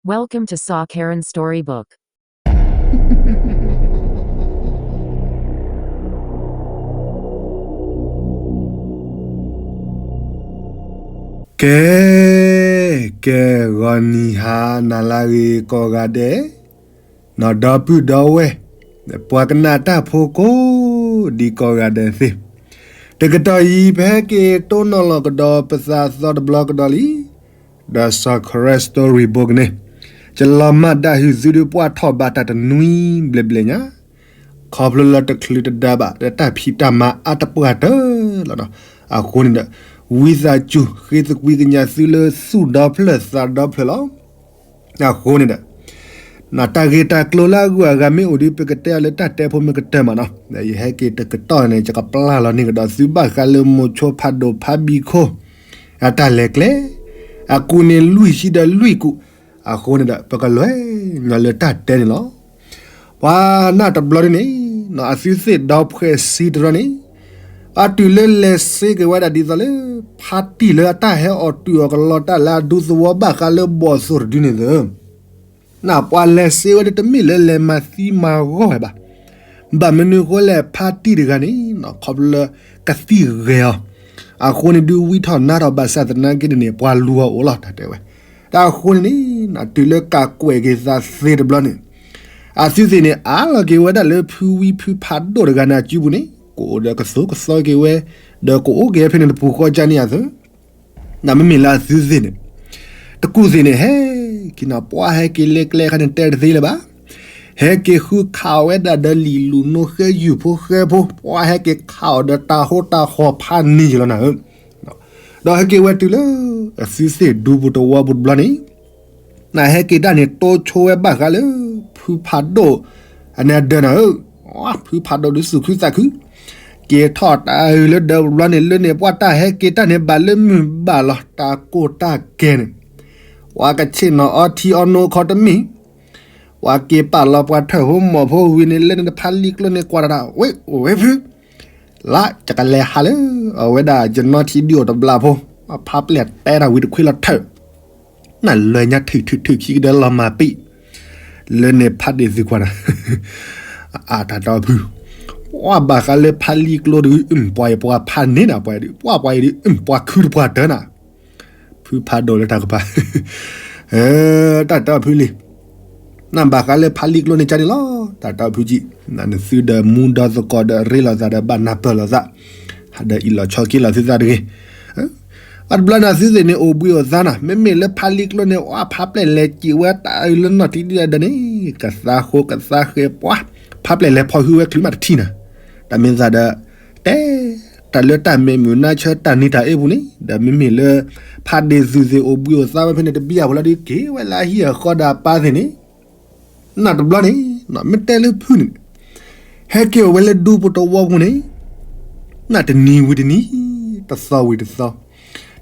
Welcome to Saw Karen Storybook. ကဲ, ကဲ, ဂီၤနံၤဟါနၤလၢအဂ့ၤကိးဂၤဒဲး, နီၢ်ဒီပုၢ်ဒီဝဲၢ်, ပှၤကနၣ်တၢ်ဖိကိးဒံကိးဂၤဒဲးသ့ၣ်, တကတီၢ်အံၤ ပဟဲက့ၤတိၢ်နီၣ်လီၤကဒီးပသးသီတဘျီကဒီးလံ, ဒီးစီၤခရၢ storybook န့ၣ်, ယလီၤမၢ်ဒၣ်ဟုၣ်သုဒုးပှၢ်ထီၣ်ဘၣ်တၢ်တနွံဘျဲၣ်ဘျဲၣ်ညါ, ခီဖျိလၢတချုးတဒါဘၣ် တၢ်ဖံးတၢ်မၤအါတပှၢ်တၢၢ်လီၤနီၤ. အဃိန့ၣ်ဒီး ဝံသးစူၤ ဃ့သကွံာ်ကညးသုလၢသူၣ်ဒီဖျၢၣ်သးဒီဖျၢၣ်လီၤ. အဃိန့ၣ်ဒီး တၢ်ဂ့ၢ်တၢ်ကျိၤလၢအဂုၤအဂၤမ့ၢ်အိၣ်ဒီး ပကတဲအီၤလၢတၢ်တဲဖိမ့ၢ်ကတၢၢ်မးနီၤ, ယဟဲက့ၤတကတီၢ်န့ၣ် ယကပျၢ်လီၤန့ၢ်ကဒီးသုဘၣ်ဃးလၢမိၤဆိဖးဒိၣ်ဖးဘံၣ်ခိၣ် အတၢ်လဲၤကျဲ, အကူၣ်န့ၣ်လွံၢ်ဆံဒီးလွံၢ်ကူၣ်, အဃိန့ၣ်ဒီး ပကလဲၤညီလၢတၢ်တဲန့ၣ်လီၤ. ပှၤနၢ်တဘျီဒ်န့ၣ်, အသုသ့ၣ်ဒီဖှဲးဆံတရီန့ၣ်, အတုၤလၢလဲၤစ့က့ၤဝဲဒၣ်ဒ်သိးလၢ ဖါတံၢ်လၢအတၢ်ဟဲအီၣ်တုၤအီၣ်ကလီတၢ်လၢအဒူသဝီဘၣ်ဃးလၢဘီၣ်သိၣ်တဒုန့ၣ်သၢ ပှၤလဲၤစ့ဝဲဒၣ်တမ့ၢ်လၢလဲၤမၤသံမၤဂီၢ်ဝဲဘၣ်. ဘၣ်မနုၤအဃိလဲၣ် ဖါတံၢ်တဂၤန့ၣ် ခီဖျိလၢကသံၣ်ဂဲၤအီၤ, အဃိန့ၣ်ဒုးဝံထီၣ်နါထီၣ်ဘၣ်ဆၣ်သနာ်က့န့ၣ် ပှၤလူၤအီၤအိၣ်လီၤတၢ်တဲဝဲ. တၢ်အဃိန့ၣ်န့ၣ် တုၤလၢကးကွဲးက့ၤသးသ့တဘျီန့ၣ်, အသုသ့ၣ်န့ၣ် အးလီၤက့ၤဝဲဒၣ်လၢဖုဝံဖုဖးဒိၣ်တဂၤန့ၣ်အစုပူၤန့ၣ် ကအိၣ်ဒီးကသိးကသီက့ၤဝဲ, ဒီးကအိၣ်က့ၤဖဲန့ၣ်တပူၤဃီကၢ်န့ၣ်အသၢ နမ့မ့ၢ်လၢအသုသ့ၣ်န့ၣ်, တကူၣ်သ့ၣ်န့ၣ် ဟဲက့ၤနီၤ ပှၤဟဲက့ၤလဲၤကျဲခါန့ၣ်တဲတသ့လၢၤဘၣ်. ဟဲက့ၤဃုခးအီၤဝဲဒၣ်ဒီးလံာ်လူၤနိဃဲယုၢ်ဖိဃဲဖိ, ပှၤဟဲက့ၤခးအီၤဒီးတၢ်ဟိတၢ်ဃီဖးန့ၢ်ယလီၤနၤဧၢ. ဒီးဟဲက့ၤဝဲတုၤလၢ အသုသ့ၣ်ဒူပူၤတဝီပူၤတဘျီန့ၣ်, နဟဲက့ၤတၢ်န့ၣ် တိဆိဝဲဘၣ်ဃးလၢ ဖုဖးဒိၣ် အန့ၣ်အဒၢးနၤဧၢ. ဖုဖးဒိၣ်ဒုးသူၣ်ခုသးခု က့ၤထီၣ်တၢ်အုးလၢဒၢးပူၤတဘျီန့ၣ် လၢန့ၣ်ပှၤတၢ်ဟဲက့ၤတၢ်န့ၣ် ဘၣ်လၢမုၢ်ဘၣ်လီၤ တၢ်ကိၢ်တၢ်ကဲၤန့ၣ်, ပှၤကဆ့ၣ်နီၤအီထံအီနိခီတမံၤ, ပှၤက့ၤပာ်လီၤပှၤထၢၣ်ဖိမီၢ်ဖိဝံၤန့ၣ် လၢန့ၣ်တဖါလံၤကျိန့ၣ် ကွၢ်တၢ် ဝ့ၢ်အိၣ်ဝဲဖု လၢယကလဲၤဟးလၢ အဝဲဒၣ်ယနီထံဒုးအိၣ်တဘျီဖိ, ဖါပျဲၢ်တဲတၢ်ဝံၤတခွံလီၤထၢၣ်, နလၢညါထုးထုးထုးခံကဒၢလီၤမၤပံာ်, လၢန့ၣ်ဖးဒ့ၣ်သုကွၢ်နၤ, အတၢ်တီဖု, ပှၤဘၣ်ဃးလၢဖါလံၤကျိဒုး ပှၤအံၤပှၤဖးန့ၢ်နၤ ပှၤအံၤဒုး ပှၤပှၤအံၤဒုး ပှၤခုတပှၤတၢၢ်နၤ ဖုဖးဒိၣ်လၢတၢ်ကပၤ, တၢ်တီဖုလံ, နဘၣ်ဃးလၢဖါလံၤကျိန့ၣ်ကန့ၣ်လီၤ, တၢ်တီဖုကံ, နသုဒီးမူဒီးသကိးဒီးရ့လိာ်သးဒီးဘၣ်နၢ်ပၢၢ်လိာ်သး, ဒီးအံၤလီၤဆီက့ၤလီၤသုသးတဂ့ၤ. အတဘျီန့ၣ်သုသ့ၣ်န့ၣ်အိၣ်ဘှံးအိၣ်သါနၤ, မ့မ့ၢ်လၢဖါလံၤကျိန့ၣ် ဝဲဖါပျဲၢ်လဲၤစံးဝဲတၢ်အုးလၢနီၢ်ထံဒုးအဒၢးန့ၣ် ကသါဃိကသါဃဲၤပှၤ, ဖါပျဲၢ်လဲၤဖီၣ်ဟုဝဲချုးမးတထံၣ်နၤ, တၢ်မ့ၢ်သးဒီး တဲ တၢ်လၢတၢ်မဲာ်မုာ်နါဆၢတၢ်နံၤတၢ်အ့ၣ်ပူၤန့ၣ်, ဒီးမ့မ့ၢ်လၢ ဖါဒ့ၣ်သုသ့ၣ်အိၣ်ဘှံးအိၣ်သါဝဲဖဲန့ၣ်တဘံၣ်အပူၤလီၤဒုး က့ၤဝဲလၢအဟံၣ်အဃီဒီးအပၢ်သ့ၣ်န့ၣ်, နတဘျီန့ၣ် မ့ၢ်တဲလၢဖုန့ၣ်, ဟဲက့ၤအိၣ်ဝဲလၢဒူပူၤတဝီပူၤန့ၣ်, နတနံၤဝံၤတနံၤ, တသီဝံၤတသီ,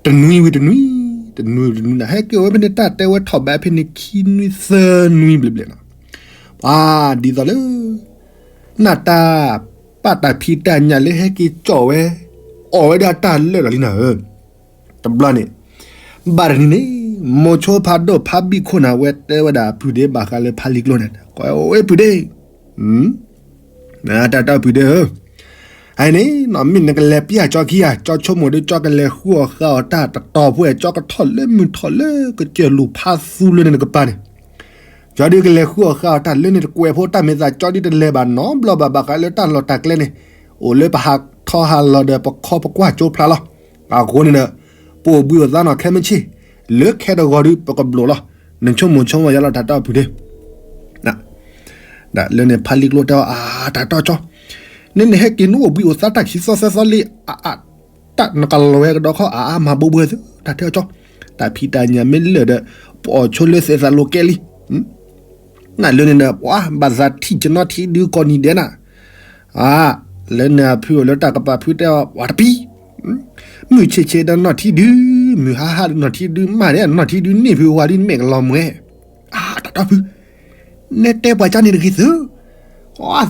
တနွံဝံၤတနွံ, တနွံဝံၤတနွံနၤ, ဟဲက့ၤအိၣ်ဝဲဖဲန့ၣ်တၢ်တဲဝဲထီၣ်ဘးဖဲန့ၣ်ခံနွံသၢနွံဘျဲၣ်ဘျဲၣ်နၤ, ပှၤဒ်သိးလၢ နတၢ် ပာ်တၢ်ဖံးတၢ်ညၣ်လၢဟဲက့ၤကၠီၣ်ဝဲ, အီၣ်ဝဲဒၣ်တၢ်လၢာ်လီၤလံနၤဧၢ, တဘျီန့ၣ်, ဘၣ်တနံၤန့ၣ်, မိၤဆိဖးဒိၣ်ဖါဘံၣ်ခိၣ်နၤဝဲတဲဝဲဒၣ်အပုၢ်ဒ့ဘၣ်ဃးလၢဖါလံၤကျိန့ၣ်, ကွၢ်အိၣ်ဝဲပုၢ်ဒ့, တၢ်တီပုၢ်ဒ့ဧၢ, အန့ၣ် မ့ၢ်နကလဲၤပျၢ်ကၠီခံဂၤ, ကၠီဆိကမိၣ်ဒီးကၠီကလဲၤဃုအီၣ်ဃုအီၣ်တၢ်တတီၤဖိ, ကၠီကထီၣ်လၢမုၢ်ထီၣ်လၢကစၢၢ်လူၤဖးသူလၢန့ၣ်တကပၤန့ၣ် ကၠီဒုးကလဲၤဃုအီၣ်ဃုအီၣ်တၢ်လၢန့ၣ်တကွဲးဖိ, တၢ်မ့ၢ်သးကၠီဒုးတလဲၤဘၣ်နီတဘျီဘၣ်, ဘၣ်ဃးလၢတၢ်လီၢ်တၢ်ကျဲန့ၣ်, အိၣ်လၢပဟးထီဟးလီၤဒီးပခီပကွၢ်ကၠိဖျါလီၤ. အဃိန့ၣ်ဒီး ပအိၣ်ဘှံးအိၣ်သါနီၣ်ခဲမုၢ်ဆ့ၣ်, လၢခဲတဂီၤဒုးပကဘျိးလီၤ. နဆိကမိၣ်ဆိကမးယါလီၤ တၢ်တီပုၢ်ဒ့ လၢန့ၣ်ဖါလံၤကျိတဲအီၤ, အါ တၢ်တီကၠီ, န့ၣ်နဟဲက့ၤနအိၣ်ဘှံးအိၣ်သါတၢ်ခံသီသၢသီလံ, အါ တၢ်နကလီၤဝဲကဒီးခီ အါ မၤဘိဘှဲသု, တၢ်တဲအီၤကၠီ, တၢ်ဖံးတၢ်ညၣ်မ့ၢ်လၢာ်ဒီး ပအီၣ်ဆိလၢသဲးသးလိၤကဲလံ. နလၢန့ၣ်ဒီး ပှၤဘၣ်သးထံၣ်ကနီထံဒုးကီၢ်နံၤဒဲးနၤ, လၢန့ၣ်အဖုအိၣ်လၢတၢ်ကပၤဖုတဲအီၤ ပှၤတပံ, မုၢ်ဆ့ၣ်ဆ့ၣ်ဒီးနီၢ်ထံဒုး, မုၢ်ဟါဟါဒီးနီၢ်ထံဒုးမးဒဲး, နီၢ်ထံဒုးန့ၢ်ဖုဝါဒုးမဲာ်ကလီၤမွဲ, အါ တၢ်တီဖု နဲတဲပှၤကၢ်န့ၣ်တဂ့ၤသု,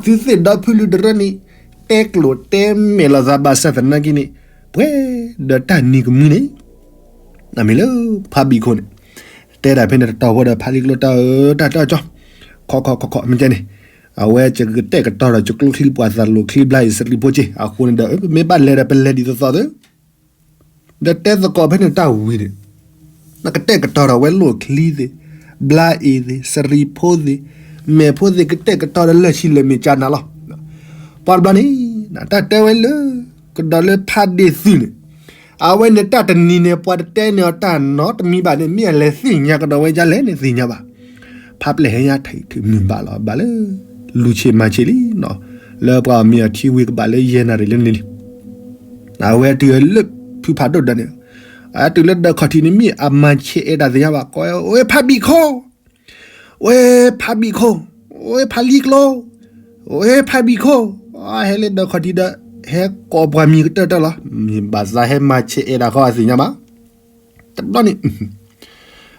သုသ့ၣ်ဒီဖုလုၢ်တရၢန့ၣ် တဲကျိာ်တဲမဲာ်လိာ်သးဘၣ်ဆၣ်သနာ်က့န့ၣ်, ပှဲၤဒီးတၢ်နံၤကမှံန့ၣ်, နမ့ၢ်လၢဖါဘံၣ်ခိၣ်န့ၣ်, တဲဒၣ်ဖဲန့ၣ်တတီၤဖိဒီး ဖးလံာ်ကျိတၢ်အၢတၢ်တၢ်ကၠီ, ခီခီခီခီ မ့ၢ်ကဲန့ၣ်, အဝဲကကတဲာ်ကတီၤဒီး ကကျိချံပှၤသးလိာ်ချံဘျါအံၤ စရံဖိက့ၢ် အဃိန့ၣ်ဒီး မ့ၢ်ဘၣ်လဲၤဒီး ပလဲၤဒ်သိးသိးသ့ ဒီးတဲသကိးဖဲန့ၣ်တၢ်ဝံၤန့ၣ်, နကတဲာ်ကတီၤဒီးဝဲလိာ်ချံသ့ၣ်, ဘျါအံၤသ့ၣ်, စရံဖိသ့ၣ်, မဲာ်ဖိသ့ၣ် ကတဲာ်ကတီၤဒီးလၢၢ်ဆံလၢာ်မ့ၢ်ကၢနၤလီၤ. ပှၤတဘျီန့ၣ်, တၢ်တဲဝဲလၢ ကဒီးလၢဖးဒ့ၣ်သုးန့ၣ်, အဝဲန့ၣ်တၢ်တနံၤန့ၣ် ပှၤတတဲန့ၢ်အီၤတၢ်နီတမံၤဘၣ်န့ၣ် မ့ၢ်အလဲၤသ့ၣ်ညါကဒီးဝဲဒ်လဲၣ်န့ၣ်သ့ၣ်ညါဘၣ်. ဖးပျဲၢ်ဟဲညါထံၣ်မုၢ်ဘၣ်လီၤ ဘၣ်လၢ လူၤဆ့ၣ်မၤဆ့ၣ်လံနီၤ, လၢပှၤမ့ၢ်အထံဝံၤကဘၣ်လၢယဲၢ်နၣ်ရံၣ်လၢန့ၣ်လံ. အဝဲတုၤလၢဖုဖးဒိၣ်ဒီးန့ၣ်, အတုၤလၢဒၢးခီၣ်ထံးန့ၣ် မ့ၢ်အမၤဆဲးအဲၣ်တၢ်သ့ၣ်ညါဘၣ် ကိးဝဲဖးဘံၣ်ခိၣ်, ဝဲဖးဘံၣ်ခိၣ်, ဝဲဖးလံာ်ကျိ, ဝဲဖးဘံၣ်ခိၣ်, ဟဲလၢဒၢးခီၣ်ထံးဒီး ဟဲကိးပှၤမံၤကတၢၢ်တၢၢ်လီၤ. မ့ၢ်ဘၣ်သးဟဲမၤဆဲးအဲၣ်တၢ်ဃီအသ့ၣ်ညါဘၣ်. တဘျီန့ၣ်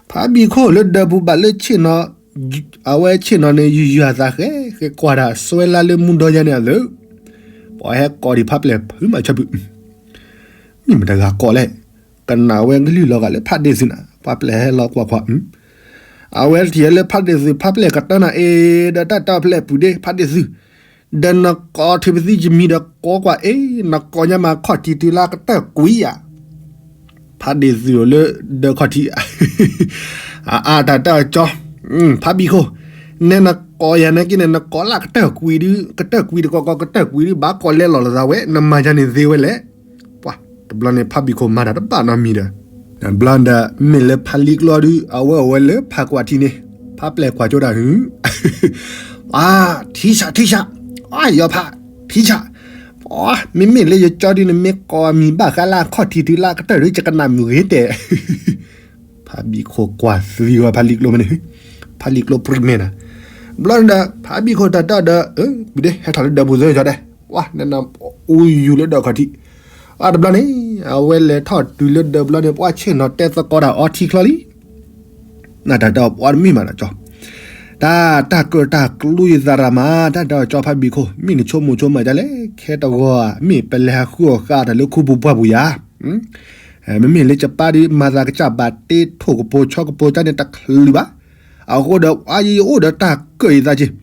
ဖးဘံၣ်ခိၣ်လၢဒၢးပူၤဘၣ်လၢဆ့ၣ်နီၤ, အဝဲဆ့ၣ်နီၤန့ၣ် ယူၤယူၤအသးဃဲ ဃဲကွၢ်တၢ်စွဲလၢလၢမူဒီယါန့ၣ်အသး, ပှၤဟဲကိးဒံးဖးပျဲၢ်ဖုမၤဆၢဖု, မ့ၢ်မတၤတဂၤကိးလဲၣ်, ကနၣ်ဝဲကလုၢ်လီၤဂာ်လၢဖးဒ့ၣ်သုးနၤ ပှၤပျဲၢ်ဟဲလီၤကွၢ်ကွၢ်, အဝဲတထံၣ်လၢဖးဒ့ၣ်သုး ဖးပျဲၢ်ကတၢၢ်နၤအ့ ဒီးတၢ်တၢ်ဖျဲၣ်ပူၤဒ့ၣ် ဖးဒ့ၣ်သုး, ဒီးနကိးထုးပသံယမံၤဒီးကိးကွၢ်အ့ နကိးညါမးခီၣ်ထံးတုၤလၢကတၢၢ်ကွံာ်ဧါ ဖးဒ့ၣ်သုးအိၣ်လၢဒၢးခီၣ်ထံး, အအါတၢ်တၢ်ကၠီ, ဖးဘံၣ်ခိၣ်, နဲနကိးယၤနာ်က့န့ၣ် နကိးလၢကတၢၢ်ကွံာ်ဒုး ကတၢၢ်ကွံာ်တကီကီ ကတၢၢ်ကွံာ်ဒုး ဘၣ်ကိးလဲလိာ်လီၤသးဝဲ နမၤယၤန့ၣ်သ့ဝဲလဲၣ်. ပှၤတဘျီန့ၣ် ဖးဘံၣ်ခိၣ်မၤတၢ်တဘၣ်နီတမံၤဒီး, တဘျီဒီး မ့ၢ်လၢဖးလံာ်ကျိဒုး အဝဲအိၣ်ဝဲလၢဖးကွၢ်ထံးန့ၣ်, ဖးပျဲၢ်ကွၢ်ကၠိတၢ်ဟု အါ, ထံဆး ထံဆး, အါ ယီၤဖး, ထံဆး, အါ မ့မ့ၢ်လၢယကၠီဒုး နမ့ၢ်ကိးမံၤဘၣ်ဃးလၢအခီၣ်ထံးတုၤလၢအကတၢၢ်ဒုး ယကနၣ်မုာ်ဂ့ၤတဲာ်. ဖးဘံၣ်ခိၣ်ကွၢ်သံဝဲဖးလံာ်ကျိမ့ၢ်န့ၣ်, ဖးလံာ်ကျိပြံမ့ၢ်နၤ, ဘျီန့ၣ်ဒီး ဖးဘံၣ်ခိၣ်တၢ်တၢ်ဒီး ပူၤဒ့ၣ် ဟဲထီၣ်လၢဒၢးပူၤသၢကၠီတဲာ်, ဝါ နနအူယူၤလၢဒၢးခီၣ်ထံး, အါ တဘျီန့ၣ် အဝဲလဲၤထီၣ်တုၤလၢဒၢးဘျီန့ၣ် ပှၤဆ့ၣ်နီၤတဲသကိးတၢ်အီထံချီလံ နတၢ်တဲအီၤပှၤတမ့ၢ်မးနီၤကၠီ, တၢ်တၢ်ကၢၣ်တၢ်ကျူယသးရၣ်မး တၢ်တဲအီၤကၠီဖးဘံၣ်ခိၣ် မ့ၢ်နဆိကမိၣ်ဆိကမးဒ်လဲၣ် ခဲတဂီၤဧါ မ့ၢ်ပလဲၤဟးဃုအီၣ်ဃာ်အီၣ်တၢ်လၢခူပူၤပှၢ်ပူၤယၤ, မ့မ့ၢ်လၢယပၢ်ဒုးမၤသးကစၢ်ဘၣ်တ့ထိၣ်ကပိၤဆီကပိၤကၢ်န့ၣ်တချုးဘၣ်, အဃိဒီး အါ ယအိၣ်ဒီးတၢ်ကၢၣ်ယသးက့ၤ,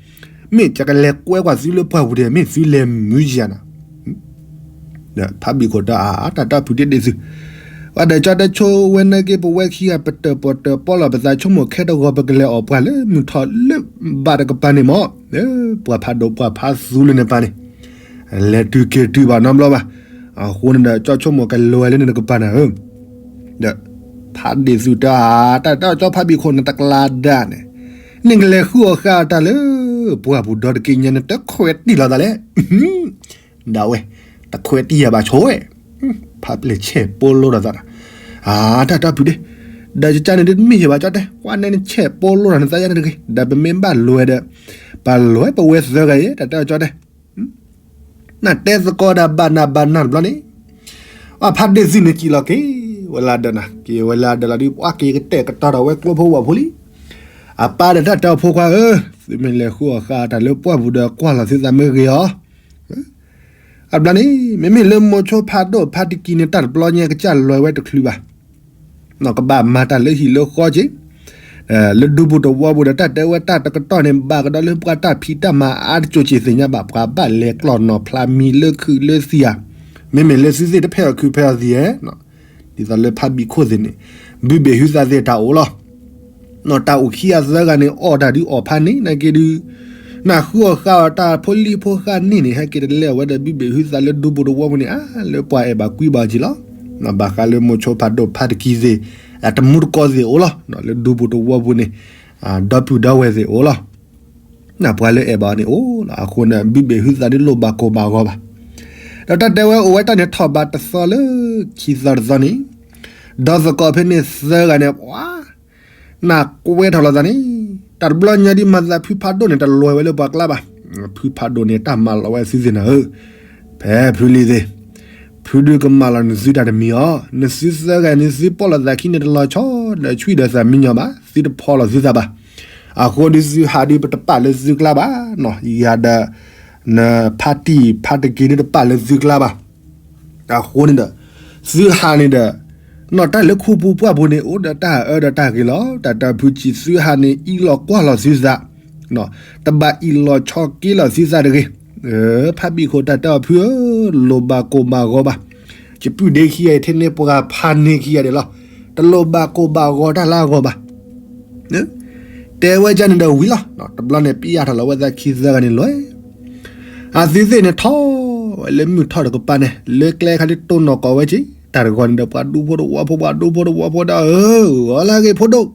မ့ၢ်ယကလဲၤကွဲကွၢ်သုလၢပှၢ်ပူၤဒီး မ့ၢ်သုလဲၤမုာ်ယၤနၤ ဖးဘံၣ်ခိၣ်တၢ်အါ တၢ်တၢ်ဖုးဒ့ၣ်ဒ့ၣ်သု, ပှၤဒီးကၠီတဲဆိဝဲနာ်က့ ပဝဲခံဂၤပတၢၣ်ပီၣ်တၢၣ်ပီလီၤပသး ဆိကမိၣ်ခဲတဂီၤ ပကလဲၤအီၣ်ပှၤလၢမုၢ်ထီၣ်လၢဘၣ်တကပၤန့ၣ်မး, ပှၤဖးဒိၣ်ပှၤဖးသူလၢန့ၣ်ပၤန့ၣ်, လဲၤတုၤက့ၤတုၤဘၣ်နီတဘျီဘၣ်, အဃိန့ၣ်ဒီး ကၠီဆိကမိၣ်ကလဲၤလၢန့ၣ်တကပၤနၤဧၢ, ဒီး ဖးဒ့ၣ်သုးတၢ်အါ တၢ်တၢ်ကၠီဖးဘံၣ်ခိၣ်နတကျါဒၣ်န့ၣ်, နကလဲၤဃုအီၣ်ဃာ်အီၣ်တၢ်လၢ ပှၢ်ပူၤဒီတက့ၢ်ညါ နတခွဲးတံၢ်လီၤသးလဲၣ် ဒၣ်ဝဲ, တခွဲးတံၢ်ယၤဘၣ်ဆိဝဲ, ဖးပျဲၢ်ဆဲးပိလိာ်ဒီးသးဒီး, အါ တၢ်တၢ်ဖုးဒ့ၣ်, ဒီးကကၢ်န့ၣ်ဒ်တမ့ၢ်ယၤဘၣ်ကၠီတဲ, ကွၢ်နဲနဆဲးပိလိာ်ဒီးနသးယါန့ၣ်တဂ့ၤ, ဒီးပမ့ၢ်ဘၣ်လွဲၤဒီး, ပလွဲၤပဝဲသၢဂၤအံၤ တၢ်တၢ်ကၠီတဲ, နတဲသကိးဒၣ်ဘၣ်နၤဘၣ်နၤတဘျီန့ၣ်, အဖးဒ့ၣ်သုးန့ၣ်ကံၣ်လီၤက့ၤဝဲလၢဒၢးနၤ, က့ၤဝဲလၢဒၢးလီၤဒုး ပှၤက့ၤကတဲာ်ကတီၤဒီးဝဲကျိဖိဝဲဖိလံ အပၢ်ဒီးတၢ်တဲအီၤဖိခွါဧၢ, သုမ့ၢ်လဲၤဃုအီၣ်ဃာ်အီၣ်တၢ်လၢပှၢ်ပူၤဒီးကွၢ်လီၤသုသးမ့ၢ်ဂ့ၤအီၤ, အဘျီန့ၣ် မ့မ့ၢ်လၢမိၤဆိဖးဒိၣ်ဖးတကံၤန့ၣ် တၢ်တဘျီညါကစၢ်လွဲၤဝဲတချုးဘၣ်, ကဘၣ်မၤတၢ်လၢဟံၣ်လၢဃီက့ၤ, လၢဒူပူၤတဝီပူၤဒီး တၢ်တဲဝဲတၢ်တကတီၢ်န့ၣ် ဘၣ်ကဒီးလၢပှၤတၢ်ဖံးတၢ်မၤအါတကၠိၤက့ၤသ့ၣ်ညါဘၣ် ပှၤဘၣ်လဲၤကျီၢ်နီၤဖျါမံၤလၢခုးလၢသံဧါ, မ့မ့ၢ်လၢသုသ့ၣ်တဖဲအီၣ်ခုးဖဲအီၣ်သံဧါ ဒ်သိးလၢဖးဘံၣ်ခိၣ်သ့ၣ်န့ၣ် ဘုဘ့ၣ်ဟုသးသ့ၣ်တၢ်အိၣ်လီၤ, တၢ်အိၣ်ခံဂၤသၢဂၤန့ၣ် အီၣ်တၢ်ဒုးအီၣ်ဖးန့ၣ် နာ်က့ဒုး, နဃုအီၣ်ဃာ်အီၣ်တၢ်ဖိလံၤဖိဃာ်န့ၣ်န့ၣ် ဟဲက့ၤတလဲၤဝဲဒီးဘုဘ့ၣ်ဟုသးလၢဒူပူၤတဝီပူၤန့ၣ် အါ လၢပှၤအဲၣ်ဘၣ်ကွံဘၣ်က့ၤလီၤ, ဘၣ်ဃးလၢမိၤဆိဖးဒိၣ်ဖးတကံၤသ့ၣ်, တမူတကိးသ့ၣ်အိၣ်လီၤ, လၢဒူပူၤတဝီပူၤန့ၣ်, ဒီပုၢ်ဒီဝဲၢ်သ့ၣ်အိၣ်လီၤ ပှၤလၢအဲၣ်ဘၣ်န့ၣ်အိၣ်လီၤ, အဃိန့ၣ် ဘုဘ့ၣ်ဟုသးဒုးလိၣ်ဘၣ်ကိၢ်ဘၣ်ဂီၤဘၣ်, ဒီးတၢ်တဲဝဲအိၣ်ဝဲတၢ်န့ၣ်ထီၣ်ဘးတသီလၢခံသီတသီန့ၣ်, ဒီးသကိးဖဲန့ၣ်သၢဂၤန့ၣ် ပှၤ, နၢ်ကွဲထီၣ်လီၤသးန့ၣ်, တၢ်တဘျီညါဒ်မၤသးဖုဖးဒိၣ်န့ၣ် တလွဲၤဝဲလၢပှၤကျါဘၣ်, ဖုဖးဒိၣ်န့ၣ် တၢ်မၤလီၤဝဲသုသ့ၣ်နၤဧၢ, ဖဲဖုလံၤသ့ၣ်, ဖုဒုးကမၣ်လီၤနသုတၢ်တမံၤအီၤ, နသုသၢဂၤန့ၣ် သုပိာ်လီၤသးခံန့ၣ်တလီၤဆီဒီးဆွံဒီးသးမံညီဘၣ်, သုတဖီလီၤသုသးဘၣ် အဃိဒုးသုဟးဒုးပတပာ်လၢသုကျါဘၣ်, ယၤဒီး နဖးတံၢ်ဖးတက့ၤဒုးတပာ်လၢသုကျါဘၣ်, အဃိန့ၣ်ဒီး သုဟးန့ၣ်ဒီး နီၢ်တၢ်လၢခူပူၤပှၢ်ပူၤန့ၣ် အိၣ်ဒီးတၢ်အၢဒီးတၢ်ဂ့ၤလီၤ. တၢ်တၢ်ဖုစံးသုဟးန့ၣ် အံးလီၤကွၢ်လီၤသုသး, တဘၣ်အံးလီၤဆီက့လီၤသုသးတဂ့ၤ. ဖးဘံၣ်ခိၣ်တၢ်တၢ်အီၣ်ဖုဧၢ, လိၣ်ဘၣ်ကိၢ်ဘၣ်ဂီၤဘၣ်. ယပုၢ်ဒ့ခံဂၤအံၤ ထဲန့ၣ်ပှၤဖးန့ၢ်ခံဂၤဒဲးလီၤ. တလိၣ်ဘၣ်ကိၢ်ဘၣ်ဂီၤတၢ်လၢအဂီၢ်ဘၣ်. တဲဝဲဒ်န့ၣ်ဒီးဝံၤလီၤ. တဘျီန့ၣ် ပျၢ်ထီၣ်လီၤဝဲသးခံသၢဂၤန့ၣ်လွဲၢ် အသုသ့ၣ်န့ၣ်ထီၣ်ဝဲလၢမုၢ်ထီၣ်တကပၤန့ၣ် လၢကျဲခါဒ်တိၢ်နီၣ်ကိးဝဲက့ၤ တၢ်တဂီၤန့ၣ်ဒီး ပှၤဒူဖိတဝီဖိ ပှၤဒူဖိတဝီဖိဒီး အၢ ဂီၤလၢဂ့ၤဖိဒိၣ်,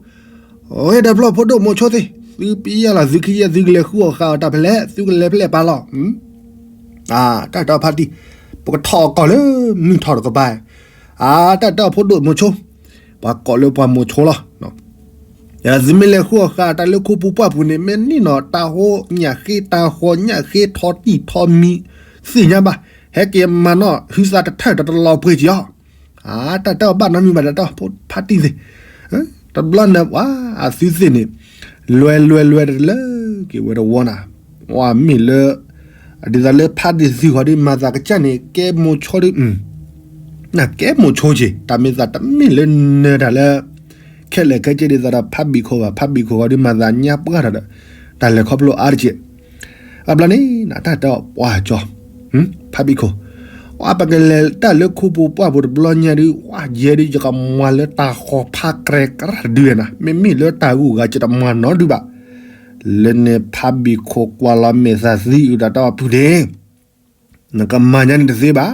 အဝဲဒီးဖျီၣ်ဖိဒိၣ်မိၤဆိသ့ၣ် သုပျၢ်လီၤသုခံယဲၢ် သုကလဲၤဃုအီၣ်ဃာ်အီၤတၢ်ဖဲလဲၣ် သုကလဲၤဖဲလဲၣ်ပာ်လီၤ. တၢ်တၢ်ဖးတံၢ် ပကထီၣ်အကီၢ်လၢမုၢ်ထီၣ်တကပၤ, အတၢ်တၢ်ဖိဒိၣ်မိၤဆိ ပှၤကိးလၢပှၤမိၤဆိလီၤ. သုမ့ၢ်လဲၤဃုအီၣ်ဃာ်တၢ်လၢခူပူၤပှၢ်ပူၤန့ၣ် မ့ၢ်န့ၢ်နီၤ တၢ်ဟိညၣ်ဃ့ တၢ်ဃီညၣ်ဃ့ ထီတံၢ်ထီမံၤ သ့ၣ်ညါဘၣ်, ဟဲက့ၤမၤနီၣ် ဟုသးတထၢၣ်ဒီးတလီၤပှ့ၤက့ၤအီၤ, တၢ်တၢ်ဘၣ်နီတမံၤဘၣ်ဒီး တၢ်ဖးတံၢ်သ့ၣ်, တဘျီန့ၣ် ပှၤအသုသ့ၣ်န့ၣ် လွဲလွဲလွဲတလၢက့ၤဝဲတဝီနၤ, ဝဲမ့ၢ်လၢ ဒ်သိးလၢဖးဒံၣ်သုဃီၤဒ်မၤသးကစၢ်န့ၣ် ကဲမိၤဆိဒ် နကဲမိၤဆိက့ၤ တၢ်မ့ၢ်သးတမ့ၢ်လၢနၢၤတၢ်လၢ ခဲလၢာ်ခဲဆ့ဒ်သိးဒီးဖးဘံၣ်ခိၣ်ဘၣ်, ဖးဘံၣ်ခိၣ်ဃီဒ်မၤသးညါပှၢ်တၢ်ဒီး တၢ်လဲၤခီဖျိအါတက့ၢ်. အဘျီန့ၣ် နတၢ်တဲအီၤပှၤကၠီ ဖးဘံၣ်ခိၣ်, ပှၤပကလဲၤတၢ်လၢခူပူၤပှၢ်ပူၤတဘျီညါဒ် ဝဲယဲဒ်ယကမၤလၢတၢ်ဃီၤဖးကြဲကြၢ်တဒုဝဲနၤ, မ့မ့ၢ်လၢတၢ်ဂုၤဂၤကတမၤနီတဒုဘၣ်. လၢန့ၣ်ဖးဘံၣ်ခိၣ်ကွၢ်လီၤမဲာ်သးသံအုးတၢ်တဲအီၤဖုန့ၣ် နကမၤညါန့ၣ်တသ့ဘၣ်.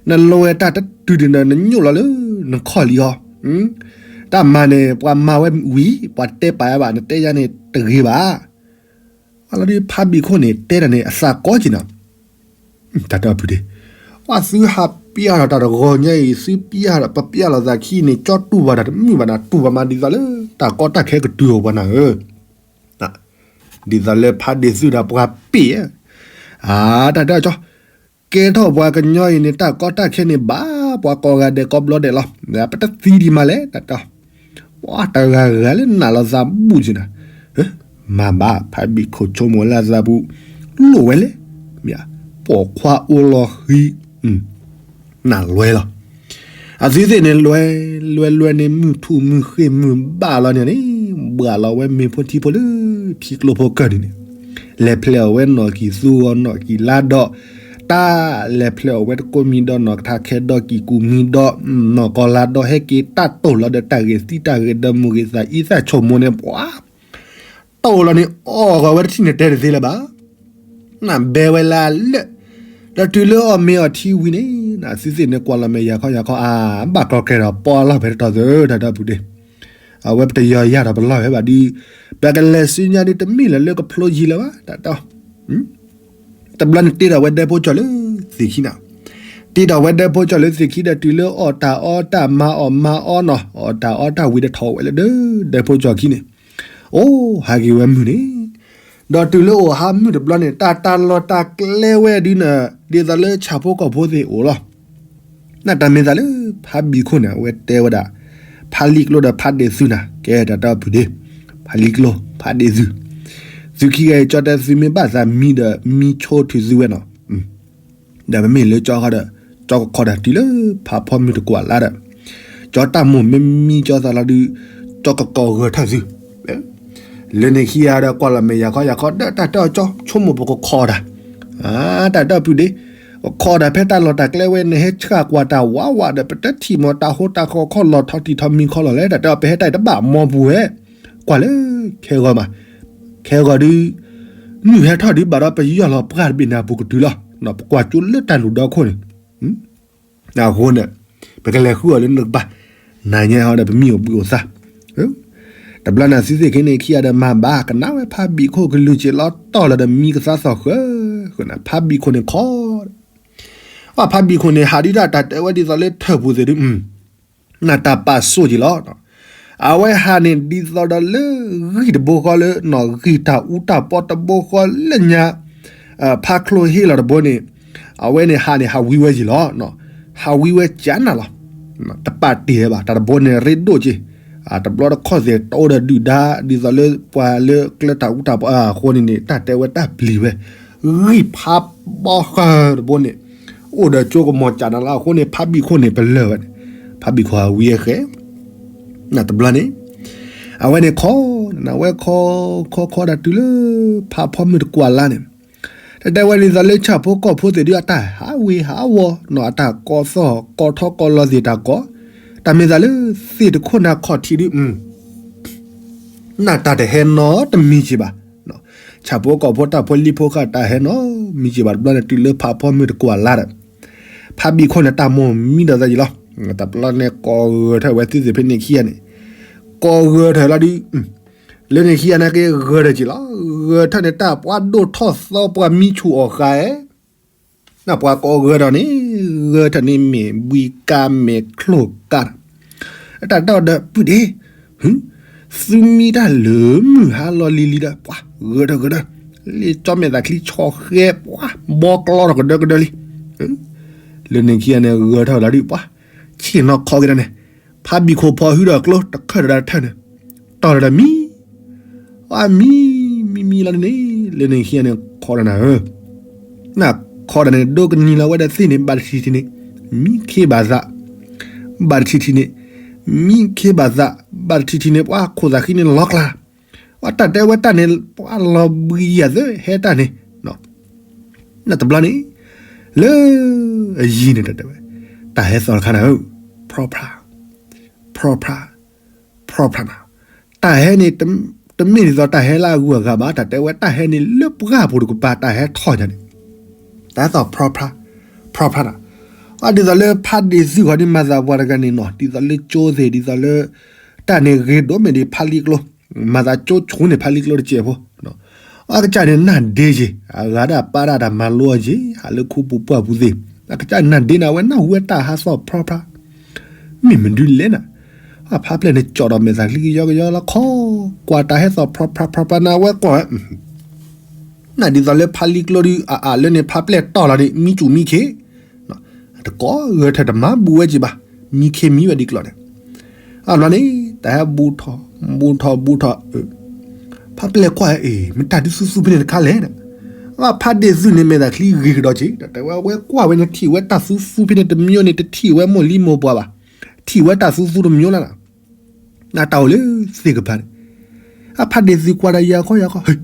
နလိဝဲတၢ်တတုၤဒံးဒီး နညိၣ်လီၤလၢနခီၣ်လံအီၤ, တၢ်မၤန့ၣ် ပှၤမၤဝဲဝံၤ ပှၤတဲပာ်ဝဲဘၣ် နတဲယါန့ၣ်တဂ့ၤဘၣ်. အလီၤဒ်ဖးဘံၣ်ခိၣ်န့ၣ် တဲတၢ်န့ၣ် အသးကီက့ၤနီၤ, တၢ်တဲအီၤဖုဒ့, ပှၤသုဟးပျၢ်ထီၣ်တၢ်တဂီၤညါအံၤ သုပျၢ်ဒီး ပပျၢ်လိာ်သးခံန့ၣ် ကၠီတူၢ်ဘၣ်တၢ်တမုာ်ဘၣ်နၤ, တူၢ်ဘၣ်မးဒ်သိးလၢ တၢ်ကီတၢ်ခဲကတုၤအီၤပှၤနၤဧၢ ဒ်သိးလၢဖးဒံၣ်သုဒီးပှၤပ့ၢ်ဧါ, တၢ်တဲအီၤကၠီ, ကဲထီၣ်ပှၤကညီအံၤန့ၣ် တၢ်ကီတၢ်ခဲန့ၣ်ဘၣ် ပှၤကိးဂၤဒဲးကိးဘျီဒဲးလီၤ, ပတသံဒံးမးလဲၣ် တၢ်တဲအီၤ, ပှၤတဂၤဂၤလၢနးလီၤသးဘူၣ်က့ၤနၤ, မၤဘၣ် ဖးဘံၣ်ခိၣ်ဆိကမိၣ်လၢအသးပူၤ, လိၣ်ဝဲလဲၣ်, မ့ၢ်ပိာ်ခွါအိၣ်လီၤဃံ နလွဲလီၤ. အသုသ့ၣ်န့ၣ်လွဲ, လွဲလွဲန့ၣ် မုၢ်ထူၣ်မုၢ်ဃ့ၢ်မုၢ်ဘၣ်လီၤန့ၣ်န့ၣ်, ဘှၣ်လီၤဝဲမ့ၤဖိထံဖိလၢထံကျိဖိကၢၢ်ဒ်န့ၣ်, လဲၤဖျဲးအီၣ်ဝဲနီၣ်ကံၢ်သူဂီၤနီၣ်ကံၢ်လါဒီး, တၢ်လဲၤဖျဲးအီၣ်ဝဲတကိးမံၤဒီးနီၣ်ကထါခဲဒီးကံၢ်ကူၣ်မံၤဒီး, နီၢ်ကီၢ်လါဒီးဟဲက့ၤတၢ်တိာ်လီၤဒီးတၢ်ဂ့ၢ်သံတၢ်ဂ့ၢ်ဒီးမိၢ်ဂ့ၢ်သးအံသၣ်ဆိကမိၣ်န့ၣ် ပှၤ တိာ်လီၤန့ၣ် အီၣ်ဂီၤဝဲတထံၣ်န့ၣ်တဲတသ့လၢၤဘၣ်. နဘဲဝဲလၢအလၢာ်, ဒီးတုၤလၢအီၣ်မ့ၤအီၣ်ထံဝံၤန့ၣ် နသုသ့ၣ်န့ၣ်ကွၢ်လီၤမဲာ်ယၤခီယၤခီ အါ ဘၣ်ကီကဲဒီးပီအလီၢ်ဖဲတတီၤသၢ တၢ်ဒီပုၢ်ဒ့, အဝဲပတယီၤယၤဒီးပလီၢ်ဖဲဘၣ်ဒုး, ပကလဲၤဆူညါဒုးတမ့ၢ်လၢလၢကဖျိယံၤလၢၤဘၣ် တၢ်တဲအီၤ တဘျီန့ၣ်တ့ထီၣ်ဝဲဒဲဖိကၠီလၢသ့ၣ်ခံနၤ, တ့ထီၣ်ဝဲဒဲဖိကၠီလၢသ့ၣ်ခံဒီးတုၤလၢအီၣ်တၢ်အီတၢ်မၤအီၣ်မၤအီနီၤ အီၣ်တၢ်အီတၢ်ဝံၤဒီးထီၣ်ဝဲလၢဒၢ ဒဲဖိကၠီခံန့ၣ်, အိၣ် ဟးက့ၤဝဲမုၢ်န့ၣ်, ဒီးတုၤလၢအိၣ်ဟါမုၢ်တဘျီန့ၣ် တၢ်တၢ်လီၢ်တၢ်ကျဲဝဲဒုးန့ၣ် ဒ်သိးလၢဆၣ်ဖိကီၢ်ဖိသ့ၣ်အိၣ်လီၤ နတၢ်မ့ၢ်သးလၢဖးဘံၣ်ခိၣ်န့ၣ် အဝဲတဲဝဲဒၣ်, ဖးလံာ်ကျိဒီးဖးဒ့ၣ်သုနၤ ကဲတၢ်တဲအီၤဖုဒ့, ဖးလံာ်ကျိ ဖးဒ့ၣ်သု, သုခံဂၤအံၤကၠီတဲသုမ့ၢ်ဘၣ်သးမံဒီးမံဆိထုးသုဝဲနီၤ, ဒီးပမ့ၢ်လၢကၠီဃီဒီး ကၠီကခီဒီးတုၤလၢဖးဖီမုၢ်တကွၢ်လါဒီး, ကၠီတၢ်မိၣ်မ့ၢ်မံကၠီသးလီၤဒုး, ကၠီကကိးဂၢၤထၢၣ်သု လၢန့ၣ်ခံဂၤဒီးကွၢ်လီၤမဲာ်ယၤခီယၤခီဒီးတၢ်တဲအီၤကၠီ ဆိကမိၣ်ပကခီဒၣ်, တၢ်တဲအီၤဖုဒ့, ပခီဒၣ်ဖဲတၢ်လီၢ်တၢ်ကျဲဝဲ နဟဲဆှၣ်ကွၢ်တၢ်ဝးဝးဒီး ပတထံၣ်မီၤတၢ်ဟိတၢ်ဃီခီၣ်လီၤထီၣ်တံၢ်ထီၣ်မံၤခီလီၤလဲၣ် တၢ်တဲအီၤ ပဟဲတၢ်အံၤတဘၣ်မီပူၤဝဲ, ကွၢ်လၢခဲဂီၤမး, ခဲဂီၤဒုး မုၢ်ဟဲထီၣ်ဒုးဘၣ်ဒီးပယီၢ်လီၤပှၢ်တဘ့ၣ်န့ၣ်အပူၤကတုၤလီၤ, ပကွၢ်ကၠိလၢတၢ်လူၢ်ဒီခိၣ်န့ၣ် အဃိန့ၣ် ပကလဲၤဃုအီၤလၢနကပၤ, နၤညါဟီဒီးပမံအိၣ်ဘှံးအိၣ်သါ, တဘျီန့ၣ်သုသ့ၣ်ခံန့ၣ် ခံဂၤဒီးမၤဘၣ်ကနၣ်ဝဲဖးဘံၣ်ခိၣ်ကလုၢ်က့ၤလီၤတီၢ်လီၤဒီးမံကသါသီၣ်ဃၢ, ဃုနၤ ဖးဘံၣ်ခိၣ်န့ၣ်ခီ, အဖးဘံၣ်ခိၣ်န့ၣ် ဟးဒုးတၢ်တၢ်တဲဝဲဒ်သိးလၢထၢၣ်ပူၤသ့ၣ်ဒုး နတၢ်ပာ်ဆိၣ်က့ၤလီၤ, အဝဲဟးန့ၣ်ဒ်သိးဒီးလၢဂံၢ်တဘိဃီလၢ နီၣ်ဂံၢ်တၢ်အူတၢ်ပီတဘိဃီလၢညါ, ဖးချိၣ်ဟ့ၣ်လီၤတဘိန့ၣ်, အဝဲန့ၣ်ဟးန့ၣ်ဟးဝံဝဲက့ၤလီၤ, ဟးဝံဝဲကနၣ်လီၤ, တပာ်တ့ၢ်ဝဲဘၣ် တၢ်တဘိန့ၣ်ရ့ဒိၣ်က့ၤ, တဘျီတခီၣ်သ့ၣ်တအိၣ်ဒီးဒုၣ်ဒါ ဒ်သိးလၢပှၤလၢကျဲတၢ်အူတၢ်ပီအဃိန့ၣ်န့ၣ် တၢ်တဲဝဲတၢ်ပျံၤဝဲ, ဂံၢ်ဖးဘီဃၢတဘိန့ၣ်, အိၣ်ဒီးကၠိကမီၤကနၣ်လီၤအဃိန့ၣ် ဖးဘံၣ်ခိၣ်န့ၣ်ပလၢၢ်ဝဲန့ၣ်, ဖးဘံၣ်ခိၣ်ဟးဝံၤအဃဲ နတဘျီန့ၣ် အဝဲန့ၣ်ခီ, နဝဲခီ, ခီခီဒၣ်တုၤလၢ ဖးဖီမုၢ်တကွၢ်လါန့ၣ်, တၢ်တဲဝဲဒ်သိးလၢဆၣ်ဖိကီၢ်ဖိသ့ၣ်ဒုး အတၢ်ဟးဝ့ၤဟးဝီၤနီၤ အတၢ်ကီသီၣ်ကီထီကီလီၤသ့ၣ်တၢ်ကီ, တၢ်မ့ၢ်သးလၢ သ့ၣ်တခိၣ်နၢ်ခီၣ်ထံးဒုး နတၢ်တဟဲနီတမံၤက့ၤဘၣ်. ဆၣ်ဖိကီၢ်ဖိတၢ်ဖိလံၤဖိဃာ်တၢ်ဟဲနီတမံၤက့ၤဘၣ် တဘျီန့ၣ်တုၤလၢဖးဖီမုၢ်တကွၢ်လါဒီး ဖးဘံၣ်ခိၣ်န့ၣ်တၢ်မိၢ်မံဒီးသးယံၤလီၤ. တဘျီန့ၣ်ကိးဂၢၢ်ထၢၣ်ဝဲသ့ၣ်သ့ၣ်ဖဲန့ၣ်ခံဂၤန့ၣ်, ကိးဂၢၢ်ထၢၣ်လီၤဒုး လၢန့ၣ်ခံဂၤန့ၣ်က့ဂၢၢ်ထၢၣ်က့ၤလီၤ. ဂၢၢ်ထၢၣ်န့ၣ် တၢ်ပှၤဒိၣ်ထီၣ်သီပှၤမံဆူၣ်အီၣ်ဃာ်ဧဲ, နပှၤကိးဂၢၢ်ထၢၣ်န့ၣ် ဂၢၢ်ထၢၣ်န့ၣ်မ့ၢ်ဘှံးကါမ့ၢ်ချိၣ်ကါ, တၢ်ဒီးဒီးပုၢ်ဒ့ သုမံတၢ်လၢမုၢ်ဟါလီၤလံၤလံၤဒီး ပှၤဂၢၢ်ထၢၣ်ကဒီး, လံာ်ကၠီမဲာ်သးချံဆီဃဲ ပှၤဘီကျီထီၣ်ကဒၢကဒၢလံ. လၢန့ၣ်ခံဂၤန့ၣ် ဂၢၢ်ထၢၣ်လီၤဒုး ပှၤ ဆ့ၣ်နီၤခီက့ၤဒီးန့ၣ်, ဖးဘံၣ်ခိၣ်ဖီဟုဒီးကျိတခၢၣ်ဒီးတၢ်ထၢၣ်န့ၣ်, တီၢ်ဒီးမံ အမံ မံမံလီၤန့ၣ်, လၢန့ၣ်ခံဂၤန့ၣ် ခီဒီးနၤဧၢ နခီဒီးန့ၣ် ဒိကနံၤလီၤဝဲဒီးသ့ၣ်န့ၣ် ဘၣ်တထံၣ်ထံၣ်န့ၣ် မံခ့ဘၣ်သး, ဘၣ်တထံၣ်ထံၣ်န့ၣ် မံခ့ဘၣ်သး, ဘၣ်တထံၣ်ထံၣ်န့ၣ် ပှၤခိၣ်သးဃံန့ၣ်လီၤကျါ, ပှၤတၢ်တဲဝဲတၢ်န့ၣ် ပှၤလီၤဘှံးယၤသၢဟဲတၢ်န့ၣ်, နတဘျီန့ၣ် လၢ အယံၤန့ၣ်တၢ်တဲဝဲ, တၢ်ဟဲသီၣ်တခါနၤဧၢ, ဖြီဖြါ ဖြီဖြါ ဖြီဖြါနၤ, တၢ်ဟဲန့ၣ် တမ့ၢ်ဒ်သိးတၢ်ဟဲလၢအဂုၤအဂၤဘၣ် တၢ်တဲဝဲတၢ်ဟဲန့ၣ်လၢပှၢ်ပူၤတကပၤ တၢ်ဟဲထီၣ်ညါန့ၣ်, တၢ်ဟဲသီၣ်ဖြီဖြါ ဖြီဖြါနၤ, အဒ်သိးလၢဖးဒ့ၣ်သုးဃီန့ၣ် မၤသးပှၤတဂၤန့ၣ်နီၤ ဒ်သိးလၢကၠိသ့ၣ် ဒ်သိးလၢ တၢ်န့ၣ်ဂ့ၤဒိၣ်မ့ၢ်ဒ်ဖးလံကျိ မၤသးကၠိဆိန့ၣ် ဖးလံကျိတစဲးဖိ, အကစၢ်န့ၣ်နၢ်ဒ့ယ့ၤ အဂၤဒၣ်ပၢ်ဒၣ်တၢ်မၤလိအီၤယ့ၤ ဟးလၢခူပူၤပှၢ်ပူၤသ့ၣ်, အကစၢ်နၢ်ဒ့နၤဝဲနၢ်ဟူဝဲတၢ်ဟးသီၣ်ဖြီဖြါ, မ့ၢ်မနုၤလဲၣ်နၤ, အဖးပျဲၢ်န့ၣ်ကၠီၣ်ဒီးမဲာ်သၣ်ချံကယီကယီလီၤခီ, ကွၢ်တၢ်ဟဲသီၣ်ဖြီဖြါဖြီဖြါနၤဝဲကွၢ်ဝဲ နဒ်သိးလၢဖးလံကျိဒုး အအၢၣ်လၢန့ၣ် ဖးပျဲၢ်တီၢ်လီၤန့ၣ် မံစူၣ်မံခ့, တကိးဂၢၢ်ထၢၣ်တမၤဘူးဝဲက့ၤဘၣ်, မံခ့မံဝဲဒ်ကျိာ်န့ၣ်, အဘျီန့ၣ် တၢ်ဟဲဘူးထီၣ် ဘူးထီၣ်ဘူးထီၣ်, ဖးပျဲၢ်ကွၢ်အံၤ မ့ၢ်တၢ်ဒုးသူသူဖဲန့ၣ်တခါလဲၣ်, ဖးဒ့ၣ်သုးန့ၣ် မဲာ်သၣ်ချံဂ့ၤကဒီးက့ၤ တၢ်တဲဝဲ ဝဲကွၢ်ဝဲန့ၣ် ထံၣ်ဝဲတၢ်သူသူဖဲန့ၣ်တမံၤန့ၣ် တထံၣ်ဝဲမိၢ်လံမိၢ်ပှၢ်ဘၣ်, ထံၣ်ဝဲတၢ်သူသူတမံၤလၢ်လၢ် နတၢ်အိၣ်လၢသ့ၣ်ကဖၣ်န့ၣ်, အဖးဒ့ၣ်သုးကွၢ်ဒီးယၤခီယၤခီ,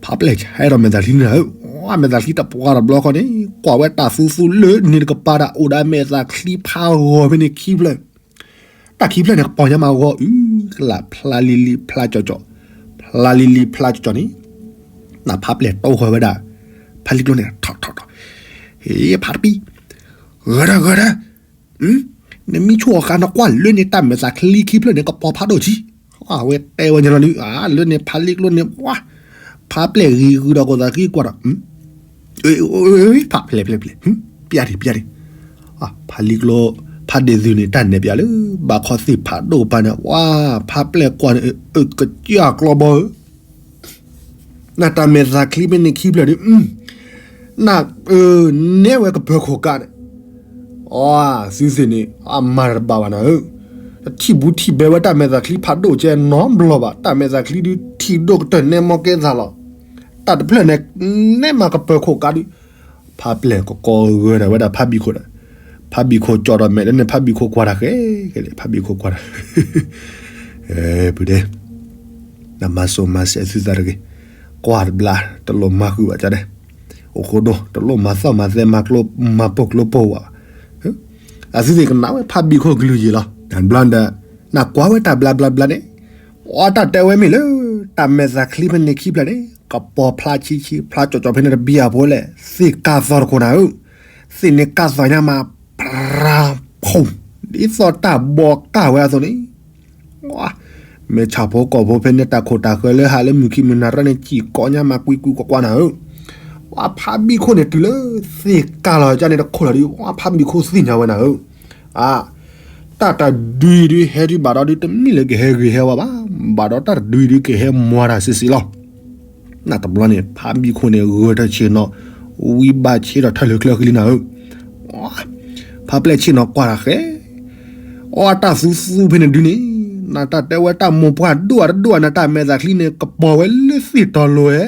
ဖးပျဲၢ်ဟဲဒီးမဲာ်သၣ်ချံန့ၣ်ဧၢ, မဲာ်သၣ်ချံတပှၢ်တဘျီဃီန့ၣ် ကွၢ်ဝဲတၢ်သူသူလၢန့ၣ်တကပၤဒၣ် အိၣ်ဒီးမဲာ်သၣ်ချံဖးဂီၤဖဲန့ၣ်ခံဖျၢၣ်, တၢ်ခံဖျၢၣ်န့ၣ် ကပီၤညါမးဂီၤအုကလး ဖျါလံလံဖျါကၠီၣ်ကၠီၣ်, ဖျါလံလံဖျါကၠီၣ်ကၠီၣ်န့ၣ်, နဖးပျဲၢ်တိၢ်ဃီဝဲဒၣ် ဖးလံကျိန့ၣ် ထီၣ်ထီၣ်ထီၣ်, ဟ့ၣ်ဖးတပံ, ဂၢၢ်ဒၢဂၢၢ်ဒၢ နမံဆိၣ်အီၤဃာ်နကွၢ်လၢန့ၣ် တၢ်မဲာ်သၣ်ချံခံဖျၢၣ်န့ၣ် ကပီၤဖးဒိၣ်ကံ, အဝဲတဲဝဲညါလီၤဒုး လၢန့ၣ်ဖးလံကျိန့ၣ် ပှၤ ဖးပျဲၢ်ဂ့ၤဂုာ်ဒီးကိၢ်သးဃံကွၢ်ဒီး ဖးဖျဲၢ်ဖျဲၢ်ဖျဲၢ် ပျၢ်ဒံးပျၢ်ဒံး, ဖးလံကျိ ဖးဒ့ၣ်သုးန့ၣ် တၢ်နဲၣ်ပျၢ်လၢ ဘၣ်ခီသ့ၣ်ဖးဒိၣ်ကပၤန့ၣ် ပှၤ ဖးပျဲၢ်ကွၢ်န့ၣ် ကစၢ်ကျီဘီဧၢ နတၢ်မဲာ်သၣ်ချံဖဲန့ၣ်ခံဖျၢၣ်ဒုး န နဲဝဲကပၢၤခိၣ်ကးန့ၣ်, အီ သုသ့ၣ်န့ၣ် အမၤတဘၣ်ဘၣ်နၤဧၢ, တထံၣ်ဘူးထံၣ်ဘဲဝဲတၢ်မဲာ်သၣ်ချံဖးဒိၣ်ကဲနီတဘျီဘၣ်, တၢ်မဲာ်သၣ်ချံဒုးထံၣ်ဒိၣ်ကတၢၢ်နဲမီကဲသးလီၤ, တၢ်တဖျၢၣ်န့ၣ် နဲမၤကပၢၤခိၣ်ကးဒုး, ဖးပျဲၢ်ကကိးဂၢၢ်ဒၣ်ဝဲဒၣ်ဖးဘံၣ်ခိၣ်ဒီး, ဖးဘံၣ်ခိၣ်ကၠီၣ်ဒီးမဲာ်လၢန့ၣ် ဖးဘံၣ်ခိၣ်ကွၢ်တၢ်ဃဲကဲလံ ဖးဘံၣ်ခိၣ်ကွၢ်တၢ် ပုၢ်ဒဲး, နမၤစိၤမၤစဲးသုသးတဂ့ၤ, ကွၢ်တဘျါ တလိၣ်မၤဃုာ်ဘၣ်ကဒီး, အိၣ်ဃိဒိၣ် တလိၣ်မၤသီၣ်မၤသဲမၤကျိ မၤပိာ်ကျိပိာ်ဝဲဘၣ်, အသုသ့ၣ်ကနၣ်ဝဲဖးဘံၣ်ခိၣ်ကလုၢ်ယံၤလီၤ, တဘျီဒီး နကွၢ်ဝဲတၢ်ဘျါဘျါဘျါန့ၣ်, အီတၢ်တဲဝဲမ့ၢ်လၢ တၢ်မဲာ်သၣ်ချံဖဲန့ၣ်ခံဖျၢၣ်န့ၣ် ကပီၤဖျါဆံးဆံး ဖျါကၠီၣ်ကၠီၣ်ဖဲန့ၣ်တဘံၣ်အဖိလဲၣ် သ့ၣ်ကၢ်သီၣ်တခိၣ်နၤဧၢ, သ့ၣ်န့ၣ်ကၢ်သီၣ်ညါမး ဖြါဖူၣ်, ဒ်သိးတၢ်ဘီကၢ်ဝဲအသိးန့ၣ်, မ့ၢ်ဆၣ်ဖိကီၢ်ဖိဖဲန့ၣ်တၢ်ခိၣ်တၢ်ဃၢၤလၢဟးလၢမုၢ်ခံမုၢ်နၤရၢၣ်န့ၣ် စံၣ်ကိးညါမးကွံာ်ကွံာ်ကွၢ်ကွၢ်နၤဧၢ, ပှၤဖးဘံၣ်ခိၣ်န့ၣ်တုၤလၢ သ့ၣ်ကၢ်လီၤကၢ်န့ၣ်တခိၣ်လီၤဒုး ပှၤဖးဘံၣ်ခိၣ်သ့ၣ်ညါဝဲနၤဧၢ အါ, တၢ်တဒုအံၤဒုးဟဲဒုးဘၣ်ဒီးဒုးတမ့ၢ်လၢကဟဲဂ့ၤဟဲဝါဘၣ်, ဘၣ်ဒီးတၢ်တဒုအံၤဒုးကဟဲမွၤတၢ်စ့ၢ်စ့ၢ်လီၤ. နတဘျီန့ၣ် ဖးဘံၣ်ခိၣ်န့ၣ် ဂၢၢ်ထၢၣ်ဆ့ၣ်နီၤ, ဝံဘၣ်ဆ့ဒီးထၢၣ်လၢချၢဃံလံနၤဧၢ, ဖးပျဲၢ်ဆ့ၣ်နီၤကွၢ်တၢ်ဃဲ အီတၢ်သူသူဖဲန့ၣ်ဒုးန့ၣ်, နတၢ်တဲဝဲတၢ်မိၢ်ပှၢ်ဒိၣ်အတဒိၣ်အ နတၢ်မဲာ်သၣ်ချံန့ၣ် ကပီၤဝဲလၢသ့ၣ်တီၤလိၤဧဲ,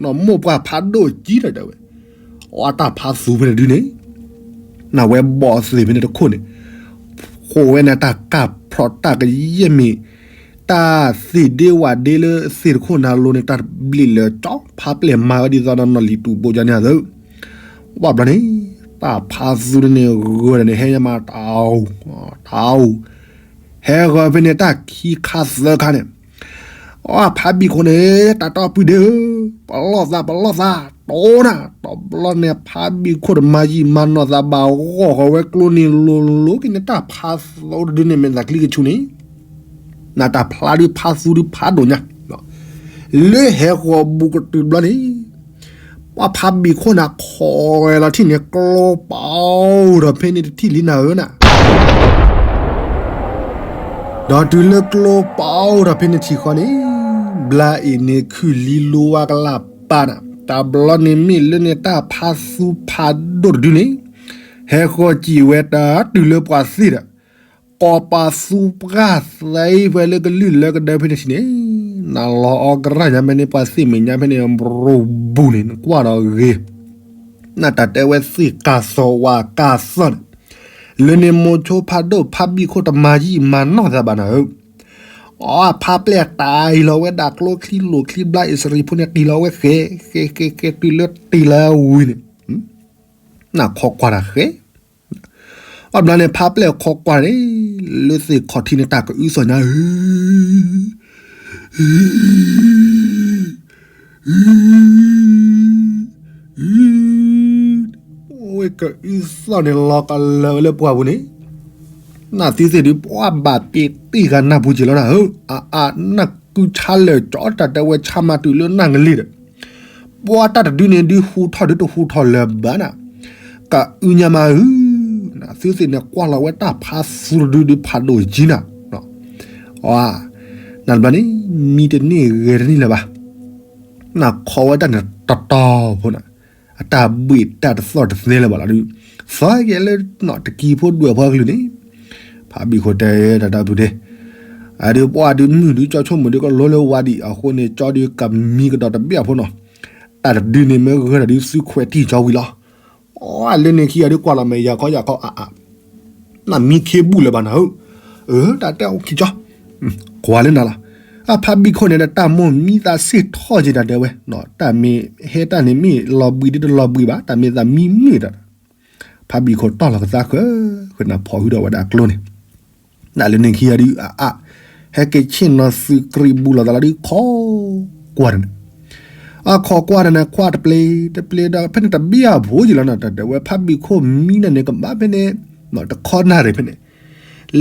နမိၢ်ပှၢ်ဖးဒိၣ်ကံတၢ်တဲဝဲ, အီတၢ်ဖးသူဖဲန့ၣ်ဒုးန့ၣ်, နဝဲဘီၣ်သ့ၣ်ဖဲန့ၣ်တခိၣ်န့ၣ်, ဃိးဝဲန့ၣ်တၢ်ကၢ်ဖျိးတၢ်ကယဲၢ်မ့ၢ် တၢ်သ့ၣ်ဒ့ဝၣ်ဒ့လၢသ့ၣ်တခိၣ်နၤလိၤန့ၣ် တၢ်ဘျံးလၢာ်ကၠီ ဖးပျဲၢ်မၤဝဲဒ်သိးဒီးနီၢ်လံၤတူာ်ဘိကန့ၣ်အသိး ဝဲဘျီန့ၣ် တၢ်ဖးသူတန့ၣ်ဂၢၢ်ဒီးန့ၣ် ဟဲညါမးတၢ်အိၣ် တၢ်အိၣ် ဟဲဂီၤဖဲန့ၣ် တၢ်ခံခါသၢခါန့ၣ် အဖးဘံၣ်ခိၣ်န့ၣ် တၢ်တီပှံၤဒ့ဧၢ, ပလီၢ်သး ပလီၢ်သး တိနၤ တဘျီန့ၣ် ဖးဘံၣ်ခိၣ်တမၤယံာ်မၤနီၢ်သးဘၣ် ဂီၢ်ဃီၤဝဲကျိန့ၣ်လိၤလိၤက့ၤန့ၣ် တၢ်ဖးသူတဒုန့ၣ် မ့ၢ်သးချံကဆူန့ၣ် နတၢ်ဖျါဒုးဖးသူဒုးဖးဒိၣ်ညါ လၢဟဲဃီၤဘူးကတုၤဘျီန့ၣ် ပှၤဖးဘံၣ်ခိၣ်န့ၣ် ခိးဝဲလီၤထံၣ်န့ၣ် ကျိပာ်အိၣ်ဒီးဖဲန့ၣ်တထံၣ်လံနၤဧၢနၤ ဒီးတုၤလၢကျိပာ်အိၣ်ဒီးဖဲန့ၣ်ထံၣ်ဃီန့ၣ် ဘျါအံၤန့ၣ်ခုၣ်လံလိဝါကလၢ်ပာ်နၤ တဘျီန့ၣ်မ့ၢ်လၢန့ၣ်တၢ်ဖးသူဖးဒိၣ်တဒုန့ၣ် ဟဲဃီၤစံၣ်ဝဲတၢ်တုၤလၢပှၤသ့ၣ်ဒီး ကိးပာ်သူပှၢ်သဲဖဲလၢကလုၢ်လၢကဒၢဖဲန့ၣ်ထံၣ်န့ၣ် နလီၤအီကရၢ်ညါဖဲန့ၣ် ပှၤသ့ၣ်မဲာ်ညါဖဲန့ၣ် ဘြိၤဘူးန့ၣ် နကွၢ်ဒီးဂ့ၤ နတၢ်တဲဝဲသ့ၣ်ကၢ်သီၣ်ဝၣ်ကၢ်သီၣ်န့ၣ် လၢန့ၣ်မိၤဆိဖးဒိၣ်ဖးဘံၣ်ခိၣ်တမၤယံာ်မၤနီၢ်သးဘၣ်နၤဧၢ အဖးပျဲၢ်တၢ်အံၤလီၤဝဲဒၣ်ကျိချံလိာ်ချံဘျါအံၣ်စရံဖိန့ၣ် တံၢ်လီၤဝဲဃဲ ဃဲဃဲဃဲတုၤလၢတံၢ်လၢဝံၤန့ၣ် နၢ်ခီကွၢ်တၢ်ဃဲ အဘျီန့ၣ် ဖးပျဲၢ်ခီကွၢ်န့ၣ် လၢသ့ၣ်ခီၣ်ထံးန့ၣ် တၢ်ကအုသီၣ်ညါဧၢ ဝဲကအုသီၣ်န့ၣ် လီၤကလၢာ်ဝဲလၢပှၢ်ပူၤန့ၣ် နသုသ့ၣ်ဒုး ပှၤဘၣ်ပ့ၤတ့ၢ်ဂၤနၢ်ပူၤက့ၤလီၤနၤဧၢ အအါ နၢ်ကုဆါလၢာ်ကၠီတၢ်တဲဝဲဆါမၤတုၤလၢနၢ်ကလံၤဒီး ပှၤတၢ်တဒုန့ၣ်ဒုးဟူထီၣ်ဒုးတဟူထီၣ်လၢၤဘၣ်နၤ ကအုညါမးဧၢ နသုသ့ၣ်န့ၣ်ကွၢ်လီၤဝဲတၢ်ဖးသူတဒုဒုးဖးဒိၣ်ကံနၤ နတဘျီန့ၣ် မံတန့ၢ်ဂဲၤတန့ၢ်လၢၤဘၣ် နခိးဝဲတၢ်န့ၣ်တတီၤဖိနၤ အတၢ်ဘှ့ၣ်တၢ်တသီၣ်တသဲလၢၤဘၣ်လီၤဒုး သီကဲလၢနီၢ်တကံၤဖိဒွဲၣ်ဖီကလုာ်န့ၣ် ဖးဘံၣ်ခိၣ်တဲတၢ်တၢ်ပူၤန့ၣ် အဒုးပှၢ်ဒုးမုၢ်ဒုးကၠီဆိကမိၣ်ဒုး ကလိလၢဝါဒံးအဃိန့ၣ် ကၠီဒုးကမံကဒီးတဘ့ၣ်အဖိနီၤ တၢ်တဒုန့ၣ်မ့ၢ်ဂၢၢ်ဒီးဒုးသုခွဲးတံၢ်ကၠီဝံၤလီၤ အလၢန့ၣ်ခံဂၤဒုးကွၢ်လီၤမဲာ်ယၤခီယၤခီအါအါ နမံခ့ဘူးလၢၤဘၣ်နၤဧၢ အၢ တၢ်တဲအိၣ်ခံကၠီ ကွၢ်လၢနၤလီၤ အဖးဘံၣ်ခိၣ်န့ၣ်ဒီးတၢ်မိၢ်မံသးစ့ၢ်ထီၣ်က့ၤတၢ်တဲဝဲ တၢ်မ့ၢ်ဟဲတၢ်န့ၣ်မ့ၢ်လီၤဘှံးဒုးတလီၤဘှံးဘၣ် တၢ်မ့ၢ်သးမံမုာ်တၢ် ဖးဘံၣ်ခိၣ်တီၢ်လီၤကသါဃၢ ဃုနၢ်ဖီၣ်ဟုဒီးဝဲဒၣ်ကျိန့ၣ် နလၢန့ၣ်ခံဂၤဒုးအါအါ ဟဲက့ၤဆ့ၣ်နီၤသုးကြံးဘူးလိာ်သးလီၤဒုးခီကွၢ်တၢ်န့ၣ် အခီကွၢ်တၢ်န့ၣ် ခွါတပျ့ၤ တပျ့ၤဒီးဖဲန့ၣ်တဘျီအဖိယံၤလီၤနၤ တၢ်တဲဝဲဖးဘံၣ်ခိၣ်မံန့ၣ်န့ၣ် ကဘၣ်ဖဲန့ၣ် တခီနၣ်ရံၣ်ဖဲန့ၣ်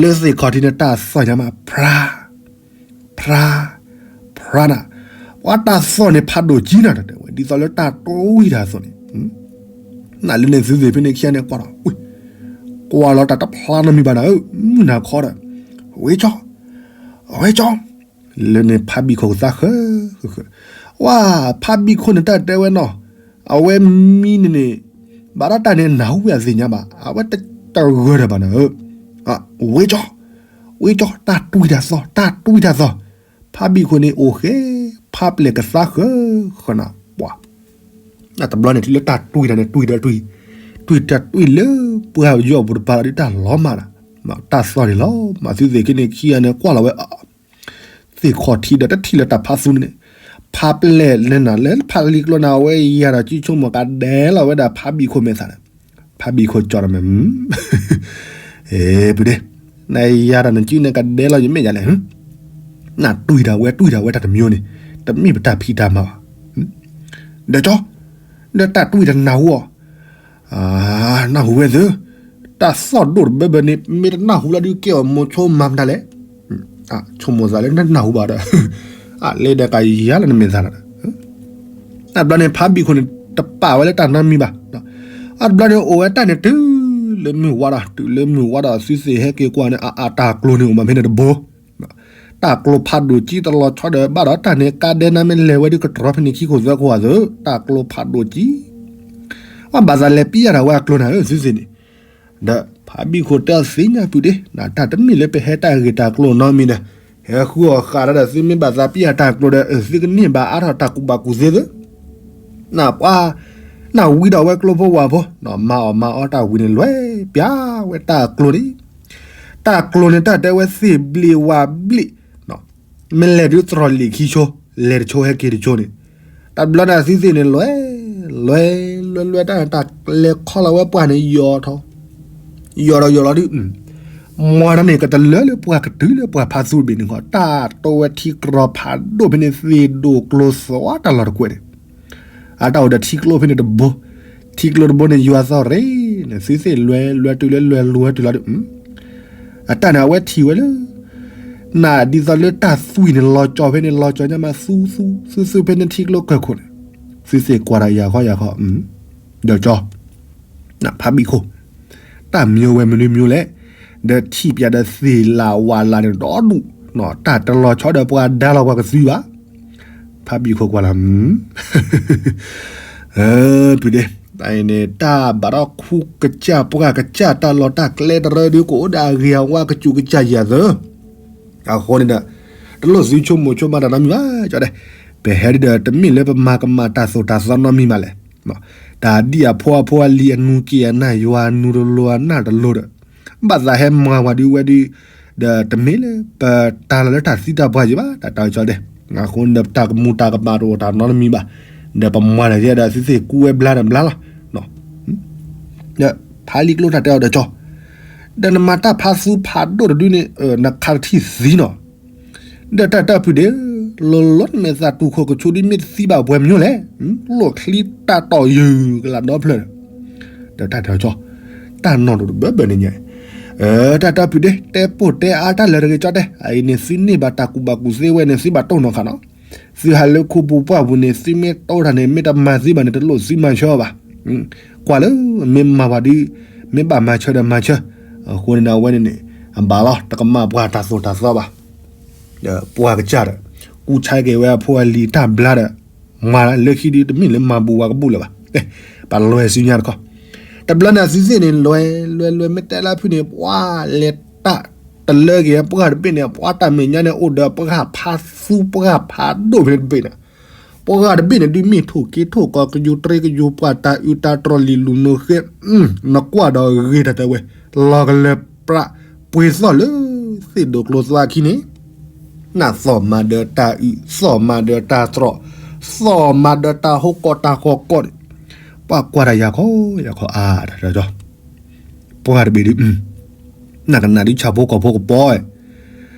လၢသ့ၣ်ခီၣ်ထံးန့ၣ် တၢ်သီၣ်ညါမး ဖြါ ဖြါ ဖြါနၤ ပှၤတၢ်သီၣ်န့ၣ်ဖးဒိၣ်ကံနၤ တၢ်တဲဝဲ ဒ်သိးလၢတၢ်တွံၢ်တၢ်သီၣ်န့ၣ် နလၢန့ၣ်သုသ့ၣ်ဖဲန့ၣ်ခံဂၤန့ၣ်ကွၢ်လီၤ ကွၢ်လီၤတၢ်တဖျါနီတမံၤဘၣ်နၤဧၢ မုၢ်နၤခီဒီး ဝဲကၠီ ဝဲကၠီ လၢန့ၣ်ဖးဘံၣ်ခိၣ်ကသါဃၢ ဃၢ ဝဲ ဖးဘံၣ်ခိၣ်န့ၣ်တၢ်တဲဝဲနီၤ အဝဲမံန့ၣ်န့ၣ် ဘၣ်ဒီးတၢ်န့ၣ်နၢ်ဟူဝဲအသ့ၣ်ညါဘၣ် အဝဲတဂၢၢ်ဒီးဘၣ်နၤဧၢ ဝဲကၠီ ဝဲကၠီ တၢ်တွံၢ်တၢ်သီၣ် တၢ်တွံၢ်တၢ်သီၣ် ဖးဘံၣ်ခိၣ်န့ၣ်အိၣ်ဃဲ ဖးပျဲၢ်ကသါဃၢ ဃၢနၤ ပှၤ တဘျီန့ၣ်တုၤလၢတၢ်တွံၢ်တၢ်န့ၣ် တွံၢ်တၢ်တွံၢ် တွံၢ်တၢ်တွံၢ်လၢပှၤယီၢ်ပူၤတပၤလီၤဒုးတၢ်လီၤမၢ်နၤ တၢ်သီၣ်န့ၣ်လီၤ မၤသုသ့ၣ်က့န့ၣ်ခံဂၤန့ၣ်ကွၢ်လီၤဝဲ သ့ၣ်ခီၣ်ထံးဒီးတထံၣ်လၢတၢ်ဖးသူန့ၣ် ဖးပျဲၢ်လၢနၤလၢဖးလံၤကျိနၤ အဝဲယၤဒီးကံဆိကမိၣ်ကဒဲလီၤဝဲဒၣ်ဖးဘံၣ်ခိၣ်မဲာ်သၣ်န့ၣ် ဖးဘံၣ်ခိၣ်ကၠီဒီးမဲာ် အ့ၣ်ပူၤဒ့ နယၤဒီးနကံန့ၣ်ကဒဲလီၤယမဲာ်ယၤလဲၣ် နတွံၢ်တၢ်ဝဲတွံၢ်တၢ်ဝဲတၢ်တမံၤန့ၣ် တမ့ၢ်ပတၢ်ဖံးတၢ်မၤဘၣ် ဒီးကၠီ ဒီးတၢ်တွံၢ်တၢ်နၢ်ဟူအီၤ နၢ်ဟူဝဲသ့ၣ် တၢ်သီၣ်ဒိၣ်တဘၢဘၢန့ၣ် မ့ၢ်တနၢ်ဟူလီၤဒုးကဲအီၤမိၤဆိမၤမတၤလဲၣ် ဆိကမိၣ်သးလၢနနၢ်ဟူဘၣ်ဒီး အလဲၤဒီးကယၤလၢနမဲာ်သၣ်လီၤ အဘျီန့ၣ် ဖးဘံၣ်ခိၣ်န့ၣ် တပာ်ဝဲလၢတၢ်နီတမံၤဘၣ် အဘျီန့ၣ်အိၣ်ဝဲတၢ်န့ၣ်တုၤလၢမုၢ်ဝါဒီး တုၤလၢမုၢ်ဝါဒီးသုသ့ၣ်ဟဲက့ၤကွၢ်န့ၣ် အအတၢ်ကျိန့ၣ်အိၣ်မးဖဲန့ၣ်တဘိ တၢ်ကျိဖးဒိၣ်ကံတလီၤဆီဒီးဘၣ်ဒီးတၢ်န့ၣ် ကါဒဲနါမ့ၢ်လဲၤဝဲဒုးကတြီဖဲန့ၣ်ခံခိၣ်သၢခိၣ်အသိး တၢ်ကျိဖးဒိၣ်ကံ အဘၣ်သးလဲၤပျၢ်တၢ်ဝဲအကျိနၤဧၢ သုသ့ၣ်န့ၣ် ဒီးဖးဘံၣ်ခိၣ်တဲအီၤသ့ၣ်ညါပုၢ်ဒ့ နတၢ်တမ့ၢ်လၢပဟဲတၢ်ဂ့ၢ်တၢ်ကျိၤနီတမံၤဒီး ဟဲဃုအီၣ်ဃာ်ဒီးသုမ့ၢ်ဘၣ်သးပျၢ်တၢ်ကျိၤဒီး သုကန့ၢ်ဘၣ်အါထီၣ်တၢ်ကူၣ်ဘၣ်ကူၣ်သ့သ့ နပှၤ နဝံဒီးဝဲကျိဖိဝၤဖိ မၤအီၣ်မၤအီတၢ်ဝံၤန့ၣ် လဲၤပျၢ်ဝဲတၢ်ကျိန့ၣ် တၢ်ကျိန့ၣ် တၢ်တဲဝဲသ့ၣ်ဘျ့ဝါဘျ့, မ့ၢ်လဲၤဒုးတြီၢ်လံာ်ခံဆိ, လဲၤတဆိဟဲက့ၤတဆိန့ၣ်, တဘျီန့ၣ်အသုသ့ၣ်န့ၣ် လဲၤ, လဲၤ, လဲၤလဲၤတၢ်န့ၣ် တၢ်လဲၤခီလီၤဝဲပှၢ်န့ၣ်ယီၤထီၣ်, ယီၤဒီးယီၤလီၤဒုး, မွၤတၢ်န့ၣ် ကတလၢလၢပှၢ်ကတုၤလၢပှၢ်ဖါသူတဘ့ၣ်န့ၣ်ဃီ, တၢ်တိဝဲထံကြီဖးဒိၣ်ဖဲန့ၣ် သ့ၣ်ဒိၣ်ကျိသွီတၢ်လီၢ်တကွဲးန့ၣ် အတၢ်အိၣ်ဒီးထံကျိဖဲန့ၣ်တဘိ, ထံကျိတဘိန့ၣ် ယွၤသီၣ်ရ့ၣ်န့ၣ် သုသ့ၣ်လဲၤ, လဲၤတုၤလၢလဲၤလဲၤတုၤလီၤဒုး, အတၢ်န့ၣ် အဝဲထံၣ်ဝဲလၢ နဒ်သိးလၢတၢ်သွံၣ်န့ၣ် လီၤကၠီၤဖဲန့ၣ် လီၤကၠီၤညါမး သူသူသူသူဖဲန့ၣ်ထံကျိကၢၢ်ခိၣ်န့ၣ်, သုသ့ၣ်ကွၢ်ဒီးယၤခီယၤခီ, ဒီးကၠီ ဖါဘံၣ်ခိၣ်, တၢ်မံဝဲမနုၤမံလဲၣ်, ဒီးထံၣ်ပၠးဒီးသ့ၣ်လၣ်ဝၣ်လၣ်န့ၣ်ဒီဒူၣ်, တၢ်တလီၤဆီဒီးပှၤဒါလီၤပှၤကသွံဘၣ်, ဖါဘံၣ်ခိၣ်ကွၢ်လီၤ, ပုၢ်ဒ့, တၢ်အံၤန့ၣ် တၢ်ဘၣ်ဒီးခူကစၢ်ပှၢ်ကစၢ် တၢ်လီၢ်တၢ်ကျဲတရၢဒုး ကအိၣ်ဒီးအဂ့ၤအဝါကစူးကစၢ်ယၤသၢ အဃိန့ၣ်ဒီး တလိၣ်သုဆိကမိၣ်ဆိကမးတၢ်နီတမံၤဘၣ်, ကၠီတဲ, ပဟဲဒ်ဒီးတမ့ၢ်လၢပမၤကမၣ်တၢ်သိၣ်တၢ်သီနီတမံၤဘၣ်လဲၣ်, တၢ်ဒ်အဖိအဖိအလံၤအနူက့ၤအနၢ်ယွၤအနူတလိၤအနၢ်တလိၤဒီး, ဘၣ်သးဟဲမၤဝဲဒုးဝဲဒုး, ဒီးတမ့ၢ်လၢပတၢ်လီၤလၢတၢ်သံတၢ်ပှၢ်ယံၤဘၣ်, တၢ်တဲကၠီတဲ, အဃိန့ၣ်ဒီးပတၢ်ကမူၤတၢ်ကမၣ်တအိၣ်တၢ်နီတမံၤဘၣ်, ဒီးပမၤတၢ်ယဲဒီးသုသ့ၣ်ကူဝဲဘျါဒီးဘျါလီၤ ဒီးဖးလံာ်ကျိတၢ်တဲအီၤဒီးကၠီ, ဒီးနမၤတၢ်ဖါသူဖးဒိၣ်တဒုန့ၣ်, နခးတထံၣ်သံနီၤ, ဒီးတၢ်တၢ်ဖုၣ်ဒ့, လီၤလီၤနမဲာ်သးတူၢ်ခိၣ်ကဆိးဒ်မ့ၢ်တသံဘၣ်ပှဲၤမညိလဲၣ်, လိၣ်ချံတၢ်တီၢ်ယုၢ်ကလးဒီဖျၢၣ်, ဒီးတၢ်တဲအီၤကၠီ, တၢ်နီၢ်တအိၣ်တဘၢဘၢန့ၣ်ညါ, တၢ်တၢ်ဖုၣ်ဒ့, တဲပိၢ်တဲအါတၢ်လၢတဂ့ၤကၠီတဲ, အအံၤန့ၣ်သုန့ၢ်ဘၣ်တၢ်ကူၣ်ဘၣ်ကူၣ်သ့ဝဲန့ၣ် သုဘၣ်တိၢ်နီၣ်ဃာ်နီၤ သုဟးလၢခူပူၤပှၢ်ပူၤန့ၣ် သုမ့ၢ်တိၢ်တၢ်န့ၣ် မ့ၢ်တမၤသ့ဘၣ်န့ၣ် တလိၣ်သုမၤဆၢအီၤဘၣ်. ကွၢ်လၢ မ့ၢ်မၤဝဲဒုး မ့ၢ်ဘၣ်မၤဆၢဒီးမၤဆၢ, အဃိန့ၣ် အဝဲန့ၣ်န့ၣ် အဘၣ်လီၤ တကမၣ်ပှၤတၢ်သိၣ်တၢ်သီဘၣ်. ဒီးပှၤကစၢ်ဒီး ကူၣ်ဆါက့ၤဝဲအဖိအလံၤတၢ်ဘျါဒီး မၤလၢခံဒုး တမ့ၢ်လၢမၤဘူးဝဲကဘူၣ်လၢၤဘၣ်. ပလဲၤဆူညါတခီ, တဘျီန့ၣ် အသုသ့ၣ်န့ၣ် လဲၤ လဲၤ လဲၤ မ့ၢ်တဲလၢဖုၣ်န့ၣ် ပှၤလဲၤတၢ် တလၢက့ၤပှၢ်တဘ့ၣ်န့ၣ် ပှၤတၢ်မဲာ်ညါန့ၣ် အိၣ်ဒီးပှၢ်ဖါသူပှၢ်ဖးဒိၣ်ဖဲန့ၣ်တဘ့ၣ်န့ၣ်, ပှၢ်တဘ့ၣ်န့ၣ် ဒုးမ့ၢ်ထိၣ်က့ၤထိၣ်ကီၢ် ကယူၤတြ့ကယူၤပှၢ် တၢ်အုးတၢ်တြီၢ်လံာ်လူၤနိဃဲ, နကွၢ်ဒီးဂ့ၤတၢ်တဲဝဲ, လီၤကလၢၤပြး ပှ့ၤသီၣ်လၢ သ့ၣ်ဒိၣ်ကျိသွါခံန့ၣ်, နသီၣ်မၤဒီးတၢ်အုး သီၣ်မၤဒီးတၢ်တြီၢ် သီၣ်မၤဒီးတၢ်ဟိကီၢ်တၢ်ဃီကီၢ်န့ၣ်, ပှၤကွၢ်တၢ်ယၤခီယၤခီအါတၢ်တဲကၠီ ပှၢ်တဘ့ၣ်ဒုး, နကနၣ်ဒုးဆၣ်ဖိကီၢ်ဖိကပီၤ,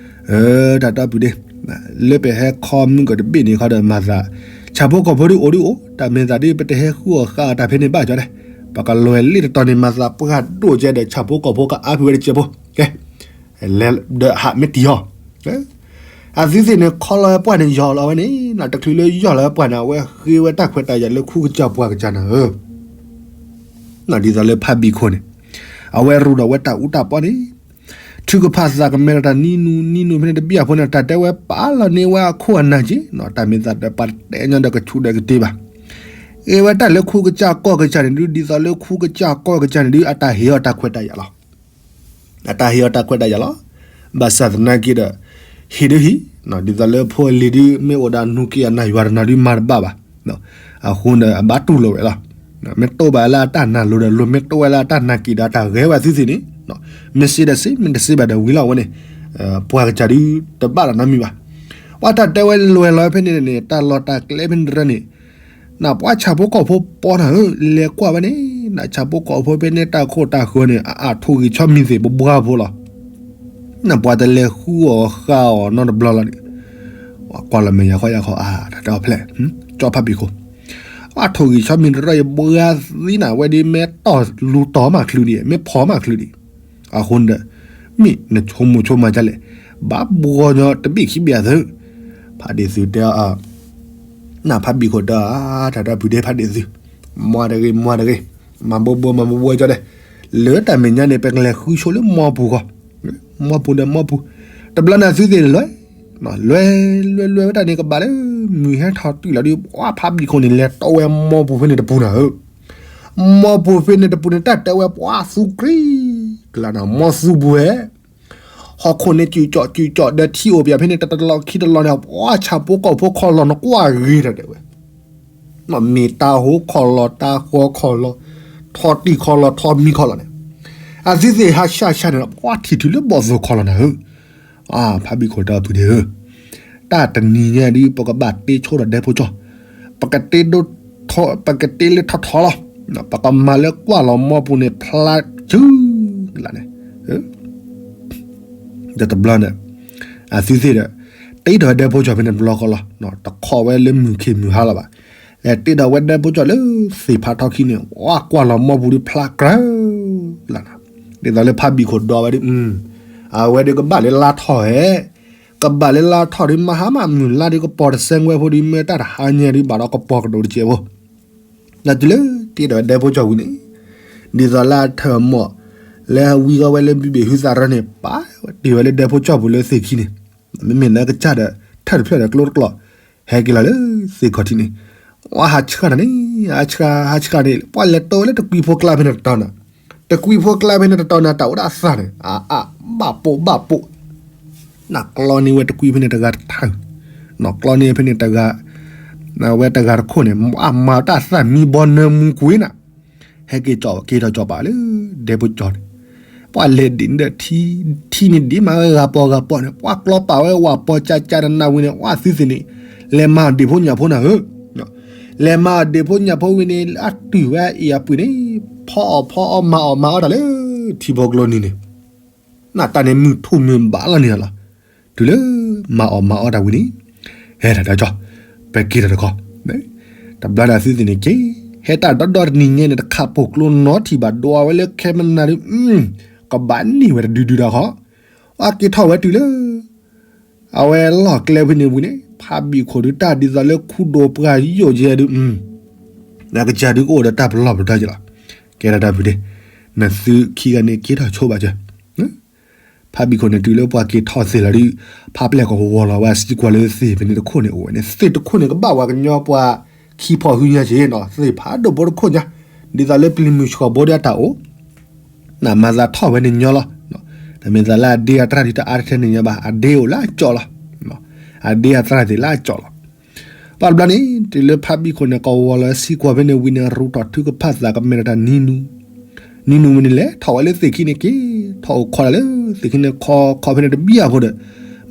တၢ်တၢ်ပုၢ်ဒ့, လၢပဟဲခီမုၢ်ကတဘ့ၣ်န့ၣ်ခီဒီးမၤသး, ဆၣ်ဖိကီၢ်ဖိဒုးအိၣ်ဒုးအိၣ် တၢ်မဲာ်သးဒုး ပတဟဲဃုအီၣ်ဃာ်အီၣ်တၢ်ဖဲန့ၣ်ဘၣ်ကၠီတဲ, ပကလဲၤလ့ၣ်တတီၤန့ၣ် မၤသးပှၢ်ဒိၣ်ကဲဒီး ဆၣ်ဖိကီၢ်ဖိကအါဖုၣ်ဝဲတကဲဖိ, ကဲ ဒီးဟးမ့ၢ်တံၢ်အီၤ အသုသ့ၣ်န့ၣ် ခီလီၤဝဲပှၢ်န့ၣ် ယီၢ်လီၤဝဲန့ၣ် နတချုးလၢယီၢ်လီၤဝဲပှၢ်န့ၣ် အဝဲဃ့ဝဲတၢ်ခွဲးတၢ်ယာ်လၢခူကစၢ်ပှၢ်ကစၢ်နၤဧၢ, ဒ်သိးလၢဖးဘံၣ်ခိၣ်န့ၣ် အဝဲရူဒီးဝဲတၢ်အူတၢ်ပီန့ၣ်, ထုကဖၣ်သးကမဲဒီးတၢ်နံၤနူၤနံၤနူၤဖဲန့ၣ်တဘ့ၣ်အဃိန့ၣ် တၢ်တဲဝဲပာ်လီၤန့ၢ်ဝဲအခိၣ်အနၢ်က့ၤ တၢ်မဲာ်သးဒီးပှၤတဲညီဒီးကဆူးဒီးကတ့ၢ်ဘၣ်, အ့ၣ်ဝဲတၢ်လၢခူကစၢ်ကီၢ်ကစၢ်န့ၣ်ဒုး ဒ်သိးလၢခူကစၢ်ကီၢ်ကစၢ်န့ၣ်ဒုး အတၢ်ဟ့ၣ်အီၤတၢ်ခွဲးတၢ်ယာ်လီၤ. အတၢ်ဟ့ၣ်အီၤတၢ်ခွဲးတၢ်ယာ်လီၤ. ဘၣ်ဆၣ်သနာ်က့ဒီး ဟ့ၣ်ဒုးဟံၣ်, ဒ်သိးလၢဖိအလံၤဒုး မ့ၢ်အိၣ်ဒီးနူက့အနၢ်ယွၤတနၤဒုးမၤတဘၣ်ဘၣ်. အဃိန့ၣ် အဘၣ်တူၢ်လိာ်ဝဲလီၤ. မ့ၢ်တိၢ်ဘၣ်လၢအတၢ်နာ်လိၤဒီးလိၤ, မ့ၢ်တိၢ်ဝဲလၢအတၢ်နာ်က့ၤဒီးအတၢ်ဂဲၤဝဲသုသ့ၣ်န့ၣ်, မ့ၢ်စ့ဒီးစ့, မ့ၢ်တစ့ဘၣ်ဒီးဝံၤလီၤဝဲန့ၣ်, ပှၤကစၢ်ဒုးတဘၣ်ဒီးနီတမံၤဘၣ်. ပှၤတၢ်တဲဝဲလဲၤလီၤဖဲန့ၣ်န့ၣ် တၢ်လီၢ်တၢ်ကျဲဖဲန့ၣ်တရၢန့ၣ် နပှၤဆၣ်ဖိကီၢ်ဖိပီနၤဧၢ, လဲၤကွၢ်ဝဲန့ၣ် နဆၣ်ဖိကီၢ်ဖိဖဲန့ၣ်တၢ်ခိၣ်တၢ်ဃၢၤန့ၣ် အအါထိၣ်ဂံၢ်ဆီမံၤသ့ၣ်ပဘှါဖိလီၤ. နပှၤတလဲၤဃုအီၣ်ဃာ်အီၣ်နီတဘျီလီၤန့ၣ်, ကွၢ်လီၤမဲာ်ယၤခီယၤခီအါ တၢ်တဲအီၤဖျဲၣ်, ကၠီဖးဘံၣ်ခိၣ်, အါထိၣ်ဂံၢ်ဆီမံၤတရၢအဘှါသံနၤဝဲဒ် မ့ၢ်တီၢ်လူၤတီၢ်မးချုးဒံး, မ့ၢ်ဖီၣ်မးချုးဒံး အဃိန့ၣ်ဒီး မ့ၢ်နဆိကမိၣ်ဆိကမးဒ်လဲၣ်, ဘၣ်ဘှီညီတဘ့ၣ်ခံဘ့ၣ်အသု, ဖးဒ့ၣ်သုတဲအီၤ, နဖးဘံၣ်ခိၣ်တဲအီၤ, တၢ်တၢ်ဖုၣ်ဒ့ဖးဒ့ၣ်သု, မၤတဂ့ၤ မၤတဂ့ၤ, မၤဘိဘိ မၤဘိဘိကၠီဒဲး, လၢတၢ်မဲာ်ညါန့ၣ် ပကလဲၤဃုဆိလၢမီပူၤဃီ, မီပူၤဒီးမီပူၤ, တဘျီန့ၣ်သုသ့ၣ်လဲၤ, လဲၤလဲၤလဲၤဝဲတၢ်န့ၣ် ကဘၣ်လၢ မုၢ်ဟဲထီၣ်တုၤလီၤဒီး ပှၤဖးဘံၣ်ခိၣ်န့ၣ် လဲၤတီဝဲမီပူၤဖဲန့ၣ်တပူၤနၤဧၢ မီပူၤဖဲန့ၣ်တပူၤန့ၣ် တၢ်တဲဝဲပှၤသူကြံ, ကလးနၤ မီသူပူၤဝဲ, ဟီၣ်ခိၣ်န့ၣ် စုၣ်ကၠီၣ်စုၣ်ကၠီၣ်ဒီးထံအိၣ်ပၠးဖဲန့ၣ် တတလီၢ်ခံတလီၢ်န့ၣ် ပှၤဆၣ်ဖိကီၢ်ဖိခီၣ်လီၢ်နကွၢ်ဂ့ၤတၢ်တဲဝဲ, မ့ၢ်တၢ်ဟိခီၣ်လီၢ် တၢ်ဃီခီၣ်လီၢ်, ထီၣ်တံၢ်ခီၣ်လီၢ် ထီၣ်မံခီၣ်လီၢ်န့ၣ်, အသုသ့ၣ်ဟးဆှၣ်ဆှၣ်န့ၣ် ပှၤထံၣ်တုၤလၢဘီၣ်သိၣ်ခီလီၤနၤဧၢ, ဖါဘံၣ်ခိၣ်တၢ်ပုၢ်ဒ့ဧၢ, တၢ်တနံၤညါဒုး ပကဘၣ်တ့ဆိဒီးဒဲဖိကၠီၣ်, ပက, ပကတ့လၢထီထီလီၤ, ပကမၤလၢကွၢ်လီၤမီပူၤန့ၣ် ဖျါစုလၢန့ၣ်, ဒီးတဘျီန့ၣ် အသုသ့ၣ်ဒီး တ့ထီၣ်ဝဲဒဲဖိကၠီၣ်ဖဲန့ၣ်တဘျီဃီလီၤ, တခိးဝဲလၢမုၢ်ခ့မုၢ်ဟါလီၤဘၣ်, လဲၤတ့ထီၣ်ဝဲဒဲဖိကၠီၣ်လၢသ့ၣ်ဖးထီခံန့ၣ် ဝဲကွၢ်လီၤမီပူၤဒုးဖျါကြၢလၢန့ၣ်, ဒ်သိးလၢဖါဘံၣ်ခိၣ်ဒီးဝဲဒုး, အဝဲဒုးကဘၣ်လၢလါထီၣ်ဧဲ, ကဘၣ်လၢလါထီၣ်ဒုး မဟါမၢ်မုၢ်လါဒုးကပီၤတစဲးဝဲဖိဒုး မ့ၢ်တၢ်တဟါညါဒုး ဘၣ်ဒီးကပီၤကဒိၣ်တစဲးဖိ ဒီးတုၤလၢတ့ထီၣ်ဝဲဒဲဖိကၠီၣ်ဝံၤန့ၣ်, ဒ်သိးလၢအထၢၣ်မီၢ် လၢအဝံဃီဝဲလၢဘံဘ့ၣ်ဟုသးရၢန့ၣ် ပာ်တ့ၢ်ဝဲလၢဒဲဖိကၠီၣ်ပူၤလၢသ့ၣ်ခံန့ၣ်, မ့မ့ၢ်လၢကစၢ်ဒီး ထၢၣ်တဖျၢၣ်ဒီးကျိတကျိး ဟဲက့ၤလီၤလၢသ့ၣ်ခီၣ်ထံးန့ၣ်, ဝဲဟးဆှၣ်တၢ်န့ၣ်, ဟးဆှၣ်ဟးဆှၣ်န့ၣ် ပှၤလဲၤတိဝဲလၢတကွံဖိကျါဖဲန့ၣ်တတီၤနၤ, တကွံဖိကျါဖဲန့ၣ်တတီၤနၤ တၢ်အိၣ်ဒၣ်အသၣ်န့ၣ် အအါဘၣ်ပိာ်ဘၣ်ပိာ် နကျီန့ၢ်ဝဲတကွံဖဲန့ၣ်တဂၤတထၢၣ်, နကျီန့ၢ်ဖဲန့ၣ်တဂၤ, ဝဲတဂၤတခိၣ်န့ၣ် အမၤတၢ်သၣ်မံဘီနၢမူကွံာ်နၤ, ဟဲက့ၤက့ၤထီၣ်ကၠီၣ်ပာ်လၢ ဒဲဖိကၠီၣ်န့ၣ်, ပှၤလဲၤဒံးဒီးထံ, ထံန့ၣ်ဒံးမးဝဲဂၤပီၤဂၤပီၤန့ၣ် ပှၤကျီပာ်ဝဲဝၤပီၤကၠးကၠးတနၤဝံၤန့ၣ် ပှၤသုသ့ၣ်န့ၣ်, လဲၤမၤအီၣ်ဒ့ၣ်ဖိညၣ်ဖိနၤဧၢ လဲၤမၤအီၣ်ဒ့ၣ်ဖိညၣ်ဖိဝံၤန့ၣ် အတုၤဝဲအ့ၣ်အပှ့ၤန့ၣ်, ဖီအီၣ်ဖီအီမၤအီၣ်မၤအီတၢ်လၢ ထံဖိကျိနံၤန့ၣ်, နတၢ်န့ၣ်မုၢ်ထူၣ်မုၢ်ဘၣ်လီၤန့ၣ်လီၤ, တုၤလၢမၤအီၣ်မၤအီတၢ်ဝံၤန့ၣ်, ဟဲတၢ်ဒီးကၠီၣ်, ပက့ၤထီၣ်တခီ, တဘျီန့ၣ်အသုသ့ၣ်န့ၣ်က့ၤ, ဟဲတၢ်ဒီဒီတနံၤညါန့ၣ် တခးပိာ်ကျိနီထံၣ်ဘၣ်ဒိးဝဲလၢခဲမနၤဒုး, ကဘၣ်န့ၢ်ဝဲတဒုဒုဒၣ်ဃီ, အက့ၤထီၣ်ဝဲတုၤလၢ အဝဲလီၢ်ကျဲဖဲန့ၣ်ဝံၤန့ၣ် ဖါဘံၣ်ခိၣ်ဒုးတၢ်ဒ်သိးလၢခူဒိၣ်ပှၢ်ယိာ်ယဲဒုး, နကစၢ်ဒုးကအိၣ်ဒီးတၢ်ပလီၢ်ပဒီယလီၤ, ကဲထီၣ်တၢ်ဖုဒ့, နသုခံဂၤန့ၣ်က့ၤထီၣ်ဆိဘၣ်စၢၤ ဖါဘံၣ်ခိၣ်န့ၣ်တုၤလၢပှၤက့ၤထီၣ်သ့ၣ်လီၤဒုး, ဖါပျဲၢ်ကဝီၤလီၤဝဲစံကွၢ်လၢသ့ၣ်ဖဲန့ၣ်တခိၣ်န့ၣ်အိၣ်ဝဲန့ၣ် သ့ၣ်တခိၣ်န့ၣ်ကဘၣ်ဝဲကညီပှၤခံဖီၣ်ဟုညါက့ၤနီၤ သ့ၣ်ဖးဒိၣ်ဖိတခိၣ်ညါ, ဒ်သိးလၢပျံၤမုၢ်ဆှီၣ်ဘိဒ်အတၢ်အိၣ်, နမၤသးထီၣ်ဝဲန့ၣ်ညီလီၤ, တမ့ၢ်သးလၢအဒ့အတြၢ်ဒုးတအါတထဲန့ၣ်ညါဘၣ် အဒ့အိၣ်လၢအကၠီလီၤ, အဒ့အတြၢ်သ့ၣ်လၢအကၠီလီၤ ပှၤတဘျီန့ၣ် တုၤလၢဖါဘံၣ်ခိၣ်န့ၣ် ကဝီၤလီၤစံကွၢ်ဖဲန့ၣ်ဝံၤန့ၣ် ရူးထီၣ်ထုကဖၣ်သးကမဲာ်တၢ်နံၤနူၤ, နံၤနူၤဝံၤန့ၣ် လဲၤထီၣ်ဝဲလၢသ့ၣ်ခံန့ၣ်က့ၤ, ထီၣ်အိၣ်ခီလၢသ့ၣ်ခံန့ၣ် ခီခီဖဲန့ၣ်တဘံၣ်အဖိဒီး,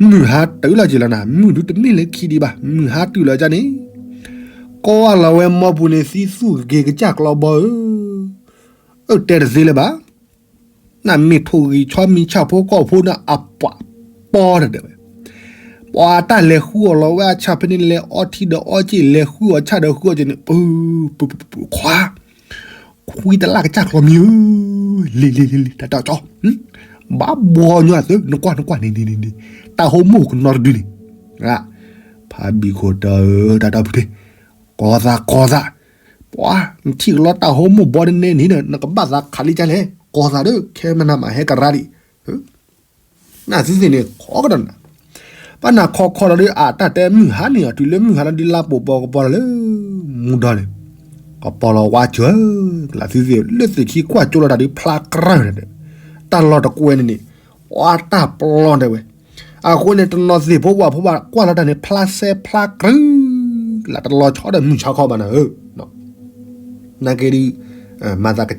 မုၢ်ဟါတုၤလီၤက့ၤလီၤနၤ မုၢ်ဒုးတန့ၢ်လၢခံဒံးဘၣ် မုၢ်ဟါတုၤလီၤကန့ၣ်, ကဝီၤလီၤဝဲမီပူၤန့ၣ် သံသူၣ်ဂ့ၤကစၢ်ကျီဘီဧၢ, အၢ တဲတသ့လၢၤဘၣ် နမ့ၢ်ထိၣ်ဂံၢ်ဆီမံၤဆၣ်ဖိကီၢ်ဖိန့ၣ် အပှၤပီတဒၢးဝဲ, ပှၤတၢ်လဲၤဃုအီၣ်လီၤဝဲအဆၣ်ဖဲန့ၣ် လဲၤအီထံဒီးအီက့ၣ် လဲၤဃုအီၣ်ဆၣ်ဒီးဃုအီၣ်က့ၣ်န့ၣ်, ပခွါ, ခွံတလၢ်ကစၢ်ကျီမံၤဧၢ, လံၤလံၤလံၤလံၤ တၢ်တၢ်ကၠီ, ဘၣ်ဘှီညီအသု နကွၢ်နကွၢ်န့ၣ်န့ၣ်န့ၣ်, တၢ်ဟိမိၢ်ကနီတဒုန့ၣ်, ဖါဘံၣ်ခိၣ်တၢ်ဧၢ တၢ်တၢ်ဖုထ့, ကီၤသးကီၤသး, ပှၤ နထံၣ်ကလီတၢ်ဟိမိၢ်ဘီန့ၣ်န့ၣ်န့ၣ် နကဘၣ်သးခးလံကလဲၣ် ကီၤသးဒီး ခဲမနၤမးဟဲကရၢဒံး နသုသ့ၣ်န့ၣ် ခီကဒီးနၤ, ဘၣ်နၤခီခီဒီးဒုး အတၢ်တဲမုၢ်ဟါန့ၣ်အီၤ တုၤလၢမုၢ်ဟါလီၤဒုး လါပိာ်ပီၤကပီၤလီၤလၢ မူဒီန့ၣ်, ကပီၤလီၤဝါစၢၤ, ကလးသုသ့ၣ် လၢသ့ၣ်ခံကွၢ်ကၠိလီၤတၢ်ဒုး ဖျါကြၢးန့ၣ်, တၢ်လီၢ်တကွဲန့ၣ်န့ၣ်, ပှၤတၢ်ပျီတဲဝဲ, အဃိန့ၣ် တနီၤသ့ၣ်ဖိဝၣ်ဖိဘၣ်ကွၢ်လီၤတၢ်န့ၣ် ဖျါစဲဖျါကြၢး, လၢတလီၤဆီဒီးမုၢ်ဆါခီဘၣ်နၤဧၢ နာ်က့ဒုး, မၤသးက,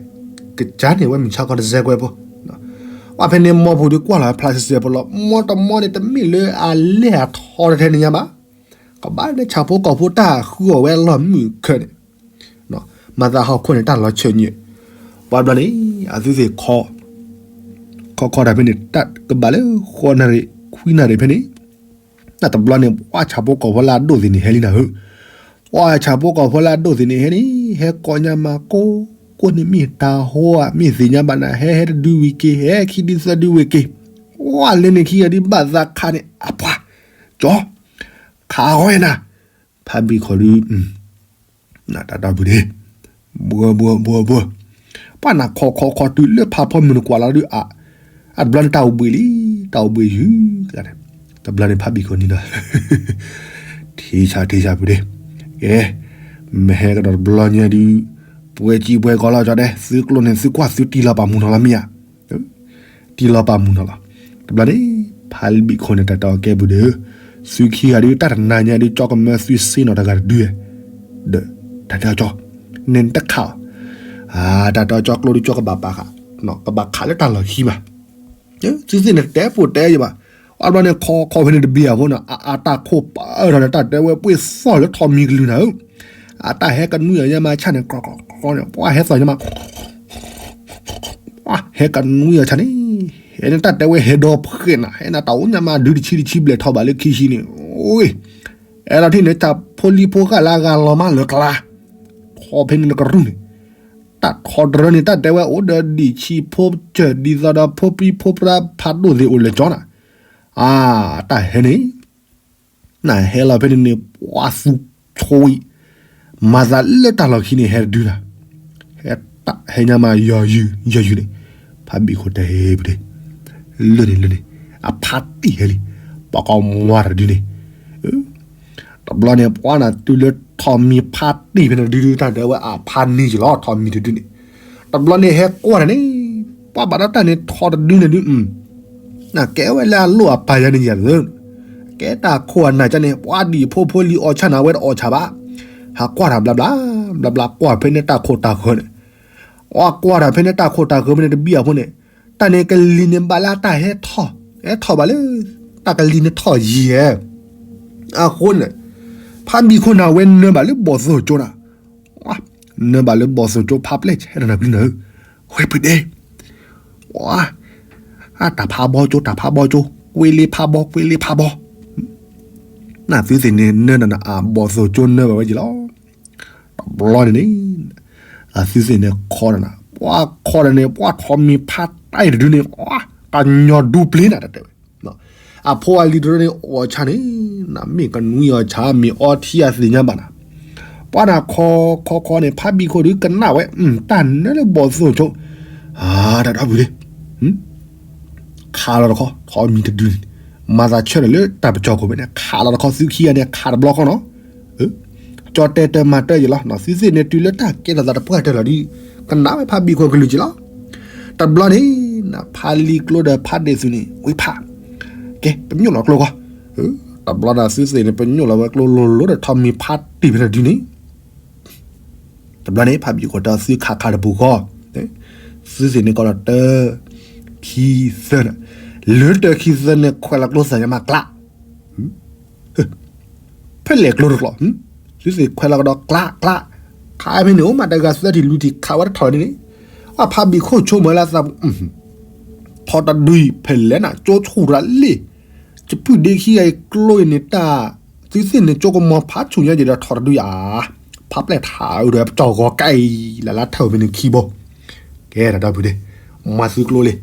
ကစၢ်န့ၣ်ဝဲမုၢ်ဆါခီတစဲးကွဲးဖိ, ပှၤဖဲန့ၣ်မီပူၤဒုးကွၢ်လီၤဖျါစဲးစဲးဖိလီၤ မီတမီန့ၣ် တမ့ၢ်လၢအလဲၢ်အထီတထဲန့ၣ်ညါဘၣ်, ကဘၣ်လၢဆၣ်ဖိကီၢ်ဖိတၢ်ဃုအီၣ်ဝဲအလီၢ်မုၢ်ခဲန့ၣ်, မၤသးဟီၣ်ခိၣ်န့ၣ်တၢ်လီၤဆၢၣ်ညၣ်, ပှၤဘျီန့ၣ်, အသုသ့ၣ်ခီ, ခီခီတၢ်ဖဲန့ၣ် တၢ်ကဘၣ်လၢဃိးနၣ်ရံၣ်ခွံနၣ်ရံၣ်ဖဲန့ၣ် တၢ်တဘျီန့ၣ် ပှၤဆၣ်ဖိကီၢ်ဖိလၢအဒိၣ်သ့ၣ်န့ၣ်ဟဲလံနၤဧၢ, ပှၤဆၣ်ဖိကီၢ်ဖိလၢအဒိၣ်သ့ၣ်န့ၣ်ဟဲန့ၣ် ဟဲကိးညါမၤကိး, ကိးန့ၣ်မ့ၢ်တၢ်ဟိဧါ မ့ၢ်သ့ၣ်ညါဘၣ်နၤ ဟဲဟဲတဒုဝံၤက့ၤ ဟဲခံဒုသၢဒုဝံၤက့ၤ, ပှၤလၢန့ၣ်ခံဂၤဒုးဘၣ်သးခးန့ၣ် အပှၤ, ကၠီ, ခးဝဲနၤ, ဖါဘံၣ်ခိၣ်ဒုး နတၢ်တီၢ်ပူၤန့ၣ်, ဘှီဘှီဘှီဘှီ, ပှၤနၤခီခီခီတုၤလၢဖးဖီမုၢ်နကွၢ်လီၤဒုးအ, အတဘျီန့ၣ်တၢ်အိၣ်ဘှံးလံ, တၢ်အိၣ်ဘှံးယုၤ, တဘျီန့ၣ်ဖါဘံၣ်ခိၣ်န့ၣ်ဒီး, ထံဆါထံဆါပူၤန့ၣ်, ကဲ, မ့ၢ်ဟဲကဒီးတဘျီညါဒုး, ပှဲၤကံပှဲၤကီလီၤကၠီဒဲး သုကျိန့ၣ်သုကွၢ်သုတံၢ်လီၤပာ်မူနီၤလီၤမ့ၢ်ဧါ တံၢ်လီၤပာ်မူနီၤလီၤ, တဘျီန့ၣ်, ဖါဘံၣ်ခိၣ်န့ၣ်တၢ်တီၢ်ကဲပူၤဒီး, သုခံဂၤဒုးတၢ်တနၤညါဒုး ကၠီကမၢသုစ့နီၤတဂၤတဒု, ဒီး, တၢ်တဲအီၤကၠီ, န့ၣ်တခးအီၤ, တၢ်တဲအီၤကၠီကျိဒုးကၠီကဘၣ်ပာ်ဃာ်, ကဘၣ်ခးလၢတၢ်လီၢ်ခံဘၣ်. သုသ့ၣ်န့ၣ်တဲပိာ်တဲယဘၣ်. အဘျီန့ၣ်ခီခီဖဲန့ၣ်တဘ့ၣ်အဃိန့ၣ် အတၢ်ခိၣ်ပာ်အၢထီၣ်န့ၣ် တၢ်တဲဝဲပှ့ၤသီၣ်လၢထီးမံၤကလုၢ်နၤဧၢ. အတၢ်ဟဲကနွံအီၤညါမးဆၣ်န့ၣ် ကြီကြီန့ၣ် ပှၤဟဲသီၣ်ညါမး ဟဲကနွံအီၤဆၣ်န့ၣ် ဟဲန့ၣ်တၢ်တဲဝဲဟဲဒီဖှဲးနၤ ဟဲနၤတၢ်အိၣ်ညါမးဒုတဆံတဆံဘျဲၣ်ထီၣ်ဘၣ်လၢခံဆံန့ၣ် အိ အဲၣ်ဒိးထံၣ်န့ၣ် တၢ်ဖိလံၤဖိဃၣ်လၢအဂၤလီၤမးလၢကျါ ထီဖဲန့ၣ်နကရူၢ်န့ၣ် တၢ်ထီတရၢန့ၣ် တၢ်တဲဝဲအိၣ်ဒီးဒံၣ်ဆံးဖိစၢၢ် ဒ်သိးဒီးဖိပံၤဖိပြါဖးဒိၣ်သ့ၣ်အိၣ်လၢကၠီနၤ အတၢ်ဟဲန့ၣ် နဟဲလီၤဖဲန့ၣ်န့ၣ် ပှၤသူဆိအံၤ မၤသးလၢတၢ်လီၢ်ခံန့ၣ် ဟဲတဒုနၤ ဟဲတၢ်ဟဲညါမးယီၤယုာ်ယီၤယုာ်န့ၣ် ဖးဘံၣ်ခိၣ်တဲဟ့ၣ်ပူၤဒ့ လၢန့ၣ်လၢန့ၣ် အဖါတံၢ်ဟဲလံ ပှၤကီမွၤတဒုန့ၣ် တဘျီန့ၣ် ပှၤနၤတုၤလၢထီးမံၤဖါတံၢ်ဖဲန့ၣ်တဒု တၢ်တဲဝဲအဖါနံၤက့ၤလီၤ ထီးမံၤတဒုန့ၣ် တဘျီန့ၣ်ဟဲကွၢ်တၢ်န့ၣ် ပှၤဘၣ်ဒီးတၢ်န့ၣ်ထီးတဒုန့ၣ်ဒု နကဲဝဲလၢအလိၣ်အပာ်ယၤန့ၣ်ယၤသၢ ကဲတၢ်ခိၣ်အနၢ်ကန့ၣ် ပှၤဒံၣ်ဖိဖိလံၤအီၣ်ဆၣ်နၤဝဲတအီၣ်ဆၣ်ဘၣ် ဟးကွၢ်တၢ်ဘျါဘျါ ဘျါဘျါကွၢ်ဖဲန့ၣ်တၢ်ခိၣ်တၢ်ဃၢၤန့ၣ် အကွၢ်တၢ်ဖဲန့ၣ်တၢ်ခိၣ်တၢ်ဃၢၤဖဲန့ၣ်တဘံၣ်အဃိန့ၣ် တၢ်န့ၣ်ကလံၤန့ၣ်ဘၣ်လၢအတၢ်ဟဲထီၣ် ဟဲထီၣ်ဘၣ်လၢ တၢ်ကလံၤန့ၣ်ထီၣ်ယံၤဧဲ အဃိန့ၣ် ဖါဘံၣ်ခိၣ်န့ၣ် အဝဲနၢဘၣ်လၢဘီၣ်သိၣ်ကၠိနၤ နၢဘၣ်လၢဘီၣ်သိၣ်ကၠိဖါပျဲၢ်ဆဲတနၤပျံၤနၤဧၢ ဝဲဖုဒဲ တၢ်ဖးဘီကၠိ တၢ်ဖးဘီကၠိ ကွ့လ့ဖးဘီ ကွ့လ့ဖးဘီ နသုသ့ၣ်န့ၣ်နၢနၤနၤ အဘီၣ်သိၣ်ကၠိနၢဘၣ်ဝဲက့ၤလီၤ တဘျီန့ၣ်န့ၣ် အသုသ့ၣ်န့ၣ်ခီနၤနၤ ပှၤခီနၤန့ၣ် ပှၤထီးမံၤဖါတံၢ်တဒုန့ၣ် ကညီဒူပျ့ၤနၤတတဲဝဲ အဖိအလံၤတရၢန့ၣ်အီၣ်ဆၣ်န့ၣ် နမ့ၢ်ကနွံအီၣ်ဆၣ် မ့ၢ်အီထံအသ့ၣ်ညါဘၣ်နၤ ပှၤနၤခီခီခီန့ၣ် ဖါဘံၣ်ခိၣ်ဒုကနၣ်ဝဲ တၢ်နၢလၢဘီၣ်သိၣ်ကၠိ တၢ်ဒီပုၢ်ဒ့ ခးလီၤတခီ ထီးမံၤတဒုန့ၣ် မၤသးဆၢထၢၣ်လၢတၢ်ပကၠီၣ်ခိၣ်ဖဲန့ၣ် ခးလီၤတခီ သုခံဂၤန့ၣ် ခးတဘျီဃီနီၤ ကၠီတဲတၢ်မၤတၢ်ယံၤလီၤ သုသ့ၣ်န့ၣ်တုၤလၢတၢ်ကဲထီၣ်သးတပှၢ်တၢၢ်လီၤဒု ကနၣ်ဝဲဖါဘံၣ်ခိၣ်ကလုၢ်က့ၤလီၤ တဘျီန့ၣ် နဖါလံၤကျိဒီးဖါဒ့ၣ်သုးန့ၣ် ဝံဖး ကဲ ပညိၣ်လီၤကျိဃီ တဘျီန့ၣ်သုသ့ၣ်န့ၣ် ပညိၣ်လီၤဝဲကျိလိၤလိၤဒီးထီးမံၤဖါတံၢ်ဖဲန့ၣ်ဒုန့ၣ် တဘျီန့ၣ် ဖါဘံၣ်ခိၣ်တဲသုခးခးတပူၤဃီ သုသ့ၣ်န့ၣ်ကီးဒီးတၢ ခံ သၢန့ၣ် လၢတၢ ခံ သၢန့ၣ် ခွဲးလီၤကျိသးညါမးကျး ဖဲလဲၣ်ကျိတကျိး သုသ့ၣ်ခွဲးလီၤကဒီးကျးကျး ခးဖဲန့ၣ် အိၣ်မးတဂၤသၢထံၣ်လွံၢ်ထံၣ်ခးဝဲတထီၣ်ဒ်န့ၣ် အဖါဘံၣ်ခိၣ်ဆိကမိၣ်လၢသးပူၤ ထီးတဒုအံၤ ဖဲလဲၣ်နၤ ကၠိဆူၣ်ရၤလံ ကပုၢ်ဒ့ခံဂၤအံၤကျိအံၤန့ၣ်တၢ် သုသ့ၣ်န့ၣ်ကၠိကမီၤဖးဆူၣ်ညါက့ၤဒီးထီးတဒုယၤ ဖးပျဲၢ်ထးအုးဒီးပကၠီၣ်ဂီၤကါအံၤ လၢလၢထၢၣ်ဖဲန့ၣ်ခံဘီ ကဲတၢ်ဒီပုၢ်ဒ့ မၤသုကျိလံ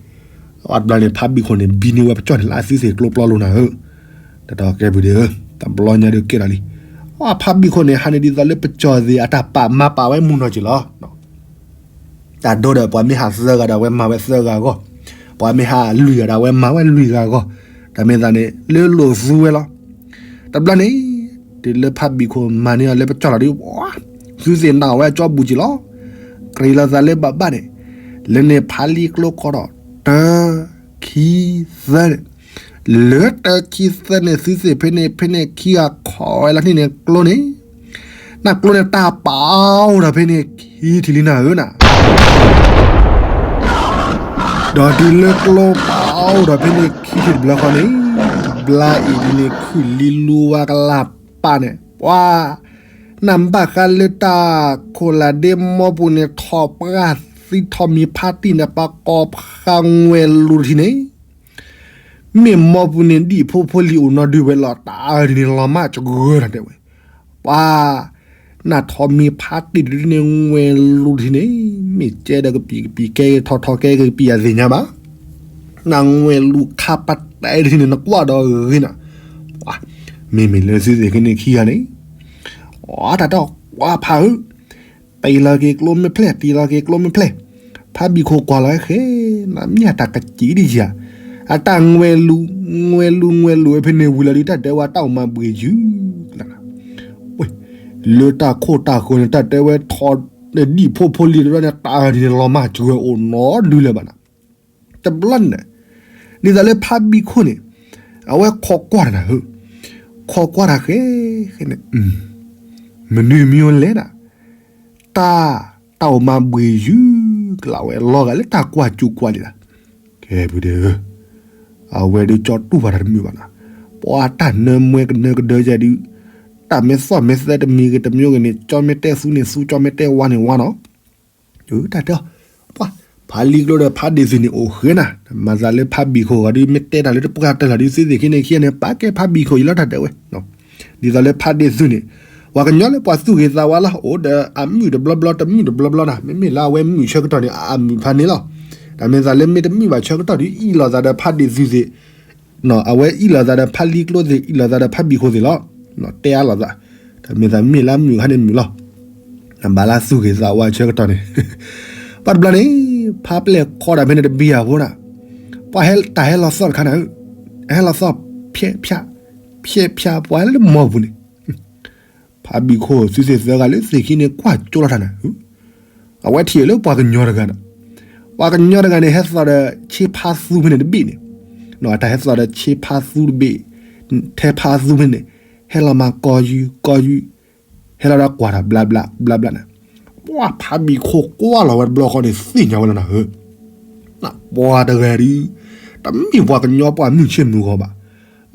အဘျီန့ၣ် ဖါဘံၣ်ခိၣ်န့ၣ် ဘံန့ၢ်ဝဲပကၠီၣ်န့ၣ် လၢသုသ့ၣ်ကျိပျီလိၤနၤဧၢ တၢ်ဒီကဲပုၢ်ဒ့ဧၢ တဘျီညါဒုးကဲထီၣ်လံ အဖါဘံၣ်ခိၣ်န့ၣ် ဟးန့ၢ်ဒ်သိးလၢပကၠီၣ်သ့ၣ်အတၢ်ပာ်မၤပာ်ဝဲမုၢ်နီၢ်က့ၤလီၤ တၢ်ဒိဒီး ပှၤမ့ၢ်ဟးသၢဂၤဒီး အဝဲမၤဝဲသၢဂၤအဂီၢ်, ပှၤမ့ၢ်ဟးလွံၢ်ဂၤဒီး အဝဲမၤဝဲလွံၢ်ဂၤအဂီၢ်, တၢ်မ့ၢ်သးန့ၣ် လၢလိာ်သူဝဲလီၤ. တဘျီန့ၣ် တုၤလၢဖါဘံၣ်ခိၣ်မၤန့ၢ်အီၤလၢပကၠီၣ်လီၤဒ် သုသ့ၣ်နာ်အီၤဝဲအကၠီပူၤက့ၤလီၤ. ကြၢးလီၤသးလၢဘၣ်ဘၣ်န့ၣ် လၢန့ၣ်ဖါလံကျိခီဒီး တၢ ခံ သၢန့ၣ် လၢတၢ ခံ သၢန့ၣ် သုသ့ၣ်ဖဲန့ၣ် ဖဲန့ၣ်ခံဂၤခီဝဲလၢန့ၣ်န့ၣ်ကျိန့ၣ် နကျိန့ၣ်တၢ်ပာ်အိၣ်ဒီးဖဲန့ၣ်ခံထံၣ်လံနၤဧၢနၤ. ဒီးတုၤလၢကျိပာ်အိၣ်ဒီးဖဲန့ၣ်ခံထံၣ်တဘျီဃီန့ၣ် ဘျါအံၤဒ်န့ၣ် ခုၣ်လံလူဝါကလၢ်ပာ်န့ၣ် ပှၤ နဘၣ်ဃးလၢတၢ်ခိၣ်လၢ်ဒ့မိၢ်ပူၤန့ၣ် ထီၣ်ပှၢ်သံထီၣ်မံၤဖါတံၢ်န့ၣ် ပှၤကိးဖးငွဲၢ်လူၤတထံၣ်န့ၣ် မ့ၢ်မိၢ်ပူၤန့ၣ် ဒံၣ်ဖိဖိလံၤအိၣ်နီတဒုဝဲလီၤ တၢ်အၢဒ်န့ၣ်လီၤမၢ်စှၢၤတၢ်တဲဝဲ ပှၤ နထီၣ်မံၤဖါတံၢ်တဒုန့ၣ် ငွဲၢ်လူၤတထံၣ်န့ၣ် မ့ၢ်ကဲဒီးကပံာ်ကပံာ် ကဲထီၣ်ထီၣ်ကဲကပံာ်အသ့ၣ်ညါဘၣ် နငွဲၢ်လူၤခါပတဲတထံၣ်န့ၣ် နကွၢ်ဒီးဂ့ၤနၤ မ့မ့ၢ်လၢသုသ့ၣ်ကန့ၣ်ခံဂၤန့ၣ် အတၢ်တီ ပှၤဖးဧၢ တ့ၢ်လီၤက့ၤကျိမ့ၢ်ဖျဲၣ် တ့ၢ်လီၤက့ၤကျိမ့ၢ်ဖျဲၣ် ဖါဘံၣ်ခိၣ်ကွၢ်လီၤဃဲ နမ့ၢ်အတၢ်ကစံးဒ်ယၤ အတၢ်ငွဲၢ်လူၤ ငွဲၢ်လူၤ ငွဲၢ်လူၤဝဲဖဲန့ၣ်ဝံၤလီၤဒုး တၢ်တဲဝဲတၢ်အိၣ်မၤဘှံးယုၢ် လၢတၢ်ခိၣ်တၢ်ဃၢၤန့ၣ် တၢ်တဲဝဲထီၣ် ဒံၣ်ဖိဖိလံၤတဒုန့ၣ် တၢ်အၢဒ်န့ၣ်လီၤမၢ်စှၢၤအိၣ်နီတဒုလၢၤဘၣ်နၤ တဘျီန့ၣ် ဒ်သိးလၢဖါဘံၣ်ခိၣ်န့ၣ် အဝဲခိးကွၢ်တၢ်နၤဧၢ ခိးကွၢ်တၢ်ဃဲ ဃဲန့ၣ် မနုၤမံၤလဲၣ်နၤ တၢ် တၢ်အိၣ်မၤဘှံးယုၢ် ကလးဝဲလီၤဂာ်လၢတၢ်ကွၢ်ကၠိကွၢ်လံလၢ်, ကဲဖုဒဲဧၢ, အဝဲဒုးကၠီတူၢ်ဘၣ်တၢ်တမုာ်ဘၣ်နီၤ, ပှၤတၢ်နၢမွဲကနၢကဒၢယဲဒုး, တၢ်မ့ၢ်သီၣ်မ့ၢ်သဲတမံၤဂ့ၤတမံၤဂ့ၤန့ၣ် ကၠီမ့ၢ်တဲသူန့ၣ်သူ ကၠီမ့ၢ်တဲဝါန့ၣ်ဝါနီၤ တၢ်တဲအီၤ, ပှၤ, ဖးလံကျိဒီးဖးဒ့ၣ်သုးန့ၣ်အိၣ်ဃဲနၤ, မၤသးလၢဖးဘံၣ်ခိၣ်ဂီၤဒုး မ့ၢ်တဲတၢ်လၢတပှၢ်တၢၢ်လီၤဒုး သ့သ့ၣ်ခံန့ၣ်ခံဂၤန့ၣ် ပာ်ကဲဖးဘံၣ်ခိၣ်အံၤလီၤတၢ်တဲဝဲ, ဒ်သိးလၢဖးဒ့ၣ်သုးန့ၣ်, ပှၤကညီလၢပှၤသူၣ်ဂ့ၤသးဝါလီၤ အိၣ်ဒီးအမုၣ်တဘျီဘျီတမုၣ်တဘျီဘျီနၤ မ့မ့ၢ်လၢအဝဲမုၣ်ဆၢကတီၢ်န့ၣ် အမုၣ်ဖးန့ၣ်လီၤ, တၢ်မ့ၢ်သးလၢမ့ၢ်တမုၣ်ဘၣ်ဆၢကတီၢ်ဒုး အ့ၣ်လိာ်သးဒီးဖးဒ့ၣ်သုးသ့ၣ် အဝဲအ့ၣ်လိာ်သးဒီးဖးလံကျိသ့ၣ် အ့ၣ်လိာ်သးဒီးဖးဘံၣ်ခိၣ်သ့ၣ်လီၤ, တဲအါလိာ်သး, တၢ်မ့ၢ်သးမ့ၢ်လၢမုၣ်ခါန့ၣ်မုၣ်လီၤ, ဘၣ်လၢသူၣ်ဂ့ၤသးဝါဆၢကတီၢ်န့ၣ်, ဘၣ်တဘျီန့ၣ်, ဖးပျဲၢ်ခီဒၣ်ဖဲန့ၣ်တဘံၣ်အဖိနၤ, ပှၤဟဲတၢ်ဟဲလီၤသီၣ်တခါနၤဧၢ, ဟဲလီၤသီၣ်ဖျဲးဖျါ, ဖျဲးဖျါပှၤလၢမီၢ်ပူၤန့ၣ် ဖးဘံၣ်ခိၣ်သုးသ့ၣ်သၢဂၤလၢသ့ၣ်ခံန့ၣ်ကွၢ်ကၠိလီၤတၢ်နၤ, အဝဲထံၣ်လၢပှၤကညီတဂၤနၤ, ပှၤကညီတဂၤန့ၣ် ဟဲသီၣ်ဒီးဆ့ဖးသူဖဲန့ၣ်တဘ့ၣ်န့ၣ်, တၢ်ဟဲသီၣ်ဒီးဆ့ဖးသူတဘ့ၣ်, ထဲဖးသူဖဲန့ၣ်, ဟဲလီၤမၤကီယူၤကီယူၤ, ဟဲလီၤဒီးကွၢ်တၢ်ဘျါဘျါဘျါဘျါန့ၣ်, ပှၤဖးဘံၣ်ခိၣ်ကွၢ်လီၤဝဲတဘျီဃီန့ၣ် သ့ၣ်ညါဝဲလီၤနၤဧၢ ပှၤတဂၤဒုး, တမ့ၢ်ပှၤကညီပှၤမုၢ်ဆ့ၣ်မုၢ်ဂီၤဘၣ်,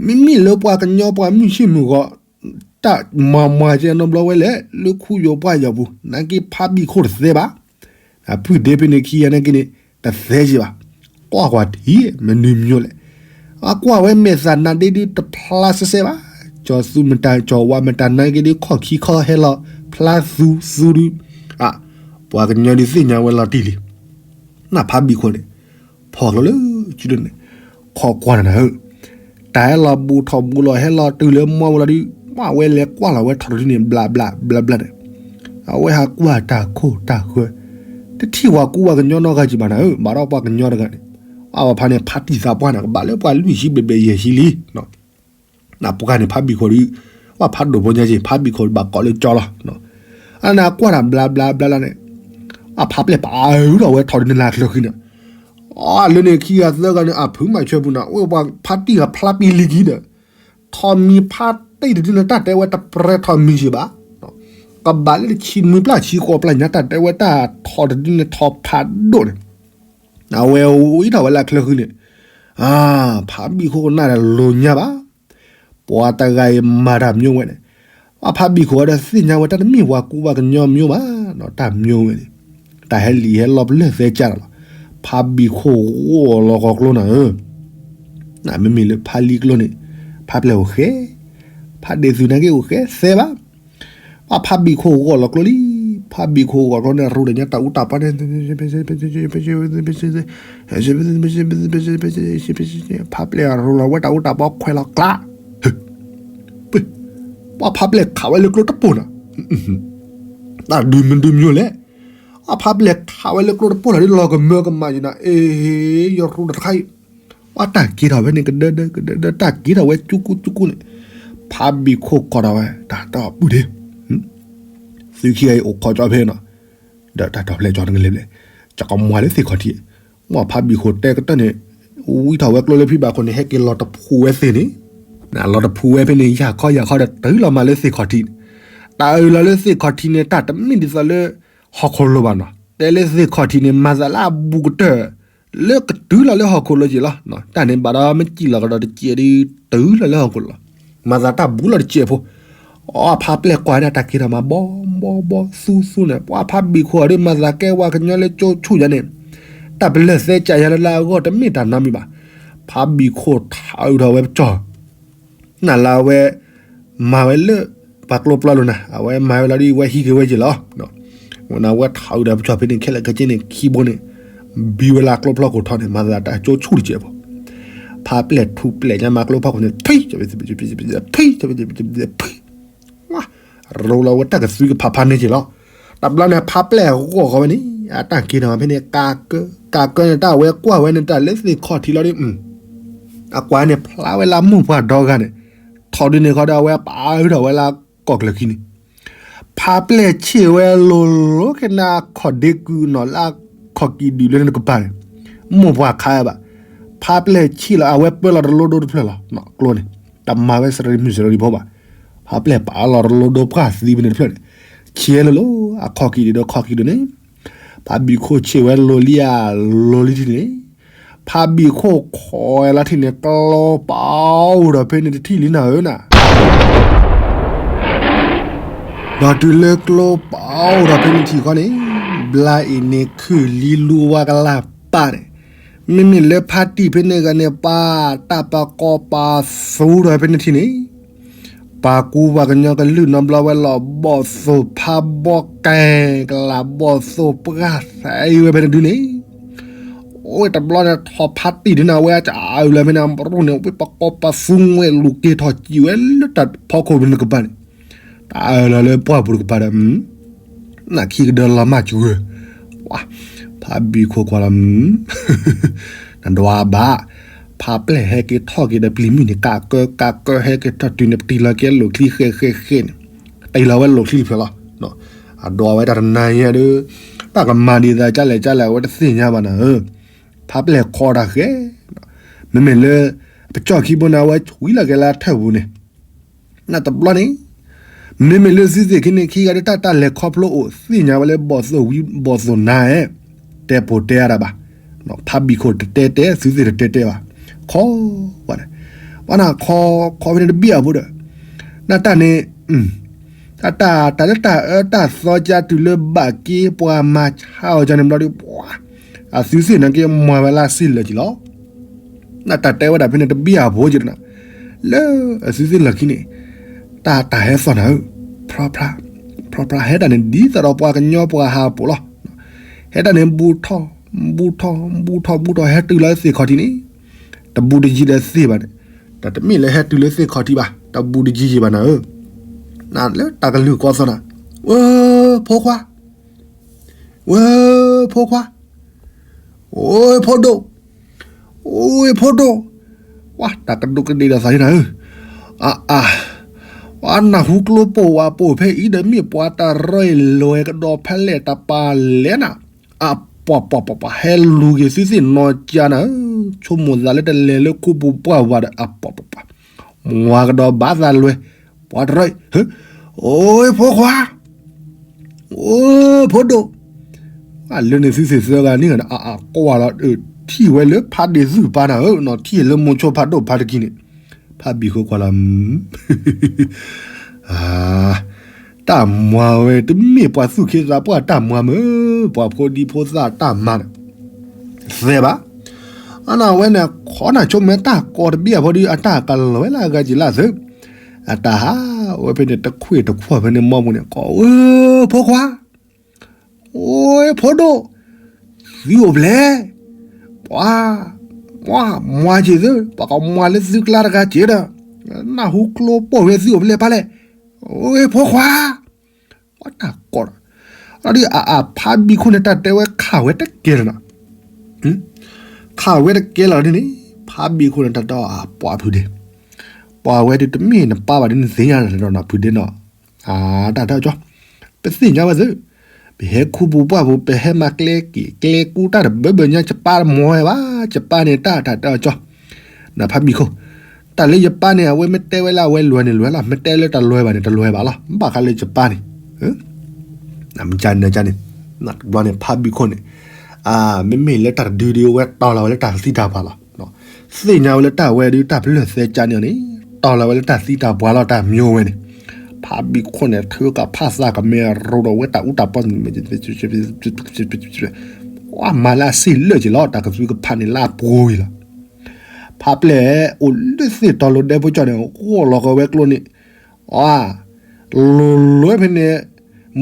မ့မ့ၢ်လၢပှၤကညီပှၤမုၢ်ဆ့ၣ်မုၢ်ဂီၤ, တၢ်မၤမၤကဲနီတဘျီဝဲလဲၣ် လၢခူယိၤပှၢ်ယီၤပူၤ နာ်က့ဖးဘံၣ်ခိၣ်တသ့ဘၣ်, အဖုၣ်ဒ့ဖဲန့ၣ်ခံဂၤနာ်က့န့ၣ်, တသ့က့ဘၣ်, ကွၢ်ကွၢ်ထံၣ်မနုၤမၠိလဲၣ်, အကွၢ်ဝဲမဲာ်သၣ်နါဒ့ဒုးတဖျါစဲစဲဘၣ်, ကၠီၤသူမတၤကၠီၤဝါမတၤနာ်က့ဒုးခီၣ်ခံခီဟဲလီၤ, ဖျါသူသူဒုး, အ, ပှၤကညီဒုးသ့ၣ်ညါဝဲလီၤတံၢ်လံ နဖးဘံၣ်ခိၣ်န့ၣ်, ဖီၣ်ကျိလၢ, ကၠိန့ၣ်, ခီကွၢ်နၤဧၢ, တၢ်ဟဲလီၤဘူးထီၣ်ဘူးလီၤဟဲလီၤတုၤလၢမီၢ်ဝဲလီၤဒုး, မ့ၢ်ဝဲလဲၤကွၢ်လီၤဝဲထီၣ်တဒုန့ၣ် ဘျးဘျးဘျးဘျးန့ၣ်, အဝဲဟးကွၢ်တၢ်ခိၣ်တၢ်ဃၢ, တထံၣ်ဝဲကူဝဲကညီနီတဂၤက့ဘၣ်နၤဧၢ, ဘၣ်ဒီးပှၤကညီတဂၤန့ၣ်, အဝဲဖးန့ၣ်ဖးတံၢ်သးပှၢ်နၤ ကဘၣ်လၢပှၤလွံၢ်ဆံဘျဲၣ်ဘျဲၣ်ယဲၢ်ဆံလံ နပှၤန့ၣ်ဖးဘံၣ်ခိၣ်ဒုး, ပှၤဖးဒိၣ်ဖိညါက့ၤ ဖးဘံၣ်ခိၣ်ဘၣ်ကိးလၢကၠီလီၤ, အန့ၣ်ကွၢ်တၢ်ဘျါဘျါဘျါဘျါန့ၣ်, အဖးပျဲၢ်ပာ်အုးထီၣ်ဝဲထီၣ်ဒုးန့ၣ်လၢချၢဃံန့ၣ်, အလၢန့ၣ်ခံဂၤသၢဂၤန့ၣ် အဖုမၤဆၢပူၤနၤ အိၣ်ပှၤဖးတံၢ်ဂၤဖျါပံလံၤကံဒီး, ထီၣ်မံၤဖးတံၢ်တဒုန့ၣ် တၢ်တဲဝဲတပြဲထီၣ်မံၤက့ၤဘၣ်, ကဘၣ်လၢတဆံနွံပျၢ်ဆံဃိးပျၢ်ညါ တၢ်တဲဝဲတၢ်ထီၣ်တဒုန့ၣ် ထီၣ်ဖးဒိၣ်န့ၣ်, အဝဲဝံထီၣ်ဝဲလၢချၢဃံန့ၣ်, အ, ဖးဘံၣ်ခိၣ်ကနၣ်ဒီးလိၤညါဘၣ်, ပှၤတဂၤအံၤမၤတၢ်မံဝဲန့ၣ်, ပှၤဖးဘံၣ်ခိၣ်ဒီးသ့ၣ်ညါဝဲတၢ်တမ့ၢ်ပှၤကူပှၤကညီမံဘၣ်, တၢ်မံဝဲန့ၣ်, တၢ်ဟဲလံာ်ဟဲလီၤပလၢၢ်သဲကၢ်လီၤ, ဖးဘံၣ်ခိၣ်ဂီၢ်လီၤဃီၤကျိနၤဧၢ, မ့မ့ၢ်လၢဖးလံကျိန့ၣ်, ဖးပျဲၢ်အိၣ်ဃဲ, ဖးဒ့ၣ်သုးနာ်က့အိၣ်ဃဲသဲဘၣ် ပှၤဖးဘံၣ်ခိၣ်ဂီၢ်လီၤကျိလံ, ဖးဘံၣ်ခိၣ်ဂီၢ်ကျိန့ၣ် ရူၢ်ဒီးညါတၢ်အူတၢ်ပီန့ၣ်, ဖးပျဲၢ်ရူၢ်လီၤဝဲတၢ်အူတၢ်ပီခွဲးလီၤကျါ, ပှၤဖးပျဲၢ်ခးဝဲလၢကျိတပိၢ်နၤ, တၢ်ဒုးမံဒုးမံလၢ အဖးပျဲၢ်ခးဝဲလၢကျိတပိၢ်လီၤဒ်လီၤကမၢကမၣ်ယံၤနၤ, အ့ ယရူၢ်တခါအံၤ, ပှၤတၢ်က့ၤထီၣ်ဝဲန့ၣ် ကဒၢဒၢကဒၢဒၢ တၢ်က့ၤထီၣ်ဝဲကၠူကူကၠူကူန့ၣ်, ဖးဘံၣ်ခိၣ်ကိးထီၣ်ဝဲ တၢ်တၢ်ပုၢ်ဒ့, သုခံဂၤအံၤအိၣ်ခိးကၠီဖဲနီၤ, ဒီးတၢ်ထီၣ်ဖျဲးကၠီနကလဲၤဖျဲး, ကၠီကမွၤလၢသ့ၣ်ခီၣ်ထံး, မ့ၢ်ဖးဘံၣ်ခိၣ်တဲကတၢၢ်န့ၣ်, ဝံထီၣ်ဝဲကျိလၢဖံဘၣ်ခိၣ်န့ၣ် ဟဲက့ၤလီၤတဖူဝဲသ့ၣ်န့ၣ်, လီၤတဖူဝဲဖဲန့ၣ် ယၢ်ခီယၢ်ခီဒီးတုၤလီၤမးလၢသ့ၣ်ခီၣ်ထံးန့ၣ်, တၢ်အုးလီၤလၢသ့ၣ်ခီၣ်ထံးန့ၣ် တၢ်တမ့ၢ်ဒ်သိးလၢ ဟီၣ်ခိၣ်လိၤဘၣ်နီၤ, တဲလၢသ့ၣ်ခီၣ်ထံးန့ၣ် မၤသးလၢအဘူးကတၢၢ် လၢကတုၤလီၤလၢဟီၣ်ခိၣ်လိၤက့ၤလီၤ, တၢ်န့ၣ်ဘၣ်ဒီးမ့ၢ်စံၣ်လီၤကဒီးတစဲးဒ်တုၤလီၤလၢဟီၣ်ခိၣ်လီၤ, မၤသးတၢ်ဘူးလီၤတစဲးဖိ, အဖးပျဲၢ်ကွၢ်ဒၣ်တၢ်က့ၤထီၣ်မး ဘီဘီဘီသူသူန့ၣ် ပှၤဖးဘံၣ်ခိၣ်အဒုးမၤသးကဲဝဲကညီလၢကၠိဆူၣ်ယါန့ၣ်, တၢ်ပလၢၢ်သဲကၢ်ယါလၢလၢအဂီၢ်တမ့ၢ်တၢ်နီတမံၤဘၣ်, ဖးဘံၣ်ခိၣ်ထးအုးထီၣ်ဝဲပကၠီ နလၢအဝဲ မၤဝဲလၢ ပှၤကျိပျီလိၤနၤ အဝဲမၤဝဲလီၤဒ်ဝဲဟံးက့ၤဝဲက့ၤလီၤ, ဝဲနၤဝဲထးအုးဒီးပကၠီဖဲန့ၣ် ခဲလၢာ်ခဲဆ့န့ၣ် ခံဘိန့ၣ် ဘံဝဲလၢကျိဖျီခိၣ်ထီန့ၣ် မၤသးတၢ်ကၠိဆူၣ်တစဲးဖိ, ဖးပျဲၢ်ထူးပျဲၢ်ညါမၤကျိဖျီခိၣ်န့ၣ် ဖံ ဖံ ရူလီၤဝဲတၢ်ကသွံကဖးဖးန့ၣ်က့ၤလီၤ, တဘျီန့ၣ် ဖးပျဲၢ်ဂီၢ်ဃီဝဲန့ၣ် အတၢ်က့ၤထီၣ်ဖဲန့ၣ် ကးကၢ ကးကၢန့ၣ် တၢ်ဝဲကွၢ်ဝဲန့ၣ် တၢ်လၢသ့ၣ်ခီၣ်ထံးလီၤဒ် အကွၢ်န့ၣ် ဖျါဝဲလၢမိၢ်ပှၢ်ဒီဂၤန့ၣ် ထီၣ်ဒ်န့ၣ်ဃီဒီး အဝဲပာ်အုးထီၣ်ဝဲလၢကီၢ်ကျၢၢ်ခံန့ၣ် ဖးပျဲၢ်ဆ့ၣ်ဝဲလိၤလိၤက့ၤနၤ ခီၣ်ဒ့ကုၢ်နီၢ်လၢအခီၣ်ကံၣ်ဒုးလၢနကပၤန့ၣ် မိၢ်ပှၢ်ခးဝဲဘၣ်. ဖးပျဲၢ်ဆ့ၣ်လီၤ အဝဲပၢလီၤတလိဒိတဖျၢၣ်လီၤ. ကျိန့ၣ် တမၤဝဲစရံမုၢ်စရံဖိဘၣ်. ဖးပျဲၢ်ပာ်လီၤတလိဒိပှၢ်သံဖဲန့ၣ်တဖျၢၣ်န့ၣ် ဆ့ၣ်လိၤလိၤ အခီၣ်ကံၣ်ဒုးဒီးခီၣ်ကံၣ်ဒုးန့ၣ် ဖးဘံၣ်ခိၣ်ဆ့ၣ်ဝဲလိၤလံဧါ, လိၤလံထံၣ်န့ၣ်, ဖးဘံၣ်ခိၣ်ခိးဝဲလၢထံၣ်န့ၣ် ကျီပာ်အိၣ်ဒီးဖဲန့ၣ်တထံၣ်လံနၤဧၢနၤ. ဒီးတုၤလၢကျီပာ်အိၣ်ဒီးဖဲန့ၣ်ထံၣ်ခီန့ၣ်, ဘျါအံၤန့ၣ်ခုၣ်လံလူဝါကလၢ်ပာ်န့ၣ်, မ့မ့ၢ်လၢဖါတံၢ်ဖဲန့ၣ်ဂၤန့ၣ် ပာ်တၢ်ပာ်ကီပာ်သူဒီးဖဲန့ၣ်ထံၣ်န့ၣ် ပှၤကူပှၤကညီကလုၢ်နီတဘျီဝဲလီၤ ဘီၣ်သိၣ်ဖးဘီကဲၤကလး ဘီၣ်သိၣ်ပှၢ်သဲဝဲဖဲန့ၣ်ဒုန့ၣ်, အိၣ်တဘျီန့ၣ် ထီၣ်ဖါတံၢ်ဒုန့ၣ် အဝဲအအုလၢဖဲန့ၣ် အရူၣ်န့ၣ် ဝ့ၢ်ပကိးပာ်သူဝဲလၢတၢ်ဖီခိၣ်ပူၤတကပၤန့ၣ်, တၢ်အၢၣ်လီၤလၢပှၢ်ပူၤတကပၤဒီး နခံကဒၢလီၤမၢ်စှၢၤ, ဖးဘံၣ်ခိၣ်ကွၢ်လီၤ, နဒွးဘၣ်, ဖးပျဲၢ်ဟဲက့ၤထီၣ်က့ၤဒီးပျံၤမုၢ်န့ၣ် ကးကၢကးကၢဟဲက့ၤထီၣ်တုၤန့ၣ် ပတံၤလီၤက့ၤလိာ်ချံဃဲဃဲဃဲန့ၣ်, တံၤလီၤဝဲလိာ်ချံတဖျၢၣ်လီၤ. အဒွးဝဲတၢ်တနၤညါဒီး တၢ်ကမၤဒ်သိးကလဲၣ်ကလဲၣ် အဝဲတသ့ၣ်ညါဘၣ်နၤဧၢ, ဖးပျဲၢ်ခီတၢ်ဃဲ, မ့မ့ၢ်လၢ ပကၠီၣ်ခံဘိန့ၣ် အဝဲဝံၤလီၤက့ၤလၢထၢၣ်ပူၤန့ၣ် နတဘျီန့ၣ်, မ့မ့ၢ်လၢသုသ့ၣ်ခံန့ၣ် ခံဂၤဒ်တၢ်တၢ်လဲၤခီဖျိအိၣ် သ့ၣ်ညါဝဲလၢဘီၣ်သိၣ်ဝံဘီၣ်သိၣ်နါဧဲ, တဲပိာ်တဲအါတၢ်ဘၣ်, ဖးဘံၣ်ခိၣ်တတဲတဲ သုသ့ၣ်တတဲတဲဘၣ်, ခီ, ပှၤန့ၣ်, ပှၤနၢ်ခီ, ခီဖဲန့ၣ်တဘံၣ်အဖိဒီး, နတၢ်န့ၣ်, တၢ်တၢ်တၢ်လၢတၢ်အၢတၢ်သီကၢ်တုၤလၢဘၣ်က့ၤ ပှၤမၤဆါအီၤကၢ်န့ၣ်ဘျီဒီး ပှၤ, အသုသ့ၣ်န့ၣ်က့ၤမၤဝဲလၢစ့လၢာ်က့ၤလီၤ. နတၢ်တဲဝဲဒၣ်ဖဲန့ၣ်တဘံၣ်အဖိက့ၤတနၤ, လၢအသုသ့ၣ်လၢခံန့ၣ်, တၢ်တၢ်ဟဲသီၣ်နၤဧၢ, ဖြါဖြါ, ဖြါဖြါဟဲတၢ်န့ၣ် ဒ်သိးဒီးပှၤကညီပှၤဟးပိာ်လီၤ. ဟဲတၢ်န့ၣ် ဘူၣ်ထီၣ်, ဘူၣ်ထီၣ်, ဘူၣ်ထီၣ်, ဘူၣ်ထီၣ် ဟဲတုၤလီၤသ့ၣ်ခီၣ်ထံးန့ၣ်, တဘူးတယံၤဒီးသ့ၣ်ဘၣ်န့ၣ်, တၢ်တမ့ၢ်လၢဟဲတုၤလၢသ့ၣ်ခီၣ်ထံးဘၣ်, တဘူးတယံၤယံၤဘၣ်နၤဧၢ, နလၢတၢ်ကလုၢ်ကီသီနၤ, ဝဲ, ဖိခွါ ဝဲ, ဖိခွါ, အိ ဖိဒိၣ်, အိ ဖိဒိၣ်, ဝဲတၢ်ကဒိးကဒ့ၣ်ဒီးသးန့ၣ်နၤဧၢ, အါအါ, ဝဲနၢ်ဟူကျိပိာ်ဝဲပိာ်ဖဲအံၤဒီးမ့ၢ်ပှၤတရၢအံၤလဲၤကဒီးဖဲလဲၣ်တၢ်ပာ်လဲၣ်နၤ, အပှၤပှၤပှၤပှၤဟဲလူၤက့ၤသုသ့ၣ်နီၤကၢ်နၤဧၢ, ဆိကမိၣ်သးလၢတလဲၤလၢခူပူၤပှၢ်ဝၤဒီးအပှၤပှၤပှၤ, မွၤကဒီးဘၣ်သးလွဲၢ်, ပှၤတရၢအံၤ, အိ ဖိခွါ အိ ဖိဒိၣ်, အလၢန့ၣ်သုသ့ၣ်သၢဂၤန့ၣ် အကွၢ်လီၤ, ထံၣ်ဝဲလၢဖးဒ့ၣ်သုၣ်ပၤနၤဧၢ, ထံၣ်လၢမိၤဆိဖးဒိၣ်ဖးတကံၤန့ၣ်, ဖးဘံၣ်ဃိကွၢ်လီၤ, တၢ်မွၤဝဲတမ့ၢ်ပှၤသူၣ်က့သးပှၢ်တၢ်မွၤမ့ၢ်, ပှၤဖိဒံဖိသၣ်တၢ်မၤန့ၣ်, သဲဘၣ်, အဝဲန့ၣ် ခီနၤဆိကမိၣ်တၢ်ကီတဘ့ၣ်အဖိဒီး အတၢ်ကလီၤဝဲလၢအဂၤက့ၤလၢသု, အတၢ်ဟးဝဲဖဲန့ၣ် တခွ့ၣ်တခွီၣ်ဖဲန့ၣ် မီပူၤန့ၣ် ကိးဝဲ, ဖိခွါ, အိ ဖိဒိၣ်, သုအိၣ်ဖျဲၣ်, ပှၤ, ပှၤမွၤက့ၤသု, ပှၤကမွၤလၢသုကျါတဂၤက့ၤဒီး, နၢ်ဟူကျိပိာ်ဝဲသုအိၣ်ဖျဲၣ်ဖးလဲၣ်, အိ ဖိခွါ, ပှၤတၢ်ကီဒီး, အဒုးအအဖးဘံၣ်ခိၣ်န့ၣ် တၢ်တဲဝဲခးဝဲတကဲလၢၤနီၤ, ခးဝဲတကဲလၢၤဒ်န့ၣ်, ဖးဘံၣ်ခိၣ်န့ၣ် တၢ်တဲအပှၤဖုဒဲး, ပှၤဝဲဒုးတမ့ၢ်နပၢ်ဘၣ်ဒ်န့ၣ်သ့ၣ်ညါလီၤဒီးနီၤ ဖုဒဲးနီၤ, တၢ်တဲအီၤကၠီ, ပသ့ၣ်ညါဝဲသု, ပဟဲခူပူၤပှၢ်ပူၤ ပဟဲမၤကျဲက့ၤ ကျဲကူတၢ်တဘၢဘၢညါ ယပၢ်တမၤဝဲဘၣ်, ယပၢ်န့ၣ်တၢ်တၢ်တဲအီၤကၠီ, နဖးဘံၣ်ခိၣ်, တၢ်လၢယပၢ်န့ၣ် အဝဲမ့ၢ်တဲဝဲလၢအဝဲလွဲၤန့ၣ်လွဲၤလီၤ, မ့ၢ်တဲလၢတၢ်လွဲၤဘၣ်န့ၣ် တလွဲၤဘၣ်လီၤ, ဘၣ်ဃးလၢယပၢ်န့ၣ်, မ့ၢ်န့ၣ်န့ၣ်, တဘျီန့ၣ် ဖးဘံၣ်ခိၣ်န့ၣ်, မ့မ့ၢ်လၢတၢ်တဒုဒုး အဝဲတီၤလီၤဝဲလၢတၢ်သံတၢ်ပှၢ်လီၤ, သ့ၣ်ညါဝဲလၢတၢ်ဝဲဒုး တၢ်ပလၢၢ်သဲကၢ်န့ၣ်န့ၣ်, တီၤလီၤဝဲလၢတၢ်သံတၢ်ပှၢ်လီၤ တၢ်မံဝဲန့ၣ်, ဖးဘံၣ်ခိၣ်န့ၣ် ထုကဖးသးကမဲာ်ရိဒီးဝဲတၢ်အူတၢ်ပီ မၤလၢအစ့လၢာ်က့ၤလီၤ, တၢ်ကသုကဖးန့ၣ်လၢအပှိၤအံၤလီၤ, ဖးပျဲၢ်အိၣ်လၢသ့ၣ်တီၤလိၤဒဲဖိကၠီန့ၣ် ဂီၢ်လီၤကဝဲကျိန့ၣ်, လိၤလိၤဖဲန့ၣ်,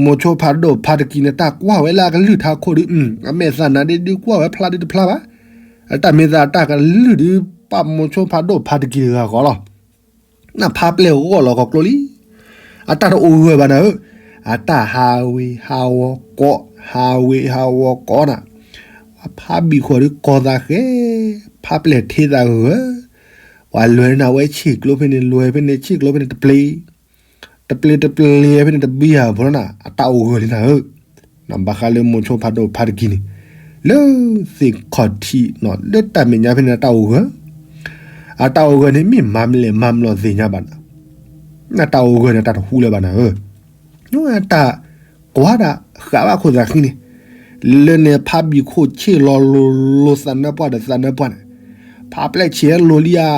မိၤဆိဖးဒိၣ်ဖးတကံၤန့ၣ် တၢ်ကွၢ်ဝဲလၢအကလုၢ်ထးခိၣ်ဒုး, အမဲာ်သးနါဒ့ဒုးကွၢ်ဝဲဖျါဒုးတဖျါဘၣ်, တၢ်မ့ၢ်သးတၢ်ကလုၢ်ဒုး ပာ်မိၤဆိဖးဒိၣ်ဖးတကံၤတဂၤဃီလီၤ, နဖးပျဲၢ်ဂီၢ်လီၤကီကျိလံ, အတၢ်တအိၣ်ဂၢၢ်ဘၣ်နၤဧၢ, အတၢ်ဟးဝ့ၤဟးဝီၤကိး ဟးဝ့ၤဟးဝီၤကိးနၤ, ဖးဘံၣ်ခိၣ်ဒုးကီၤသးဃဲ, ဖးပျဲၢ်ထ့သးဂၢၢ်, ပှၤလွဲၤန့ၣ်ဝဲဆံၣ်ကျိဖဲန့ၣ် လွဲၤဖဲန့ၣ် ဆံၣ်ကျိဖဲန့ၣ် တပျ့ၤ တပျ့ၤတပျ့ၤဖဲန့ၣ် တဘံၣ်ယၤဖိလီၤနၤ အတၢ်အိၣ်ဂၢၢ်န့ၣ်နၤဧၢ, ဘၣ်ဃးလၢမိၤဆိဖးဒိၣ်ဖးတကံၤန့ၣ်, လၢသ့ၣ်ခီၣ်ထံးနီၤ လၢတၢ်မဲာ်ညါဖဲန့ၣ် အတၢ်အိၣ်ဂၢၢ်, အတၢ်အိၣ်ဂၢၢ်န့ၣ် မ့ၢ်မၤမလဲၣ်မၤမလီၤသ့ၣ်ညါဘၣ်နၤ, အတၢ်အိၣ်ဂၢၢ်န့ၣ် တၢ်တဟူလၢၤဘၣ်နၤဧၢ, တၢ်ကွၢ်ဒၣ်ဃးဘၣ်ခိၣ်သးဃံန့ၣ်, လၢန့ၣ်ဖးဘံၣ်ခိၣ်ဆ့ၣ်လီၤလိၤလိၤသးနၢပှၢ်ဒီးသးနၢပှၢ်န့ၣ်, ဖးပျဲၢ်ဆံးဟဲလိၤလံဧါ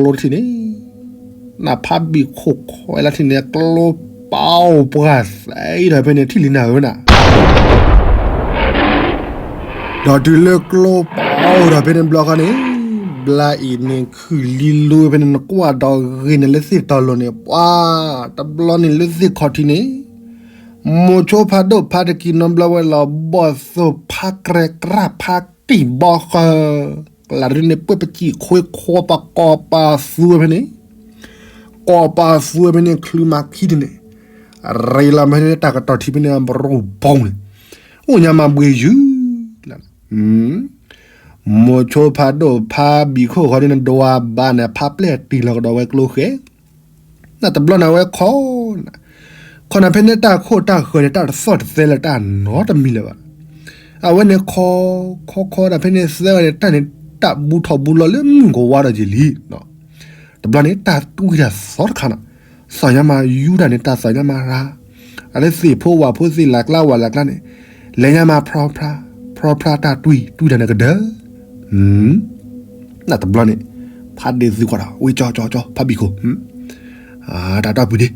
လိၤတထံၣ်န့ၣ်, နဖးဘံၣ်ခိၣ်ခွဲးလၢထံၣ်န့ၣ် ကျိပာ်အိၣ်ပှၢ်သဲဒီးဖဲန့ၣ်ထံၣ်လံနၤဧၢနၤ ဒီးတုၤလၢကျိပာ်အိၣ်ဒီးဖဲန့ၣ်ဘျီဃီန့ၣ်, ဘျါအံၤန့ၣ်ခုၣ်လံလိဖဲန့ၣ် နကွၢ်ဒီးဂ့ၤန့ၣ်လၢသ့ၣ်တီၤလိၤန့ၣ် ပှၤတဘျီန့ၣ်လၢသ့ၣ်ခီၣ်ထံးန့ၣ်, မိၤဆိဖးဒိၣ်ဖးတကံနီဘျီဝဲလီၤ ဘီၣ်သိၣ်ဖးကြဲးကြၢ်ဖးတံၢ်ဘီဃၢၤ, ကလးဒုန့ၣ်ပှဲၢ်ပစံၣ်ခွ့ခွီပှၤကိးပာ်သူဝဲဖဲန့ၣ် ကိးပာ်သူဝဲဖဲန့ၣ် ချုးမၤခံတန့ၣ်, ရ့လီၤမ့ၢ်န့ၣ်တၢ်ကတီၤထံဖဲန့ၣ် ဘြူၤဘီန့ၣ်, အိၣ်ညါမၤဘှံးယုၢ်လီၤ, မိၤဆိဖးဒိၣ်ဖးဘံၣ်ခိၣ်ဃီန့ၣ် နဒွးဘၣ်န့ၣ် ဖးပျဲၢ်တံၢ်လီၤကဒီးဝဲကျိဃဲ, နတဘျီန့ၣ်ဝဲခီ ခီနၤဖဲန့ၣ်တၢ်ခိၣ်တၢ်ဃၢၤန့ၣ် တၢ်တသီၣ်တသဲလၢတၢ်နီတမံၤလၢၤဘၣ်. အဝဲန့ၣ်ခီ, ခီခီဒၣ်ဖဲန့ၣ်သၢဂၤန့ၣ် တၢ်န့ၣ်တၢ်ဘူးထီၣ်ဘူးလီၤလၢမုၢ်ကဝါဒီးယံာ်လံ. တဘျီန့ၣ်တၢ်တွံၢ်တၢ်သီတခါနီၤ, သီၣ်ညါမးယူဒၣ်န့ၣ် တၢ်သီၣ်ညါမးရၤ, အလၢသ့ၣ်ဖိဝၣ်ဖိသ့ၣ်လၢ်ကျါဝၣ်လၢ်ကျါန့ၣ်, လဲၤညါမးဖြီဖြါ, ဖြီဖြါတၢ်တွံၢ် တွံၢ်တၢ်န့ၣ်ကဒၢ နတဘျီန့ၣ်, ဖးဒ့ၣ်သုကွၢ်ဒီး ဝံကၠီကၠီကၠီ ဖးဘံၣ်ခိၣ်, တၢ်တီၢ်ပူၤဒ့,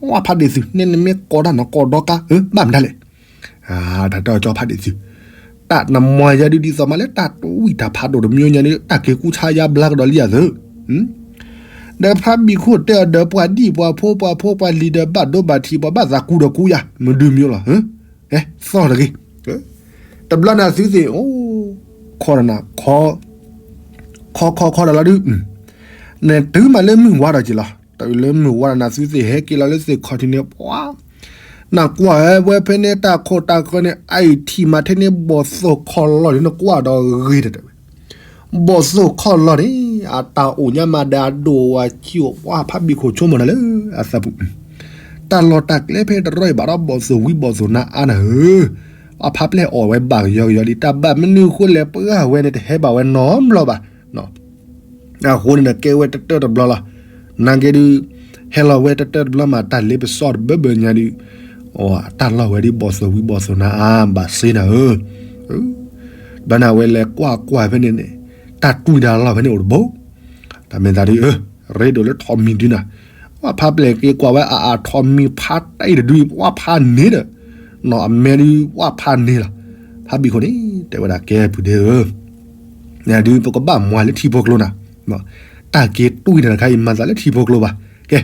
ဝဲဖးဒ့ၣ်သု နဲနမ့ၢ်ကိးတၢ်နီၤ ကိးဒီကါ ဘၣ်မတၤလဲၣ်. တၢ်တီၢ်ကၠီဖးဒ့ၣ်သု, တၢ်နမၤယၤဒုဒ်သိးမးလၢတၢ်တွံၢ်တၢ်ဖးဒိၣ်တမံၤညါဒု တၢ်က့ၤကူဆါယါဘျါကဒီးလံယၤသု, ဒီးဖးဘံၣ်ခိၣ်တဲအီၤဒီး ပှၤဒံၣ်ပှၤဖိပှၤဖိပှၤလံၤဒီးဘၣ်ဒိဘၣ်ထံး ပှၤဘၣ်သးကူဒီးကူယၤ မုၢ်ဒုမံၤလီၤ, သီၣ်တဂ့ၤ, တဘျီန့ၣ်သုသ့ၣ်, ခီနၤ, ခီခီခီဒီးလီၤဒု, နတုၤမးလၢမုၢ်ဝါဒီးက့ၤလီၤ, တုၤလၢမုၢ်ဝါဒီးနၤသုသ့ၣ်ဟဲက့ၤလီၤလၢသ့ၣ်ခီၣ်ထံးန့ၣ် ပှၤ နကွၢ်ဝဲဖဲန့ၣ်တၢ်ခိၣ်တၢ်ဃၢၤန့ၣ် အအံၤထံၣ်မးထဲန့ၣ် ဘီၣ်သိၣ်ခီၣ်လီၢ်န့ၣ် နကွၢ်ဒီးဂ့ၤတတဲဝဲ, ဘီၣ်သိၣ်ခီၣ်လီၢ်န့ၣ် အတၢ်အိၣ်ညါမးဒီးအဒိၣ်ဝၤခံအိၣ် ပှၤဖးဘံၣ်ခိၣ်ဆိကမိၣ်နၤလၢအသးပူၤ, တၢ်လီၢ်တၢ်ကျဲဖဲတရီအံၤဘၣ်ဒီးဘီၣ်သိၣ်ဝံဘီၣ်သိၣ်နါအါနၤဧၢ, အဖးပျဲၢ်အီၣ်ဝဲဘၣ်ကယီကယီလံ တၢ်ဘၣ်မနုၤအဃိလဲၣ် ပှၤဝဲန့ၣ်တဟဲဘၣ်ဝဲနီတဘျီဘၣ် အဃိန့ၣ်ဒီးကဲဝဲတတၢၢ်တဘျီလီၤ. နာ်က့ဒုး ဟဲလီၤဝဲတတၢၢ်တဘျီမး တၢ်လ့ပစီတဘၢဘၢညါဒုး, တၢ်လီၢ်ဝဲဒုး ဘီၣ်သိၣ်ဝံဘီၣ်သိၣ်နါအါ ဘၣ်စ့နၤဧၢ, ဘၣ်နၤဝဲလဲၤကွၢ်ကွၢ်ဖဲန့ၣ်န့ၣ် တၢ်တွံၢ်တၢ်လီၢ်ဖဲန့ၣ်အိၣ်တဘိ, တၢ်မ့ၢ်သးဒုး ရ့ဒိၣ်လၢထိးမံၤဒုနၤ, ပှၤဖးပျဲၢ်က့ၤကွၢ်ဝဲအအါထိးမံၤဖးတၢ်အံၤတဒုအံၤ ပှၤဖးန့ၢ်ဒီး, နီၢ်အမဲဒုး ပှၤဖးန့ၢ်လီၤ. ဖးဘံၣ်ခိၣ်န့ၣ် တဲဝဲဒၣ်ကဲပုၢ်ဒ့ဧၢ ဒုးပကဘၣ်မၤလၢထံဖိကျိနၤ, တၢ်က့ၤတွံၢ်တၢ်တခါအံၤမၤသးလၢထံဖိကျိဘၣ်. ကဲ,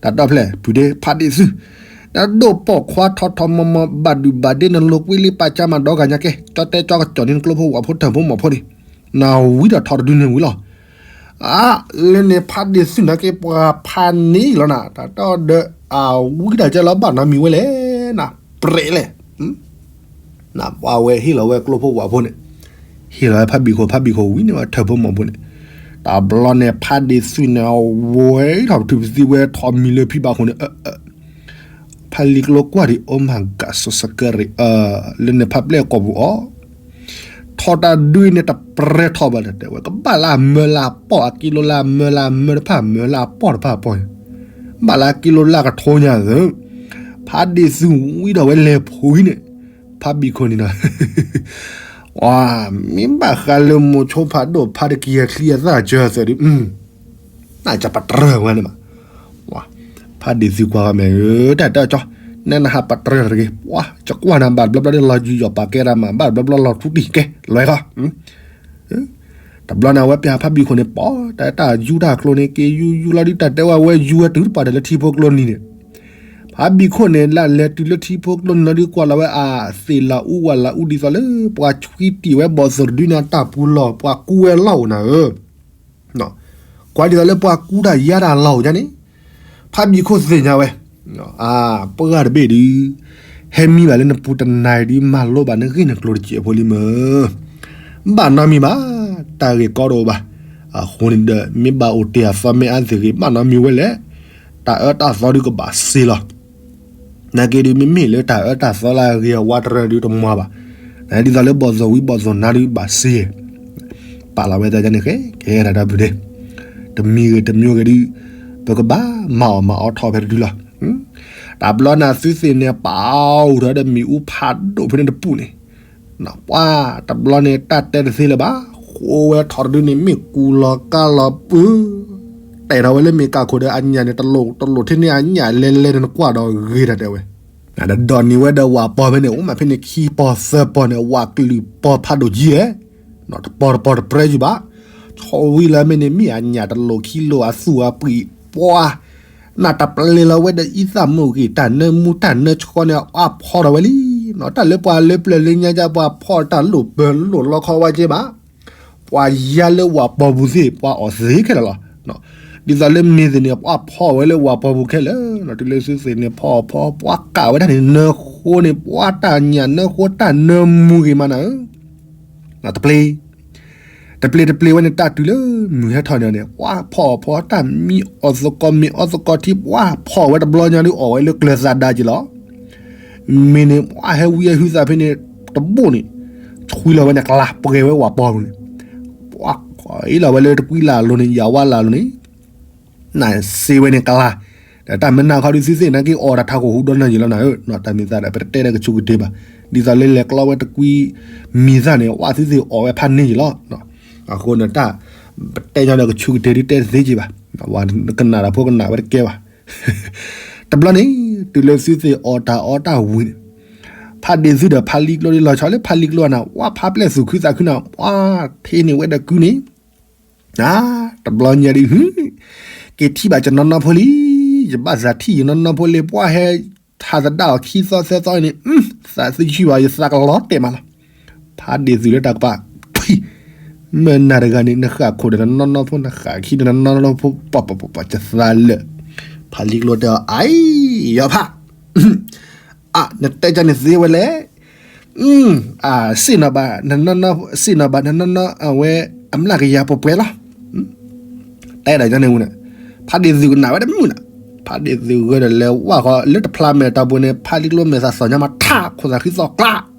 တၢ်တီၢ်ဖျဲၣ် ပုၢ်ဒ့ဖးဒ့ၣ်သု, နဒိၣ်ပိာ်ခွါထီထီမီမီ ဘၣ်ဒုၣ်ဘၣ်ဒ့ နလိာ်ကွံလံပာ်ကါမၤဒီဂၤညါကဲ, ကၠီတဲကၠီကစီၣ်န့ၣ် နကျိဖိဝၣ်ဖိထၢၣ်ဖိမီၢ်ဖိန့ၣ်, နဝံဒီးထီတဒုန့ၣ်ဝံလီၤ. အါ, လၢန့ၣ်ဖးဒ့ၣ်သုနာ်က့ ပှၤဖးန့ၢ်လီၤနၤ, တၢ်တီၢ်ဒီးအဝံတၢ်ကဲလီၤ ဘၣ်နီတမံၤဝဲလဲၣ်, နပြဲးလဲၣ် နပှၤဝဲဟ့ၣ်လီၤဝဲကျိဖိဝၣ်ဖိန့ၣ်, ဟ့ၣ်လီၤဝဲဖးဘံၣ်ခိၣ် ဖးဘံၣ်ခိၣ်ဝံန့ၢ်ဝဲထၢၣ်ဖိမီၢ်ဖိန့ၣ်, တဘျီန့ၣ်ဖးဒ့ၣ်သုန့ၣ် အဝဲထီၣ်ပတုာ်ပသံဝဲထီၣ်မံၤလၢဖံဘၣ်ခိၣ်န့ၣ်, ဖးလံာ်ကျိကွၢ်ဒံး Oh my God စီၤစကဲရံး, လၢန့ၣ်ဖးပျဲၢ်ကိာ်ပူၤအီၤ ထီၣ်တၢ်ဒုးန့ၣ်တပြဲထီၣ်ဘၣ်ဒီး တဲဝဲကဘၣ်လၢအမၢလၢအပီၢ် အကံလိလၢအမၢလၢအမၢတဖၣ် မၢလၢအပီၢ်တဖၣ်အပီၢ်, ဘၣ်လၢအကံလိလၢကထိညါသၢ, ဖးဒ့ၣ်သုဝံဒီးဝဲလဲၤဖှံန့ၣ်, ဖးဘံၣ်ခိၣ်န့ၣ်ဒီး ဝါ, မ့ၢ်ဘၣ်ဃးလၢမိၤဆိဖးဒိၣ်ဖးတကံၢ်အချံအသၣ်စၢၤသၢဒုး နကပတြၢၤဝဲန့ၣ်မး, ဝါ, ဖးဒ့ၣ်သုကွၢ်ဂၤမဲာ်ဧၢ တၢ်တဲအီၤကၠီ, နဲနဟးပတြၢၤတဂ့ၤ, ပှၤ, ကကွၢ်နၤဘၣ်တဘျီဘျီလီၤယူၤယီၣ်ပာ်ကဲတၢ်မး ဘၣ်တဘျီဘျီလီၤထူတံၢ်ကဲ လွဲၤဃီ တဘျီန့ၣ် အဝဲပျဲဖးဘံၣ်ခိၣ်န့ၣ် ပီၢ်တၢ်တၢ်ယူတၢ်ကျိန့ၣ် က့ၤယူယူလီၤဒုး တၢ်တဲဝဲယူဝဲတုၤတပှၢ်ဒီးလၢထံဖိကျိနံၤန့ၣ်, ဖးဘံၣ်ခိၣ်န့ၣ် လၢလဲၤတုၤလၢထံဖိကျိနံၤလီၤဒုး ကွၢ်လီၤဝဲအသ့ၣ်လၢအူဝဲလၢအူဒ်သိးလၢ ပှၤဆွံတံၢ်ဝဲဘီၣ်သိၣ်တဒုန့ၣ် တၢ်ပူၤလီၢ် ပှၤကူဝဲလီၢ်အိၣ်နၤဧၢ ကွၢ်ဒ်သိးလၢပှၤကူတၢ်ယါတၢ်လီၢ်အိၣ်ဒ်န့ၣ်, ဖးဘံၣ်ခိၣ်သ့ၣ်ညါဝဲ, အါ, ပှၤတဘ့ၣ်ဒုး, ဟဲမံဘၣ်လၢနပူၤတနၤဒုး မၤလိဘၣ်နဂ့ၢ်နကျိၤတစဲးဖိလံမၢ်, ဘၣ်နီတမံၤဘၣ်, တၢ်ဂ့ၢ်ကီတအိၣ်ဘၣ်, အဃိန့ၣ်ဒီး မ့ၢ်ဘၣ်အိၣ်တ့ၢ်အသီမ့ၢ်အါသ့ၣ်ဂ့ၤ ဘၣ်နီတမံၤဝဲလဲၣ်, တၢ်အၢတၢ်သီဒုးကဘၣ်စ့လီၤ နာ်က့ဒုး မ့မ့ၢ်လၢတၢ်အၢတၢ်သီလၢအဂ့ၤအဝါတရၢဒုးတမၤဘၣ်, နဒ်သိးလၢဘီၣ်သိၣ်ဝံဘီၣ်သိၣ်နါဒုးဘၣ်စ့, ပာ်လီၤဝဲတၢ်န့ၣ်ဃဲ ကဲတၢ်တၢ်ပူၤန့ၣ်, တမံၤဂ့ၤတမံၤဂ့ၤဒုး, ပကဘၣ်မၤအီၣ်မၤအီထီၣ်ဖဲတဒုလီၤ, တဘျီန့ၣ်သုသ့ၣ်န့ၣ် ပာ်အိၣ်ထီၣ်ဒီးမ့ၣ်အူဖးဒိၣ်ဖဲန့ၣ်တပူၤန့ၣ်, ပှၤတဘျီန့ၣ် တၢ်တဲတသ့လၢၤဘၣ်, ဃိဝဲထီၣ်တဒုန့ၣ် မ့ၢ်ကူလီၤကါလီၤပၢ, တဲထီၣ်ဝဲလၢမ့ၢ်ကးခိၣ်ဒီး အညၣ်န့ၣ် တလိၣ်တလိၣ်ထဲန့ၣ်အညၣ်လဲၤလဲၤန့ၣ် နကွၢ်ဒီးဂ့ၤတၢ်တဲဝဲ, ဒီးန့ၢ်ဝဲဒီးဝၣ်ပီၤဖဲန့ၣ် အိၣ်မးဖဲန့ၣ် ခံပီၤသၢပီၤန့ၣ် ဝၣ်ကလုာ်ပီၤဖးဒိၣ်ကံဧဲ, တပီၤတပီၤတပြဲယုၢ်ဘၣ်, ဆီဝံလၢမ့ၢ်န့ၣ် မ့ၢ်အညၣ်တလိၣ်ခံလိၣ်အသူၣ်အပှံၣ်ပှၤ နတပျဲလီၤဝဲဒီးအံသၣ်မုၢ်ဂ့ၢ် တၢ်နၢမူတၢ်နၢဆှီန့ၣ် အဖီထီၣ်ဝဲလံ. တၢ်လၢပှၤလၢပျၢၤလၢညါကၢ် ပှၤဖီတၢ်လိၣ်ပၢၤလိၣ်လီခီဝဲကဲဘၣ်, ပှၤယါလၢဝၣ်ပီၤပူၤသ့ၣ် ပှၤအီၣ်သ့ခဲလၢာ်လီၤ. ဒ်သိးလၢမ့ၢ်သ့ၣ်န့ၣ် ပှၤဖီဝဲလၢဝၣ်ပီၤပူၤခဲလၢာ်, တုၤလၢသုသ့ၣ်န့ၣ် ဖီဖီ ပှၤကးဝဲဒၣ်န့ၣ် နၢဃိန့ၣ် ပှၤတၢ်ညၣ်နၢဃိတၢ်နၢမူဂ့ၤမးနၤဧၢ တပျ့ တပျ့တပျ့ဝဲန့ၣ် တၢ်တုၤလၢမုၢ်ဟဲထီၣ်န့ၣ်န့ၣ် ပှၤဖီအီၣ်ဖီတၢ်မံအီၣ်သကိးမ့ၤအီသကိးထံ ပှၤဖီဝဲတဘျီညါဒုးအီၣ်ဝဲလၢကျၢၤသးဒါက့ၤလီၤ. မ့ၢ်န့ၣ် ပှၤဟဲဝံဟဲဟုသးဖဲန့ၣ် တဘိၣ်န့ၣ် ဆွံလီၤဝဲန့ၣ်ကလါ ပှဲၤဝဲဝၣ်ပီၤပူၤန့ၣ် ပှၤအ့ၣ်လီၤဝဲလၢတကွံလၢ်အလိၤန့ၣ် ယၤဝါလၢ်အလိၤန့ၣ် နစ့ဝဲန့ၣ်ကလါ, ဒီးတၢ်မ့ၢ်နၢ်ခီဒုးသုသ့ၣ်နာ်က့အီၣ်တၢ်ထးခိၣ်ဟူဒီနၢ်ယံၤလီၤနၤဧၢ, တၢ်မ့ၢ်သးဒီး ပတတဲဒီးကဆူးကတ့ၤဘၣ်, ဒ်သိးလၢလဲၤကျီဝဲတကွံမံၤသၣ်န့ၣ် ဝၣ်သုသ့ၣ်အီၣ်ဝဲဖးန့ၢ်ယံၤလီၤ. အဃိန့ၣ်တၢ် ပတဲညီဒီးကဆူးကတ့ၤဒုးတဲတသ့က့ၤဘၣ်, ဝဲကနၣ်တၢ်ဖိကနၣ်ဝဲတကဲဘၣ်. တဘျီန့ၣ် တုၤလၢသုသ့ၣ်အီၣ်တၢ်အီတၢ်ဝံၤန့ၣ် ဖးဒ့ၣ်သုဒီးဖးလံကျိဒုးလီၤဆီလၢဖးလံကျိနၤ ဝၣ်ဖးပျဲၢ်သူၣ်ခုသးခုနၤ ပှၤထ့န့ၢ်ဝဲဒီးကုန့ၣ် တဘျီညါဒုး က့ၤထံၣ်ဘၣ်ကနီၢ်နီၢ်ဖိလံ, ယဘၣ်သးထံၣ်ယနီၢ်နီၢ်ဖိလံ ပှၤဟဲထးသဒၣ်အီၤခံသီသၢသီန့ၣ် သးသယုၢ်ဘၣ် ယသးကလီၤတဲာ်မးလီၤ. ဖးဒ့ၣ်သုးလၢတၢ်ကပၤ မ့ၢ်နၤတဂၤန့ၣ် နဃၣ်ခိၣ်ဒီးနနီၢ်နီၢ်ဖိ နဃၣ်ခံဒီးနနီၢ်နီၢ်ဖိ ပှၤပှၤပှၤပှၤ ကသးလၢာ်, ဖးလံကျိတဲအီၤ အံၤ ယီၤဖး နတဲကန့ၣ်သ့ဝဲလဲၣ်, စ့ၣ်နီၤဘၣ် စ့ၣ်နီၤဘၣ် နနီၢ်နီၢ်အဝဲ အမျးကယၤပှဲၤပှဲၤလီၤ. တဲဒၣ်ကန့ၣ်ဝဲန့ၣ် ဖးဒ့ၣ်သုးကနၣ်ဝဲတမုာ်နၤ, ဖးဒ့ၣ်သုးဂၢၢ်ဒီးလဲၤဝၣ်ဃီလၢတဖျါမဲာ်တၢ်ပူၤန့ၣ် ဖးလံကျိမဲာ်သးသီၣ်ညါမးထးခိၣ်သးခံသီကျါ,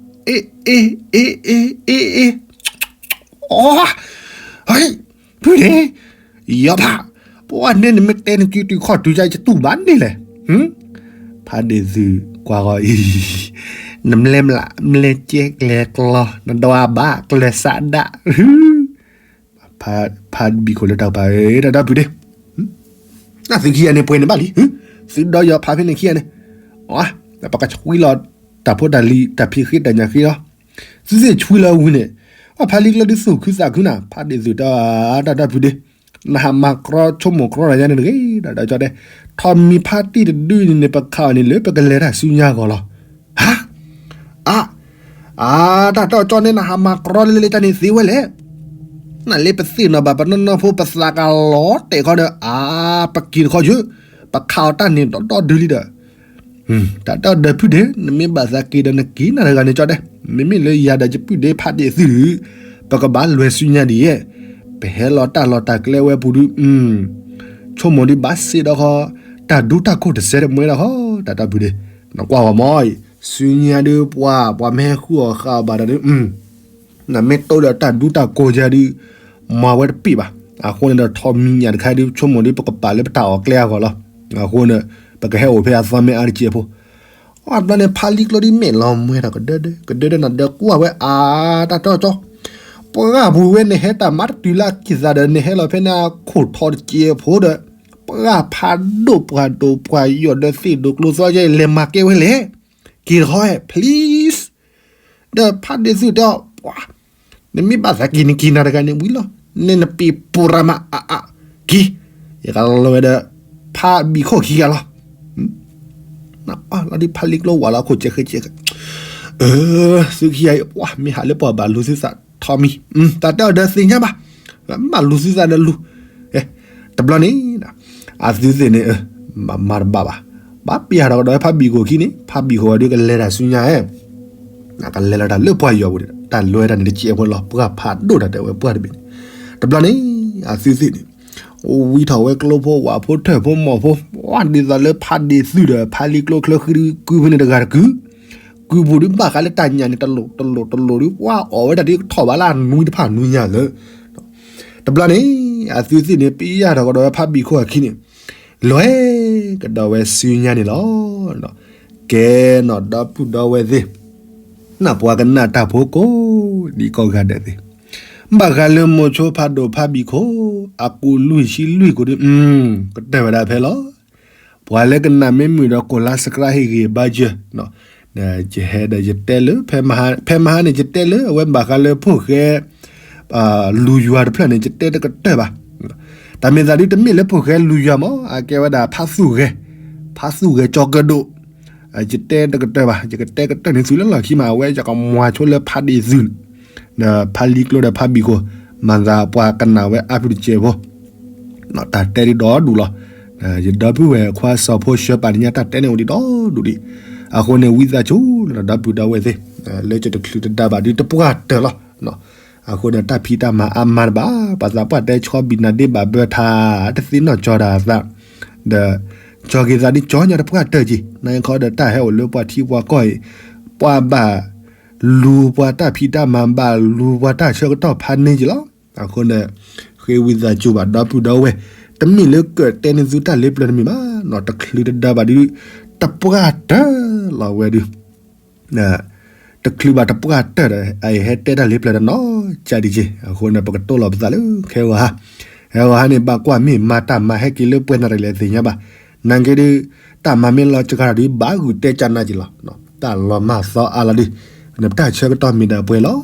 အ့ အ့ အ့ အ့ အ့ အ့ အီ ဖုန့ၣ် ယီၤဖး, ပှၤန့ၣ်နမ့ၢ်တဲနကံတုၤခီၣ်တုၤယါယတူၢ်ဘၣ်န့ၣ်လဲၣ်. ဖးဒ့ၣ်သုးကွၢ်ဂီၤအံၤ, နမ့ၢ်မလၢ မ့ၢ်ကဲကျဲၤကျီ နဒွးဘၣ်ကျဲၤစးဒၣ်, ဖးဘံၣ်ခိၣ်လၢတၢ်ကပၤ တၢ်ဒီပုၢ်ဒ့, နသုခံဂၤန့ၣ်ပှဲၤန့ၣ်ဘၣ်လံ, သုဒီးယီၤဖးဖဲန့ၣ်ခံဂၤန့ၣ်, ပကဆွံလီၤတၢ်ဖိတၢ်လံၤ တၢ်ဖံးဃ့တၢ်ညၣ်ဃ့လီၤ. သုသ့ၣ်ဆွံလီၤဝံၤန့ၣ်, အဖးလံကျိဒုးသူၣ်ခုသးခုနၤ, ဖးဒ့ၣ်သုးတၢ် တၢ်ဒီပုၢ်ဒ့, နဟးမၤကြီဆိကမိၣ်ကြီတၢ်ယါန့ၣ်တဂ့ၤ, ဒီးကၠီတဲ, ထီးမံၤဖါတံၢ်တဒုအံၤန့ၣ်န့ၣ် ပခးအီၤန့ၣ်လၢပကလဲၤတၢ်ဆူညါအဂီၢ်လီၤ. ဟါ, အါ, အါ, တၢ်တီၢ်ကၠီန့ၣ် နဟးမၤကြီလၢလၢတၢ်န့ၣ်သ့ဝဲလဲၣ်. နလဲၤပသ့ၣ်နီၣ်ဘၣ်ပနီၢ်နီၢ်ဖိ ပသးကလီၤတဲာ်ခီဒီး အါ, ပက့ၤတခီယု, ပခးအီၤတၢ်န့ၣ်ဒီဒီဒုလံဒီး တၢ်ဒီပုၢ်ဒ့, နမ့ၢ်ဘၣ်သးက့ၤဒီးနက့ၤနၤတဂၤန့ၣ်ကၠီတဲ, မ့မ့ၢ်လၢယၤဒီးယပုၢ်ဒ့ဖးဒ့ၣ်သုး, ပကဘၣ်လဲၤဆူညါဒ်ယဲ, ပဟဲလီၤတၢ်လီၢ်တၢ်ကျဲဝဲပူၤဒုး, ဆိကမိၣ်ဒုးဘၣ်စ့ၢ်ဒီးဃီ, တၢ်ဒူတၢ်ကိၢ်တစဲးတမှဲဒီးဃီ, တၢ်ဒီပုၢ်ဒ့, နကွၢ်ဂီၤမီၤအံၤ, ဆူညါဒုးပှၤ, ပှၤမ့ၢ်ဟဲဃုအီၣ်ဃာ်အီၤဘၣ်ဒီးဒုး နမ့ၢ်တိၢ်ဒီးတၢ်ဒူတၢ်ကိၢ်ယါဒုး, မၤဝဲတပ့ၢ်ဘၣ်. အဃိန့ၣ်ဒီးထီးမံၤညၣ်တခါဒုး ဆိကမိၣ်ဒုး ပကပာ်လၢပတၢ်အီၣ်ကျဲအဂီၢ်လီၤ. အဃိန့ၣ်, ပကဟဲအိၣ်ဖဲအသီမ့ၢ်အါတက့ၢ်အဖိ, အဘျီန့ၣ် ဖါလံကျိဒုးမဲာ်လီၤမှဲဒီးကဒၢဒၢ, ကဒၢဒၢနၤဒီးကွၢ်ဝဲအါတၢ်တီၢ်ကၠီ, ပှၢ်ပူၤဝဲန့ၣ်ဟဲတၢ်မၤတတုၤလၢအကံၢ်သးဒီး နဟဲလီၤဖဲန့ၣ်အခိၣ်ထီတက့ၢ်အဖိဒီး, ပှၢ်ဖးဒိၣ်ပှၤဒိၣ်ပှၤယီၢ်ဒီးသ့ၣ်ဒိၣ်ကျိသီယဲလဲၤမၤကဲဝဲလဲၣ်, က့ၤတခီ please ဒီးဖးဒ့ၣ်သုးတဲအီၤ, နမ့ၢ်ဘၣ်သးက့ၤနက့ၤနၤတဂၤန့ၣ်ဝံၤလီၤ, နဲနပ့ၤပူၤရၤမးအါအါ, က့ၤ, ယကလီၤဝဲဒီး ဖးဘံၣ်ခိၣ်ခံဂၤလီၤ. လီၤဒုးဖးလံကျိဝဲလီၤခိၣ်စဲးဃဲးစဲးဃဲး, သုခံဂၤအံၤ မ့ၢ်ဟးလၢပှၤဘၣ်လူၤသုသးထီးမံၤ, တၢ်တဲအီၤဒီးသ့ၣ်ညါဘၣ်, ဘၣ်လူၤသုသးဒီးလူၤ တဘျီန့ၣ်, အသုသ့ၣ်န့ၣ်, မၤတဘၣ်ဘၣ်, ဘၣ်ပျၢ်ထီၣ်ကဒီးဖးဘံၣ်ခိၣ်ခံန့ၣ် ဖးဘံၣ်ခိၣ်အီၤဒုးကလဲၤတၢ်ဆူညါဧဲ, ကလဲၤလီၤတၢ်လၢပှၢ်ယီၤပူၤန့ၣ် တၢ်လဲၤတၢ်န့ၣ်တစဲးဖိလီၤ ပှၢ်ဖးဒိၣ်တၢ်တဲဝဲပှၢ်တဘ့ၣ်န့ၣ်, တဘျီန့ၣ်, အသုသ့ၣ်န့ၣ်, ဝံထီၣ်ဝဲကျိဖိဝၣ်ဖိထၢၣ်ဖိမီၢ်ဖိ, ဝဲဒ်သိးလၢဖးဒ့ၣ်သုးဒီးဖးလံကျိချၢဃံဒုးကုဖဲန့ၣ်တဂၤတကု, ကုပူၤဒုးဘၣ်ဃးလၢတၢ်ညၣ်န့ၣ်တလိၣ်တလိၣ်တလိၣ်ဒုး ပှၢ်အီၣ်ဝဲတၢ်ဒုးကထီၣ်ဘၣ်လၢအနွံတဖၣ်နွံညါလၢ တဘျီန့ၣ်, အသုသ့ၣ်န့ၣ် ပျၢ်ထီၣ်ကဒီးဝဲဖးဘံၣ်ခိၣ်အခံန့ၣ်, လဲၤကဒီးဝဲဆူညါန့ၣ်လီၤ. ကဲနီၣ်ဒီပုၢ်ဒီဝဲၢ်သ့ၣ်, နၢ်ပှၤကနၣ်တၢ်ဖိကိးဒံးကိးဂၤဒဲးသ့ၣ်, ဘၣ်ဃးလၢမိၤဆိဖးဒိၣ်ဖးဘံၣ်ခိၣ် အကူးလွံၢ်ဆံလွံၢ်ကိးဒံး, ကတၢၢ်ဝဲဒၣ်ဖဲလီၤ. ပှၤလၢကနၣ်မ့ၢ်မုာ်ဒီး ကိးလါစကရၣ်ဟ့ၣ်ဂ့ၤဘါယၢၤ, ယဟဲဒီးယတဲလၢ ဖဲမဟါန့ၣ် ယတဲလၢအဝဲဘၣ်ဃးလၢဖိၣ်ဃဲ လူၤယွၤတဖျၢၣ်န့ၣ် ယတဲတကတၢၢ်ဘၣ်. တၢ်မ့ၢ်သးဒ်တမ့ၢ်လၢဖိၣ်ဃဲလူၤယွၤမး အကဲဝဲဒၣ်ဖးသူၣ်ဂဲၤ, ဖးသူၣ်ဂဲၤကၠီၤကၢၣ်ဒိၣ်, ယတဲတကတၢၢ်ဘၣ်. ယကတဲကတၢၢ်န့ၣ်သုလၢလီၢ်ခံမး အဝဲယကမၤဆိလၢဖးဒ့ၣ်သုး ဒီးဖးလံကျိဒီးဖးဘံၣ်ခိၣ်, မၤသးပှၤကနၣ်ဝဲအါဖုတစဲးဖိ, တၢ်တဲဒ်ဒီဒူၣ်လီၤ. ယဒီပုၢ်ဝဲၢ်ခွါစီၤဖိဆှၢပာ်တညါတၢ်တဲန့ၣ်အိၣ်ဒံးဒီဒူၣ်ဒံး, အဃိန့ၣ် ဝံသးစူၤလီၤ ဒီပုၢ်ဒီဝဲၢ်သ့ၣ်, လၢယတချုးတဒါဘၣ်ဒုးတပှၢ်တၢၢ်လီၤ. အဃိန့ၣ် တၢ်ဖံးတၢ်မၤအါမးတဘၣ်, ပှၤသးပှၢ်တဲဆီဘံၣ်နၤဒ့ဘၣ်ဘၢထါ, တသ့ၣ်နီၣ်ကၠီတၢ်သး, ဒီး ကၠီက့ၤသးဒ်ကၠီညါတပှၢ်တၢၢ်က့ၤ, နခီဒီးတၢ်ဟဲအိၣ်လၢပှၤထံပှၤကီၢ်အံၤ, ပှၤဘၣ်လူၤပှၤတၢ်ဖံးတၢ်မၤ ဘၣ်လူၤပှၤတၢ်ဆၢကတီၢ်ဖးန့ၢ်က့ၤလီၤ. အဃိန့ၣ် ဃ့ဝံသးစူၤဘၣ်ဒီပုၢ်ဒီဝဲၢ်, တမ့ၢ်လၢကတဲန့ၢ်သုတၢ်လ့ပျၢၤတမံၤဘၣ်, တချုးတဒါဘၣ်ဒုး တပှၢ်တၢၢ်လီၤဝဲဒုး တချုးဘၣ်တပှၢ်တၢၢ်ဒီး အဟဲတဲတၢ်လ့ပျၢၤတနီၤကဒံးက့ၤ, အဃိန့ၣ် ပကတိၢ်လီၤပသးလၢ ခဲဂီၤဟါ, ခဲဂီၤဟါန့ၣ် ဘၣ်ကွၢ်မ့ၢ်မၤတၢ်မၤဟဲက့ၤလၢပှဲၤနၣ်ရံၣ်လဲၣ်သ့ၣ်ညါဘၣ်. နာ်က့ဒုး တၢ်မၤမ့ၢ်လီၤစှၤဒီး ဘၣ်ဂုာ်တဲကနါက့ၤလီၤ. တၢ်လီၤမၢ်သီအါလီၤဒုး, နပတၢ်ဆၢကတီၢ်မ့ၢ်ဒၣ်ပှဲၤလီၤ.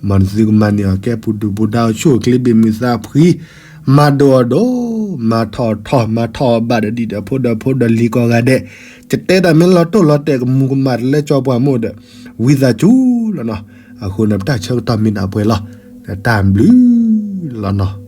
မ်နသုကမၤန့ၢ်အီၤကဲပူၤဒုၣ်ပူၤဒါ အိၣ်ဆူၣ်အိၣ်ချ့ဘၣ်မုာ်သးဖှံ, မၤဒိၣ်အီၤဒိၣ်, မၤထီၣ်အီၤထီၣ်, မၤထီၣ်အီၤဘၣ်ဒီးဒံၣ်ဒီးဖိဒီးဖိဒီးလံၤကိးဂၤဒဲး, ယတဲတၢ်မ့ၢ်လီၤတိၢ်လီၤတဲာ်ကမူၤကမၣ်တလၢကၠီပှၤမိၢ်ဒီး ဝံသးစူၤလီၤနီၤ. အဃိန့ၣ် ပတၢ်ဆၢကတီၢ်မ့ၢ်ဒၣ်ပှဲၤလီၤ. တၢ်ဘျုးလီၤနီၤ.